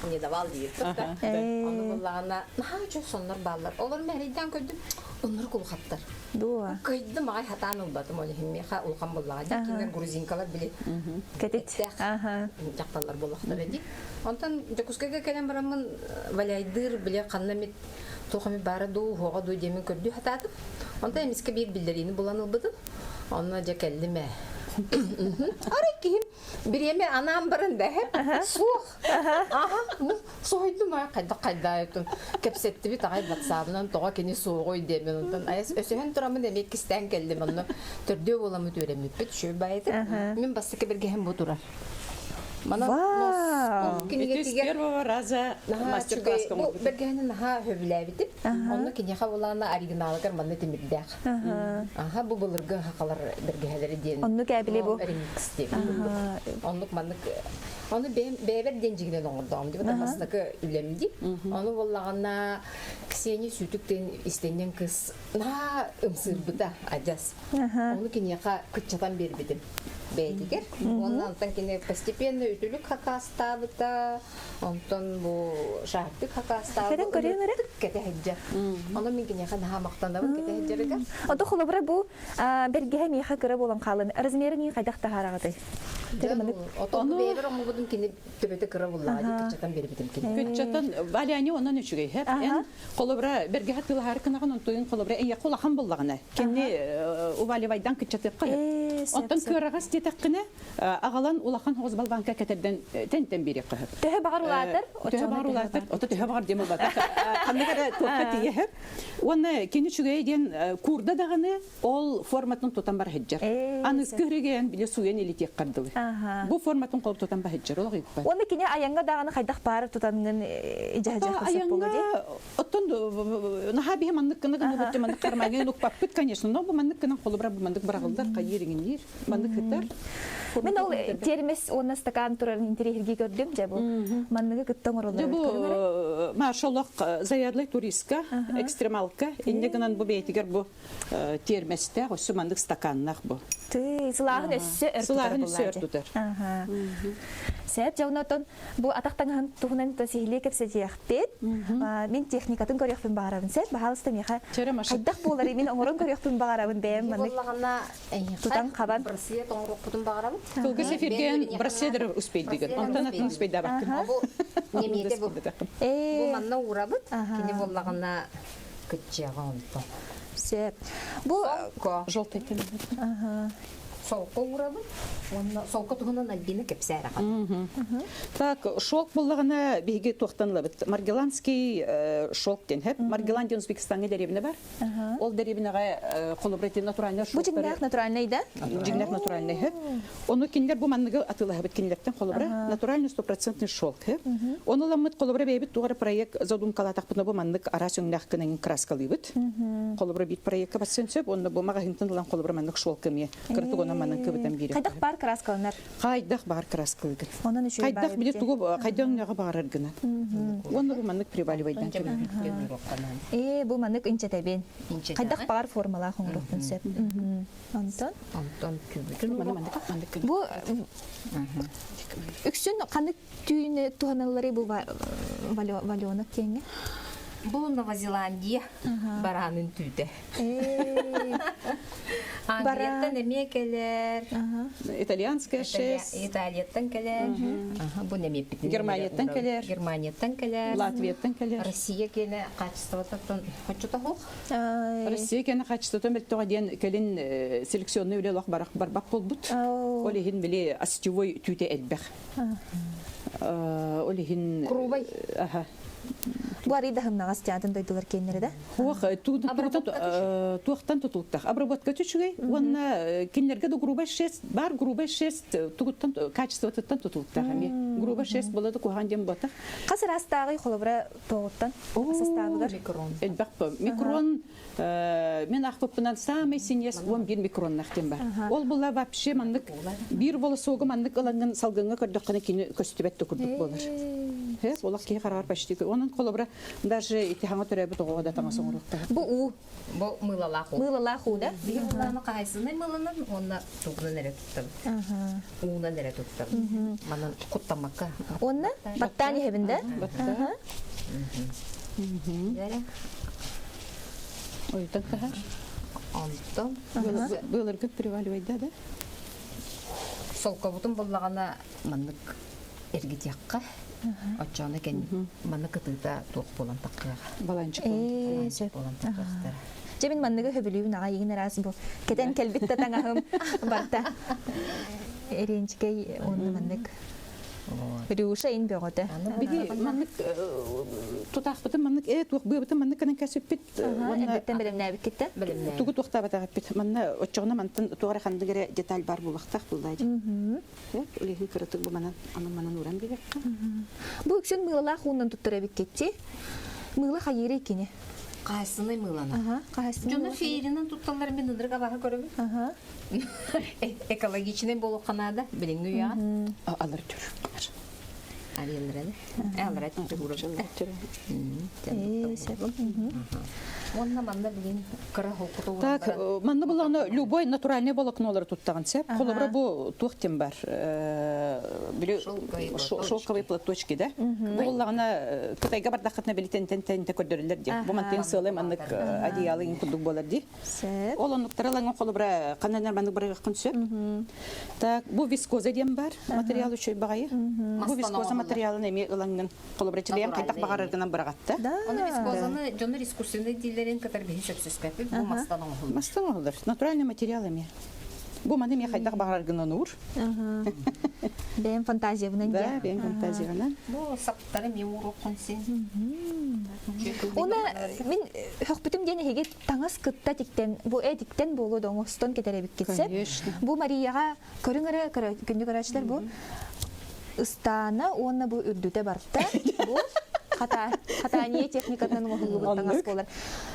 не давал диир. Ону буллаҕына наһаа үчүгэй соннор бааллар. Олор мэһэйдээн көрдүм. Оннор кулухаттар. Дуо. Кыйдым аҕай хатаан ылбатым ол иһин миэхэ улахан буллаҕа. Дьэ грузинкалар били Кэтит. Дьахталлар буоллахтара дии. Онтон Дьокуускайга кэлэн бараммын валяйдыыр били ханна эмит туох эмит баара дуу, уһуоҕа дуу диэмин көрдүү сатаатым. Онтон эмискэ биир биллэриини булан ылбытым. Онно дьэ кэллим ээ. Арай киһим бириэмэ анаан баран да суох. Аха, соһуйдум аа хайдах хайдаайытын кэпсэттибит аҕай ватсабынан тоҕо кини суоҕуй диэмин онтон айас өсөһөн тураммын эмиэ кистээн кэллим онно төрдүө буоламмыт үөрэммиппит үчүгэй баайытык мин бастакы бэргэһэм бу турар Манан Вау! кинигэтигэр Ити с первого раза мастер-класска бу бэргэһэни наһаа сөбүлээбитим. Онно киниэхэ булаана оригиналыгар манна тимирдээх. Аха бу былыргы хахалар бэргэһэлэри диэн. Оннук эбили бу. Ремикс диэн. Оннук маннык Ону бэйэбэр диэн дьигинэн оҥордоҕум дии, бастакы үлэм дии. Ону буоллаҕына Ксения Сүүтүк диэн истэнньэҥ кыыс наһаа ымсыырбыта адьас. Ону киниэхэ кыччатан биэрбитим бэйэтигэр. Уонна онтон кини постепенно үтүлүк хакаастаабыта, онтон бу шарпик хакаастаабыта. Кэтэн көрүөм эрэ. Кэтэһэддьэ. Ону мин киниэхэ наһаа махтанабын кэтэһэддьэригэр. Ото холобура бу бэргэһэ миэхэ кыра буолан хаалан размерын иин хайдах таһаараҕытый? Отон бэйэбэр оҥорбутум кини төбөтө кыра буллаҕа дии кыччатан биэрбитим кини. Кыччатан Валяни онон үчүгэй хэп. Эн холобура бэргэһэ тылаһар кынаҕын онтуйун холобура эйиэхэ улахан буллаҕына кини уваливайдан кыччатыахха сөп. Онтон кыараҕас диэтэххинэ аҕалан улахан хоҕус балбанка кэтэрдэн тэнтэн биэриэххэ сөп. Төһө баҕар улаатар? Төһө баҕар улаатар? Ото төһө баҕар диэн буолбатах. Ханнык эрэ туохха тиийэһэр. Уонна кини үчүгэйэ диэн куурда даҕаны ол форматын тутан бар сылдьар. Аныскы үрүгэйэн били сууйан илитиэххэр дылы. Бу форматын холб тутан бар сылдьар олох ыыппат. Уонна кини айаҥҥа даҕаны хайдах баары тутаҥҥын идьэһэдьэх Айаҥҥа оттон наһаа биһи маннык гына гына бутты маннык кармаҥҥа укпаппыт конечно, но бу маннык гынан холобура бу маннык быраҕыллар хайыыр иҥинниир маннык сытар. Мин ол термес уонна стакан турарын интэриэһиргии көрдүм дьэ бу манныгы кытта оҥороллор Дьэ бу маршаллах заядлый туристка, экстремалка инньэ гынан бу бэйэтигэр бу тиэрмэстээх өссө маннык стаканнаах бу. Тыы, сылааһын өссө өр Сылааһын өссө өр тутар. Сээп дьэ онон бу атах таҥаһын туһунан сиһилии кэпсэтиэхпит. Мин техникатын көрүөхпүн баҕарабын. Сээп, баһаалыста миэхэ хайдах буоларый мин оҥорон көрүөхпүн баҕарабын бэйэм маннык тутан хабан. Браслет оҥоруохпутун баҕарабын. Кылгас эфиргэн браслет успейдыгын. Онтон атын успейдабаккын. Бу немиэтэ бу. Бу манна уурабыт. Кини буоллаҕына кыччыаҕа онтон. Сөп. Бу желтый Солко уурабын. Уонна солко туһунан Альбина кэпсээр аҕам. Так, шелк буллаҕына биһиги туохтан ылабыт? Маргеланский шелк диэн хэп. Маргелан диэн Узбекистаҥҥа дэриэбинэ бар. Ол дэриэбинэҕэ холобура натуральный Бу дьиҥнээх натуральный да? Дьиҥнээх натуральный хэп. Ону кинилэр бу манныгы атыылаһабыт кинилэртэн холобура натуральный стопроцентный шелк хэп. Ону ыламмыт холобура бэйэбит туох эрэ проект задумкалаатахпытына бу маннык араас өҥнөөх гынан краскалыыбыт. Холобура биир проекка бассын сөп, онно бу маҕаһыынтан ылан холобура маннык шелк эмиэ кыратык онон манан кыбытан биэрэр. Хайдах баар краскаланар? Хайдах баар краскалыгын. Онон үчүгэй Хайдах били тугу хайдах өҥнөҕө баҕарар гына. Уонна бу маннык приваливайдан Ээ, бу маннык инчэтэбин. Хайдах баар формалаах оҥоруохпун сөп. Онтон? Онтон түбүтүн Бу үксүн ханнык түүнү туһаналлары бу валенок диэҥҥэ? Бу Новозеландия бараанын түүтэ. Англияттан эмиэ кэлэр. Итальянская шесть. Италияттан кэлэр. Бу немеппитин. Германияттан кэлэр. Германияттан кэлэр. Латвияттан кэлэр. Россия киэнэ качествотыттан хоччото суох. Россия киэнэ качествотын мөлтөҕө диэн кэлин селекционный үлэ олох барбах буолбут. Ол иһин били остевой түүтэ элбэх. Ол иһин Грубай. Аха. Бу арый даһымнаҕас театын дойдулар киэннэрэ да? Хуох туохтан тутулуктах. Обработка үчүгэй уонна кинилэргэ да грубая шерсть бар грубая шерсть тугуттан качествотыттан тутулуктаах эмиэ. Грубая шерсть була да куһаҕан диэн буотах. Хас ыраастааҕый холобура туоҕуттан састаабыгар? Микрон. Элбэх микрон мен аахпыппынан самый синьес 11 микроннах диэн бар. Ол була вообще маннык биир волосогу маннык ылаҥҥын салгыҥҥа көрдөххүнэ кини көстүбэт да курдук буолар. Олох киһи хараҕар почти. Онон холобура даже ити хаҥа төрөөбүт оҕоҕо да таҥас оҥоруохтаах. Бу уу. Бу мыылалаах уу. Мыылалаах уу да? Биһи мыыланы хаһайсынай мыыланан уонна тугунан эрэ туттабыт. Уунан эрэ туттабыт. Манан куттаммакка. Уонна баттаан иһэбин да? Баттаан. Ойтон таһар. Онтон. Быыларгы приваливайда да? Солкобутун буллаҕына маннык эргитиэххэ. Оччоҕуна кэн манна кытыыта туох буолан таххыаҕа. Баланчык буолан таххыахтара. Дьэ мин манныгы хөбүлүүбүн аҕай игин араас бу кэтэн кэлбит да таҥаһым барта. Эриэнчикэй уонна маннык Рюша ин бөҕөтө. Биһи маннык тутаахпытын маннык ээ туох быабытын маннык гынан кэсиппит. Эрдэттэн бэлэмнээбиккиттэн. Тугу туохтаабатаҕыппыт. Манна оччоҕуна мантан туох эрэ ханнык эрэ деталь бар буолуохтаах буллаа дии. Үлэһин кыратык бу манан анан манан ууран биэриэххэ. Бу үксүн мыылалаах уунан туттар эбиккитти. Мыыла хайыыры иккини. Хаһайсынай мыылана. Дьону фееринэн тутталлар мин ынырык абаһы көрөбүн. Экологичный буолуохха наада билиҥҥи үйэҕэ. Алар түр. Арыялар Алар түр. Уонна манна билин кыра холкуту Так, манна буллаҕына любой натуральный волокнолары туттаҕын сөп. Холобура бу туох тем бар? Били шелковые платочки, да? Бу буллаҕына Кытайга бардаххытына били тентен тенте көрдөрүллэр дии. Бу мантын сыалай маннык одеялы курдук буолар дии. Ол оннуктара лаҥын холобура ханнанар маннык барыаххын сөп. Так, бу вискоза диэн бар, материал үчүгэй баҕайы. Бу вискоза материалын эмиэ ылаҥҥын холобура чилийэн хайдах баҕараргынан быраҕатта. Оны вискозаны дьоннор искусственный дииллэрин кытары биһи сөпсөспөппүт. Бу мастан оҥоһуллар. Мастан оҥоһуллар. Натуральный материал эмиэ. Бу маны эмиэ хайдах баҕараргынан уур. Бэйэм фантазиябынан Да, бэйэм фантазиябынан. Бу саптары мен уруоххун син. Уна мин хөхпүтүм диэн эһиги таҥас кытта тиктен, бу этиктен буолуо да оҥостон кэтэрэбиккит сеп. Бу Марияҕа көрүҥ эрэ күндү көрөөччүлэр бу ыстаана уонна бу үрдүтэ барта. Бу хатаание техникатынан оҥоһуллубут таҥас буолар.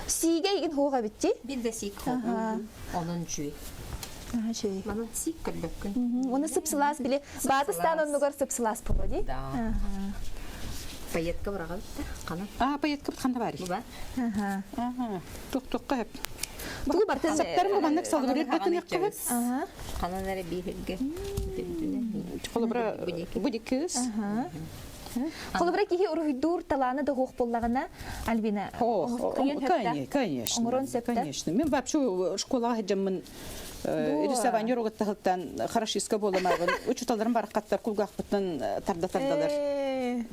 Сиигэ игин хуох эбитти? Бир да сиик хуох. Онон үчүгэй. Үчүгэй. Манан сиик көрбөккүн. Уонна сып-сылаас били баатыстаан оннугар сып-сылаас буолуо дии. Да. Пайетка быраҕабыт да хана. А, пайеткабыт ханна баарый? Бу ба. Аха. Тух-тухха хөп. Тугу бартын Саптарым бу маннык салгырыыр гытыныаххыбыт. Ханан эрэ бииргэ. Холобура, бу кыыс. Холобура киһи уруһуйдуур талаана да суох буоллаҕына, Альбина, Конечно, конечно. Мен вообще школаға сылдьаммын рисование уругуттаһыттан хорошистка буоламабын. Учуталларым бараххаттар кулгаахпыттан тарда тардалар.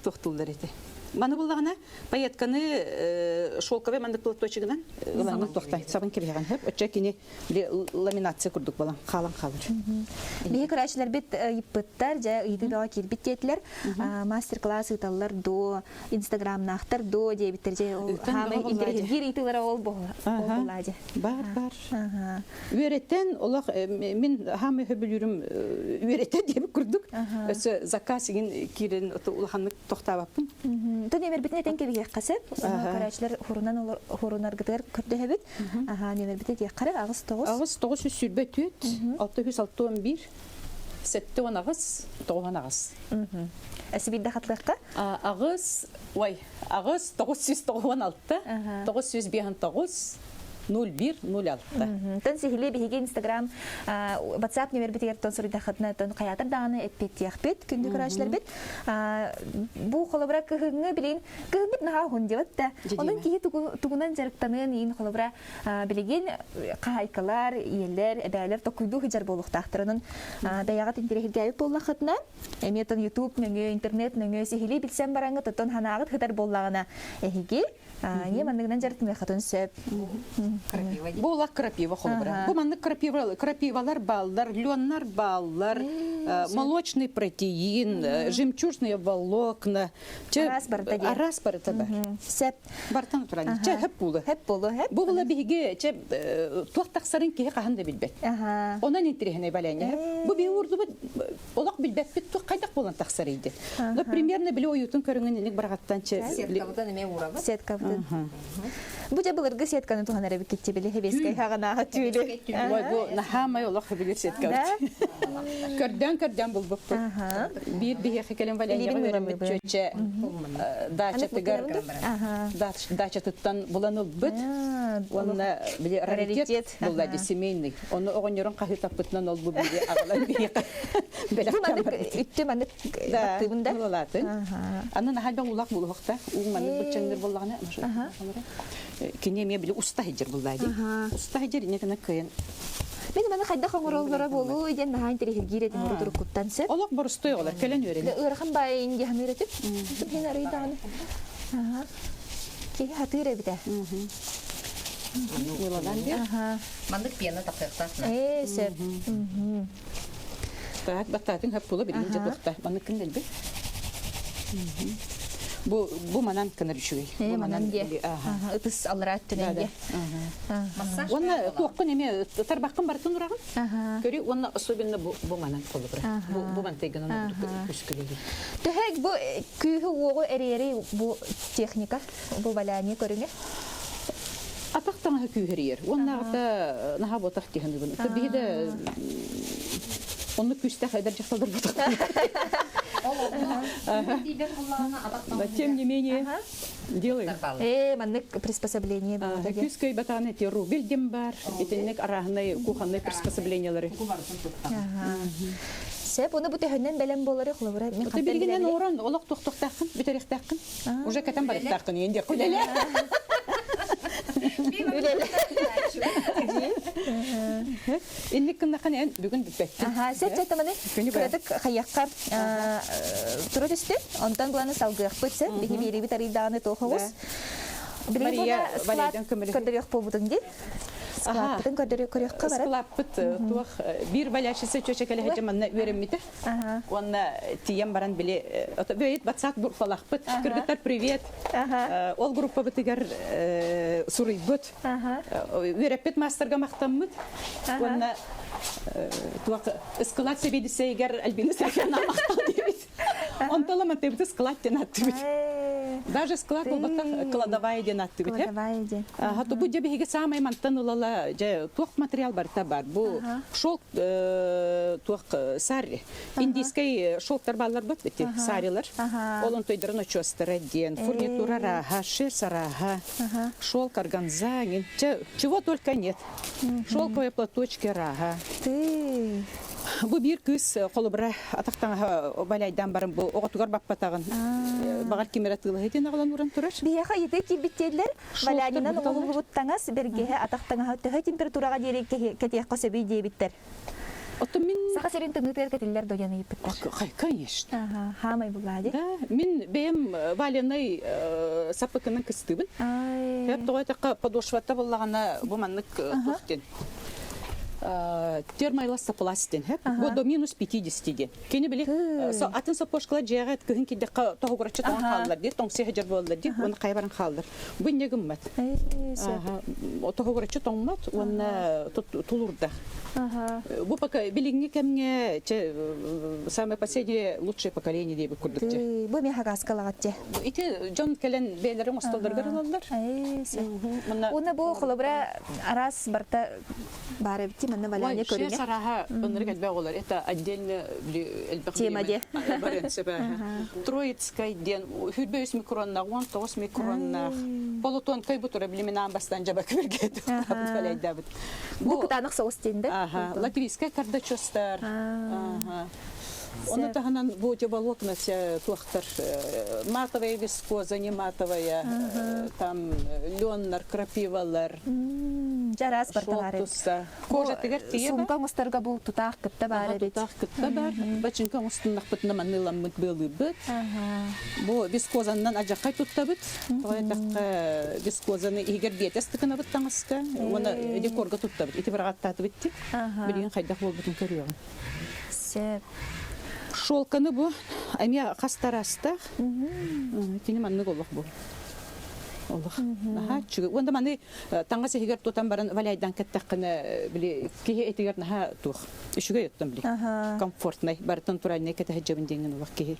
Туохтууллар этэ. Маны буллаҕына пайетканы шелковый маннык платочегынан ылаҥҥын туохтай сабын кэбиһэҕин хөп. Оччо кини ламинация курдук буолан хаалан хаалар. Биһи көрөөччүлэрбит ыйыппыттар, дьэ ыйытыы бөҕө киирбит диэтилэр. Мастер-класс ыыталлар дуо, инстаграмнаахтар дуо диэбиттэр дьэ ол хаамай интэриэһиргиир ыйытыылара ол буоллаа дьэ. Бар бар. Үөрэтэн олох мин хаамай хөбүлүүрүм үөрэтэн диэбит курдук. Өссө заказ игин киирэн улаханнык тохтаабаппын. Ту нөмербитин этэн кэбиһиэххэ сөп. Көрөөччүлэр хурунан хурунаргытыгар көрдөһөбүт. Аха нөмербити диэххэ 8 9 8 9 124 661 78 98. Эсибирде хатлыахха? Аҕыс, ой, аҕыс 996 959 01 06. Тон сиһили биһиги Инстаграм, WhatsApp нөмербитигэр тон суруйдахытына тон хайаатар даҕаны эппиэттиэхпит күндү көрөөччүлэрбит. Бу холобура кыһыҥҥы билигин кыһыммыт наһаа уһун диэбит да. Онон киһи тугунан дьарыктаныан иин холобура билигин хаһайкалар, ийэлэр, эбээлэр токуйдуу сылдьар буолуохтаахтар. Онон бэйэҕит интэриэһиргээбит буоллаххытына, эмиэ тон YouTube нөҥүө, интернет нөҥүө сиһилии билсэн бараҥҥыт, оттон санааҕыт сытар буоллаҕына, эһиги ийэ манныгынан дьарыктаныаххытын сөп. Бу улах крапива холобура. Бу маннык крапива, крапивалар бааллар, леннар бааллар, молочный протеин, жемчужные волокна. Араас барыта диэн. Араас барыта бар. Сеп. Бартан туран. Чэ, хөп булу. Хөп булу, хөп. Бу була биһиги чэ туох тахсарын киһи хаһан да билбэт. Онон интириһинэй баляня. Бу биһи урдубут олох билбэппит туох хайдах буолан тахсар иди. Но примерно били ойутун көрүҥүн иник бараҕаттан чэ. Сеткабытын эмиэ уурабыт. Сеткабытын. Бу дьэ былыргы сетканы туһанар эбиккитчи били хэбиэскэй хаҕынааҕы түүлү. Ой, бу наһаамай олох билир сеткабыт. Көрдөөн-көрдөөн булбуппут. Биир биһиэхэ кэлэн Валеняҕа үөрэммит чүөчэ дачатыгар дачатыттан булан ылбыт. Уонна били раритет булла ди семейный. Ону оҕонньорун хаһыытаппытынан ол бу били аҕалан биһиэхэ Бу маннык үттү маннык баттыыбын да. Ылалаатын. Аны наһаа элбэх уулаах буолуохта. Уу маннык быччаҥныр буоллаҕына кини эмиэ били уста сылдьар буллаа дии. Уста сылдьар инньэ гына кыайан Мин маны хайдах оҥороллоро буолуой диэн наһаа интэриэһиргиир этим урут уруккуттан сөп. Олох боростуой оҕолор кэлэн үөрэнэ. Ыарахан баайын дии саныыр этим. Мин арыйдаҕына. Киһи хатыыр эбитэ. Мыланан биэр. Маннык пена тахсыахтаах. Ээ, сөп. Так, баттаатын хөп була билигин дьэ туохта. Маннык кын дэлби. Бу бу манан кынар үчүгэй. Бу манан диэ. Ытыс аллара өттүнэн диэ. Уонна туохпун эмиэ тарбаххын барытын ураҕын. Көрү уонна особенно бу бу манан холобура. Бу бу мантайгынан күскүлүгү. Төһө бу күүһү уоҕу эрийэри бу техника бу валяние көрүҥэ? Атах таҥаһы күүһэрийэр. Уоннааҕыта наһаа ботах тиһаныбын. Биһи да оннук күүстээх эдэр дьахталлар ботах. Но тем не менее делаем. Э, маннык приспособление было. Күс көйбатааны эти рубель дем бар. Итинник арааһынай кухонный приспособлениялары. Сеп, оны бу төһөннөн бэлэм болары холобура мен Ты билгинен орон олох тохтохтааххын, бүтэриэхтааххын. Уже кэтэн барыктааххын иэн диэххин. Үлэлэ. Инник гыннаххын эн бүгүн бүппэттин. Аха, сеп сеп маны кыратык хайахха тура түстү. Онтон буланы салгыахпыт сеп. Биһи биэрибит арыйдааны туохоҕус. Мария Валерийдан көмөлөһө. Көрдөрүөх буолбутун дии. Склаппытын көрдөрү көрүөххэ барар. Склаппыт туох биир валящийся чөчөкөлөһө манна үөрэммитэ. Уонна тиийэн баран били бөйүт батсаат группалаахпыт. Кыргыттар привет. Ол группабытыгар суруйбут. Үөрэппит маастарга махтаммыт. Уонна туох ыскылаат сэбиэдиссэйигэр Альбина Сергеевна махтал диэбит. Онтон мантыбыт склад диэн аттыбыт. Даже склад буолбатах кладовая диэн аттыбыт. Кладовая диэн. Ха бу дьэ биһиги саамай мантан ылала дьэ туох материал барыта бар. Бу шелк туох сари. Индийскэй шелктар баллар бат бити сарилар. Олон тойдарын очуостара диэн фурнитура раха, шерсть раха, шелк органза, чего только нет. Шелковые платочки раха. Ты. Бу биир кыыс холобура атахтаҥаһа балайдан баран бу оҕотугар баппатаҕын баҕар кимэрэ тыылаһытын аҕалан уран турар. Биһиэхэ ыйытыы киирбиттиэллэр. Валянинан оҥоһуллубут таҥас бэргэһэ атах таҥаһа төһө температураҕа диэри кэтиэххэ сөбүй диэбиттэр. Оттон мин Саха сирин тымныытыгар кэтиллэр дойан ыйыппыттар. Конечно. Хаамай буллаа Да, мин бэйэм валенай саппыкынан кыстыыбын. Хеп тоҕо этахха подошвата буллаҕына бу маннык туох диэн термоэластопласт диэн бу до минус 50 диэн. Кини били атын сапожкалар дьиэҕэ кыһын киирдэххэ тоһугураччы тоҥон хааллар диир, тоҥсуйа сылдьар буоллар диир, уонна хайа баран хааллар. Бу инньэ гыммат. Тоһугураччы тоҥмот уонна тулурдах. Бу пока билиҥҥи кэмҥэ самое последнее лучшее поколение диэбит курдук дьэ. Бу эмиэ хагаскалаҕат дьэ. Ити дьон кэлэн бэйэлэрин остоллоргар ылаллар. Уонна бу холобура араас барта баар эбит манна валяне көрүҥэ. Сараха ынырык элбэх олар. Это отдельно элбэх тема де. Троицкай диэн хүрбэ үс микроннаах, 19 микроннаах. Полутонкай бу тура билиминаан бастан жаба күргэ валяйдабыт. Бу кытаанах соус диэн да? Ага, латвийскай кардачостар. Ага. Оны таһынан бу волокна вся туохтар матовая вискоза, не матовая, там леннар, крапивалар. Дьараас барта баар эбит. Кожатыгар тиийэ Сумка оҥостарга бу тутаах кытта баар эбит. Тутаах кытта бар. Бачыҥка оҥостуннахпытына манныыламмыт быалыырбыт. Бу вискозаннан адьаххай туттабыт. Тоҕо эттэххэ вискозаны иһигэр биэтэс тыкынабыт таҥаска. Уонна декорга туттабыт. Ити быраҕаттаатыбыт ти. Билигин хайдах буолбутун көрүөҕүм. Сөп. Шелканы бу эмиэ хас тараастаах. Кини маннык олох бу. Олох. Наһаа үчүгэй. Уонна маны таҥас иһигэр тутан баран валяйдан кэттэххинэ били киһи этигэр наһаа туох үчүгэй оттон били комфортнай барытын натуральнай кэтэһэдьэбин диэҥҥин олох киһи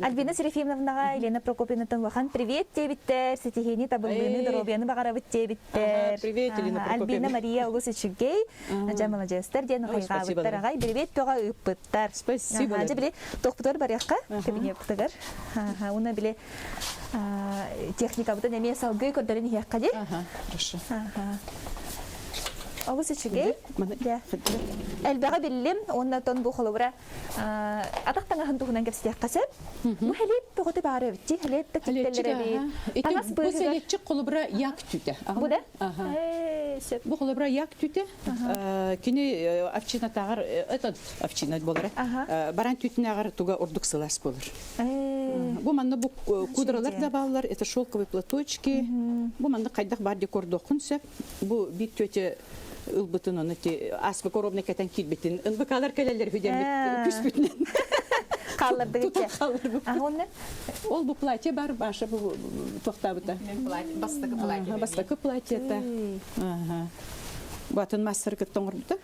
Альбина Серафимовнаҕа Елена Прокопьевнаттан улахан привет диэбиттэр, ситиһиини, табыллыыны, доруобуйаны баҕарабыт диэбиттэр. Привет, Елена Прокопьевна. Альбина Мария олус үчүгэй, дьэ маладьыастар диэн хайҕаабыттар аҕай, привет бөҕө ыыппыттар. Спасибо. Дьэ били тохпутугар барыахха, кабинеппытыгар. Уна били техникабытын эмиэ салгыы көрдөрөн иһиэххэ дии. Хорошо. Олус үчүгэй. Элбэҕи биллим, уонна тон бу холобура атах таҥаһын туһунан кэпсиэххэ сөп. Бу хлеб тоҕото баар эбит дии, хлеб да киттэллэр эбит. Таҥас Бу сэлиэччик холобура як түтэ. Бу да? Сөп. Бу холобура як түтэ. Кини овчинатааҕар этот овчина буолара. Баран түтүнээҕэр туга ордук сылаас буолар. Бу манна бу кудралар да бааллар, это шелковые платочки. Бу манна хайдах бар декордуоххун сөп. Бу биир тетя ылбытын оны ти аспы коробна кэтэн киирбитин НВКлар кэлэллэр хүдэммит күспүтүнэн хааллардыгычча. Ол бу платье бар Маша бу туохтаабыта. Бастакы платье. Бастакы платьета. Батын мастер кытта оҥорбута.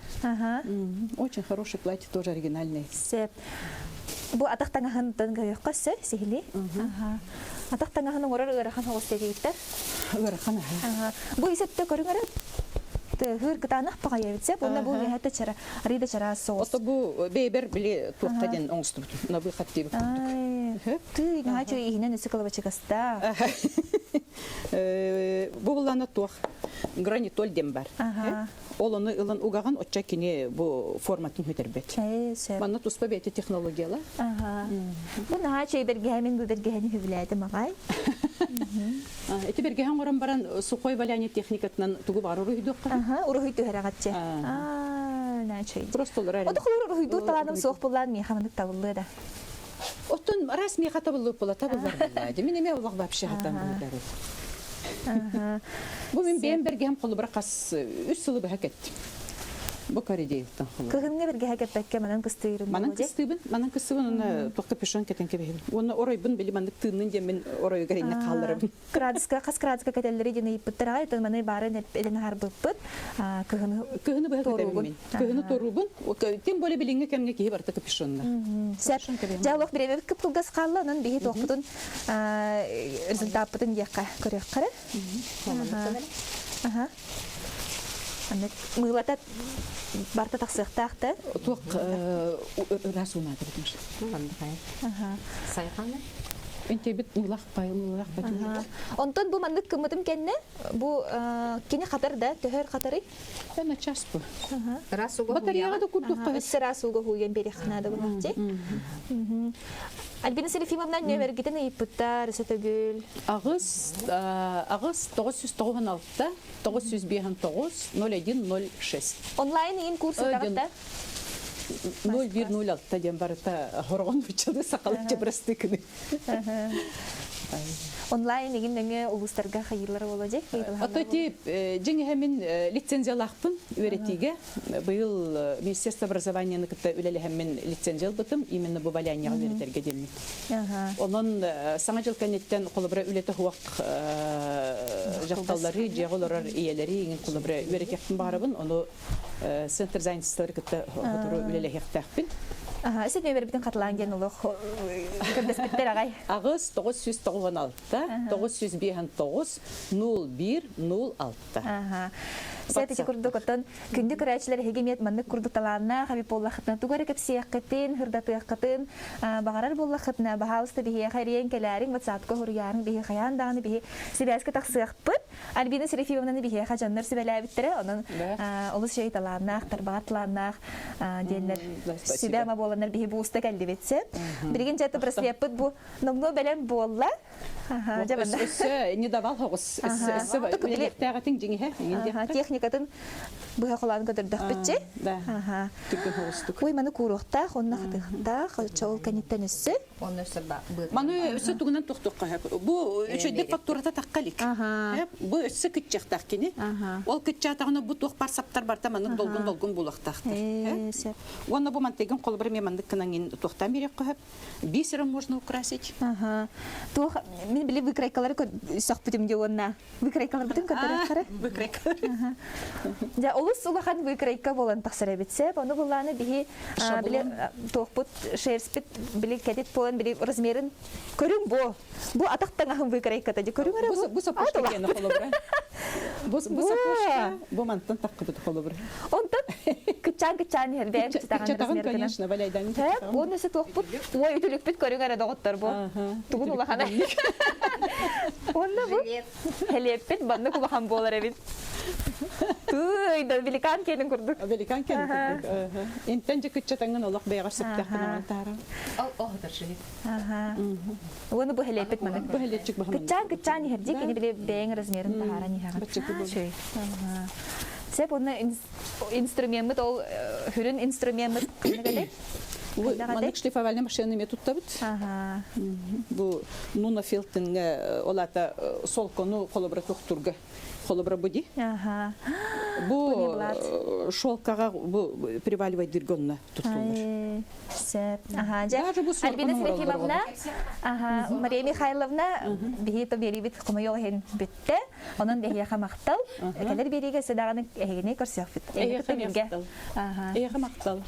Очень хороший платье, тоже оригинальный. Сөп. Бу атах таҥаһын көрүөххэ сөп, сиһили. Атах таҥаһын оҥорор ыарахан соҕус диэбиттэр. Ыарахан аха. Бу исэтте көрүҥ эрэ тыһыыр кытаанах баҕайы эбит сөп. Уонна бу миэхэ чара, арыйда чараас соҕус. Ото бу бэйбэр били туохха диэн оҥостубут. Набы хаттыыбыт курдук. Тыы, наһаа үчүгэй иһинэн өссө кылабачыгаста. Бу буллана туох гранитоль диэн бар. Ол ону ылан угаҕын оччо кини бу форматын хүтэрбэт. Манна туспа бэйэтэ технологияла. Бу наһаа үчүгэй бэргэһэ мин бу бэргэһэни хүбүлээтим аҕай. Ити бэргэһэн оҥорон баран сухой валяние техникатынан тугу баҕар уруһуйдуохха. Уруһуй түһэрэҕэтчи. Наһаа үчүгэй. Просто олорор. Оду холор уруһуйдуур талааным суох буллаан миэхэ маннык табыллыа да. Оттон раз миэхэ табыллыбыт була табыллар буолла. Мин эмиэ олох вообще хатан буолар. Бу мин бэйэм бэргэһэм холобура хас үс сылы быһа кэттим. Бу Коридеевтан холобура. Кыһыҥҥы бэргэһэ кэппэккэ манан кыстыырым Манан кыстыыбын, манан кыстыыбын уонна туох капюшон кэтэн кэбиһэбин. Уонна оройбун били маннык тыыннын диэн мин оройугар инне хаалларабын. Градуска хас градуска кэтэллэри диэн ыйыппыттар аҕай, оттон маны баарын этэн аһарбыппыт. Кыһыны Кыһыны быһа кэтэбин мин. Кыһыны туоруубун. Тем более билиҥҥи кэмҥэ киһи барыта капюшонна. Сөп. Дьэ олох бириэмэбит кып-кылгас хаалла, онон биһи туохпутун результаппытын диэххэ көрүөххэ эрэ. Аха. Аны мыылата барта тахсыахтаах да. Туох ыраас уунаата бит Аха. Сайҕаны. Энтебит мыылах пай, мыылах пай. Онтон бу маннык кыммытым кэннэ бу кини хатар да төһөр хатарый? Эна час бу. Ыраас ууга Батареяга да курдук Өссө ыраас ууга хууйан биэриэххэ наада буолуохчи. Альбина Серафимовна нөмергитин ыйыппыттар, өсө төгүл. Аҕыс, аҕыс, 996, 959, 01, 06. Онлайн ыйын курс ыытаҕыт да? 0106 диэн барыта хорҕон нууччалыы сахалыы чыбырастыы Онлайн игин нөҥө улуустарга хайыылар боло дьэ? Ото ти дьиҥ мин лицензиялаахпын үөрэтиигэ. Быйыл Министерство образованияны кытта үлэлэһэммин лицензия ылбытым именно бу валянияҕа үөрэтэргэ диэммин. Онон саҥа дьыл кэнниттэн холобура үлэтэ суох дьахталлары, дьиэҕэ олорор ийэлэри иҥин холобура үөрэтиэхпин баҕарабын. Ону центр занятостылары кытта сотору үлэлэһиэхтээхпин. Син нөмербитин хатылаан диэн олох көрдөспүттэр аҕай. Аҕыс 996 959 01 06. Сәт ити курдук оттон күндү көрөөччүлэр эһиги эмиэ маннык курдук талааннаах эбит буоллаххытына тугу эрэ кэпсиэххитин, сырдатыаххытын баҕарар буоллаххытына баһаалыста биһиэхэ эрийэн кэлээриҥ, ватсапка суруйаарыҥ биһи хайаан даҕаны биһи сибээскэ тахсыахпыт. Альбина Серафимовнаны биһиэхэ дьоннор сүбэлээбиттэрэ, онон олус үчүгэй талааннаах, тарбаҕар талааннаах диэннэр сүбэ-ама буолар. буоланнар биһи бу уста кэллибит сеп. Билигин дьэ браслеппыт бу номнуо бэлэм буолла. Өссө не давал хоҕус. Өссө үлэлиэхтээҕитиҥ дьиҥиһэ. Техникатын быһа холоон көтөрдөхпүтчи. Ой, маны кууруохтаах, онно хатыахтаах, чоол кэнниттэн өссө. Онно өссө Маны өссө тугунан тохтуохха сөп. Бу үчүгэйдик фактурата тахха илик. Бу өссө кыччахтаах кини. Ол кыччаатаҕына бу туох бар саптар барта маннык долгун-долгун булуохтаахтар. Уонна бу мантыгын холобура эмиэ маннык гынан туохтаан биэриэххэ сөп. Бисером можно украсить. Ага. Туох мин били выкройкалары сөхпүтүм дии уонна выкройкаларбытын көрдөрүөххэ. Выкройкалар. Дьэ олус улахан выкройка буолан тахсар эбит сеп. Ону буллааны биһи били туохпут шерстпит били кэтит буолан били размерин көрүҥ бу. Бу атах таҥаһын выкройката дьэ көрүҥ эрэ бу. Бу сапожка диэн холобура. Бу сапожка бу мантан таххыбыт холобура. Онтон кыччаан кыччаан иһэр бэйэм кыччатаҕын конечно валяйдан кыччатаҕын. Уонна өссө туохпут ой үтүлүкпүт көрүҥ эрэ доҕоттор бу. Тугун улахана. Уонна бу Хэлиэппит баннык улахан буолар эбит. Тыый, да великан киэнин курдук. Великан киэнин курдук. Интен же кыччатаҥын олох бэйэҕэр сөптөөхпүн оҥон таһаарам. Ол оһотор жилет. Уону бу хэлиэппит маннык. Бу хэлиэпчик баһаман. Кыччаан кыччаан иһэрдии кини били бэйэҥ размерын таһааран иһэҕин. Сеп уонна инструмеммыт ол хүрүн инструмеммыт ханнык Маннык шлифовальный машина эмиэ туттабыт. Бу Нуна Филтингэ ол ата солкону холобура тохтурга холобура бу ди. Бу шелкаға бу приваливайдырга онно туттуллар. Сөп. Аха, дьэ. Альбина Серафимовна, аха, Мария Михайловна биһи то биэрибит хомойуох иһин бүттэ. Онон биһиэхэ махтал. Кэлэр биэриигэ өссө даҕаны эһигини көрсүөхпүт. Эһиэхэ махтал. Эһиэхэ махтал.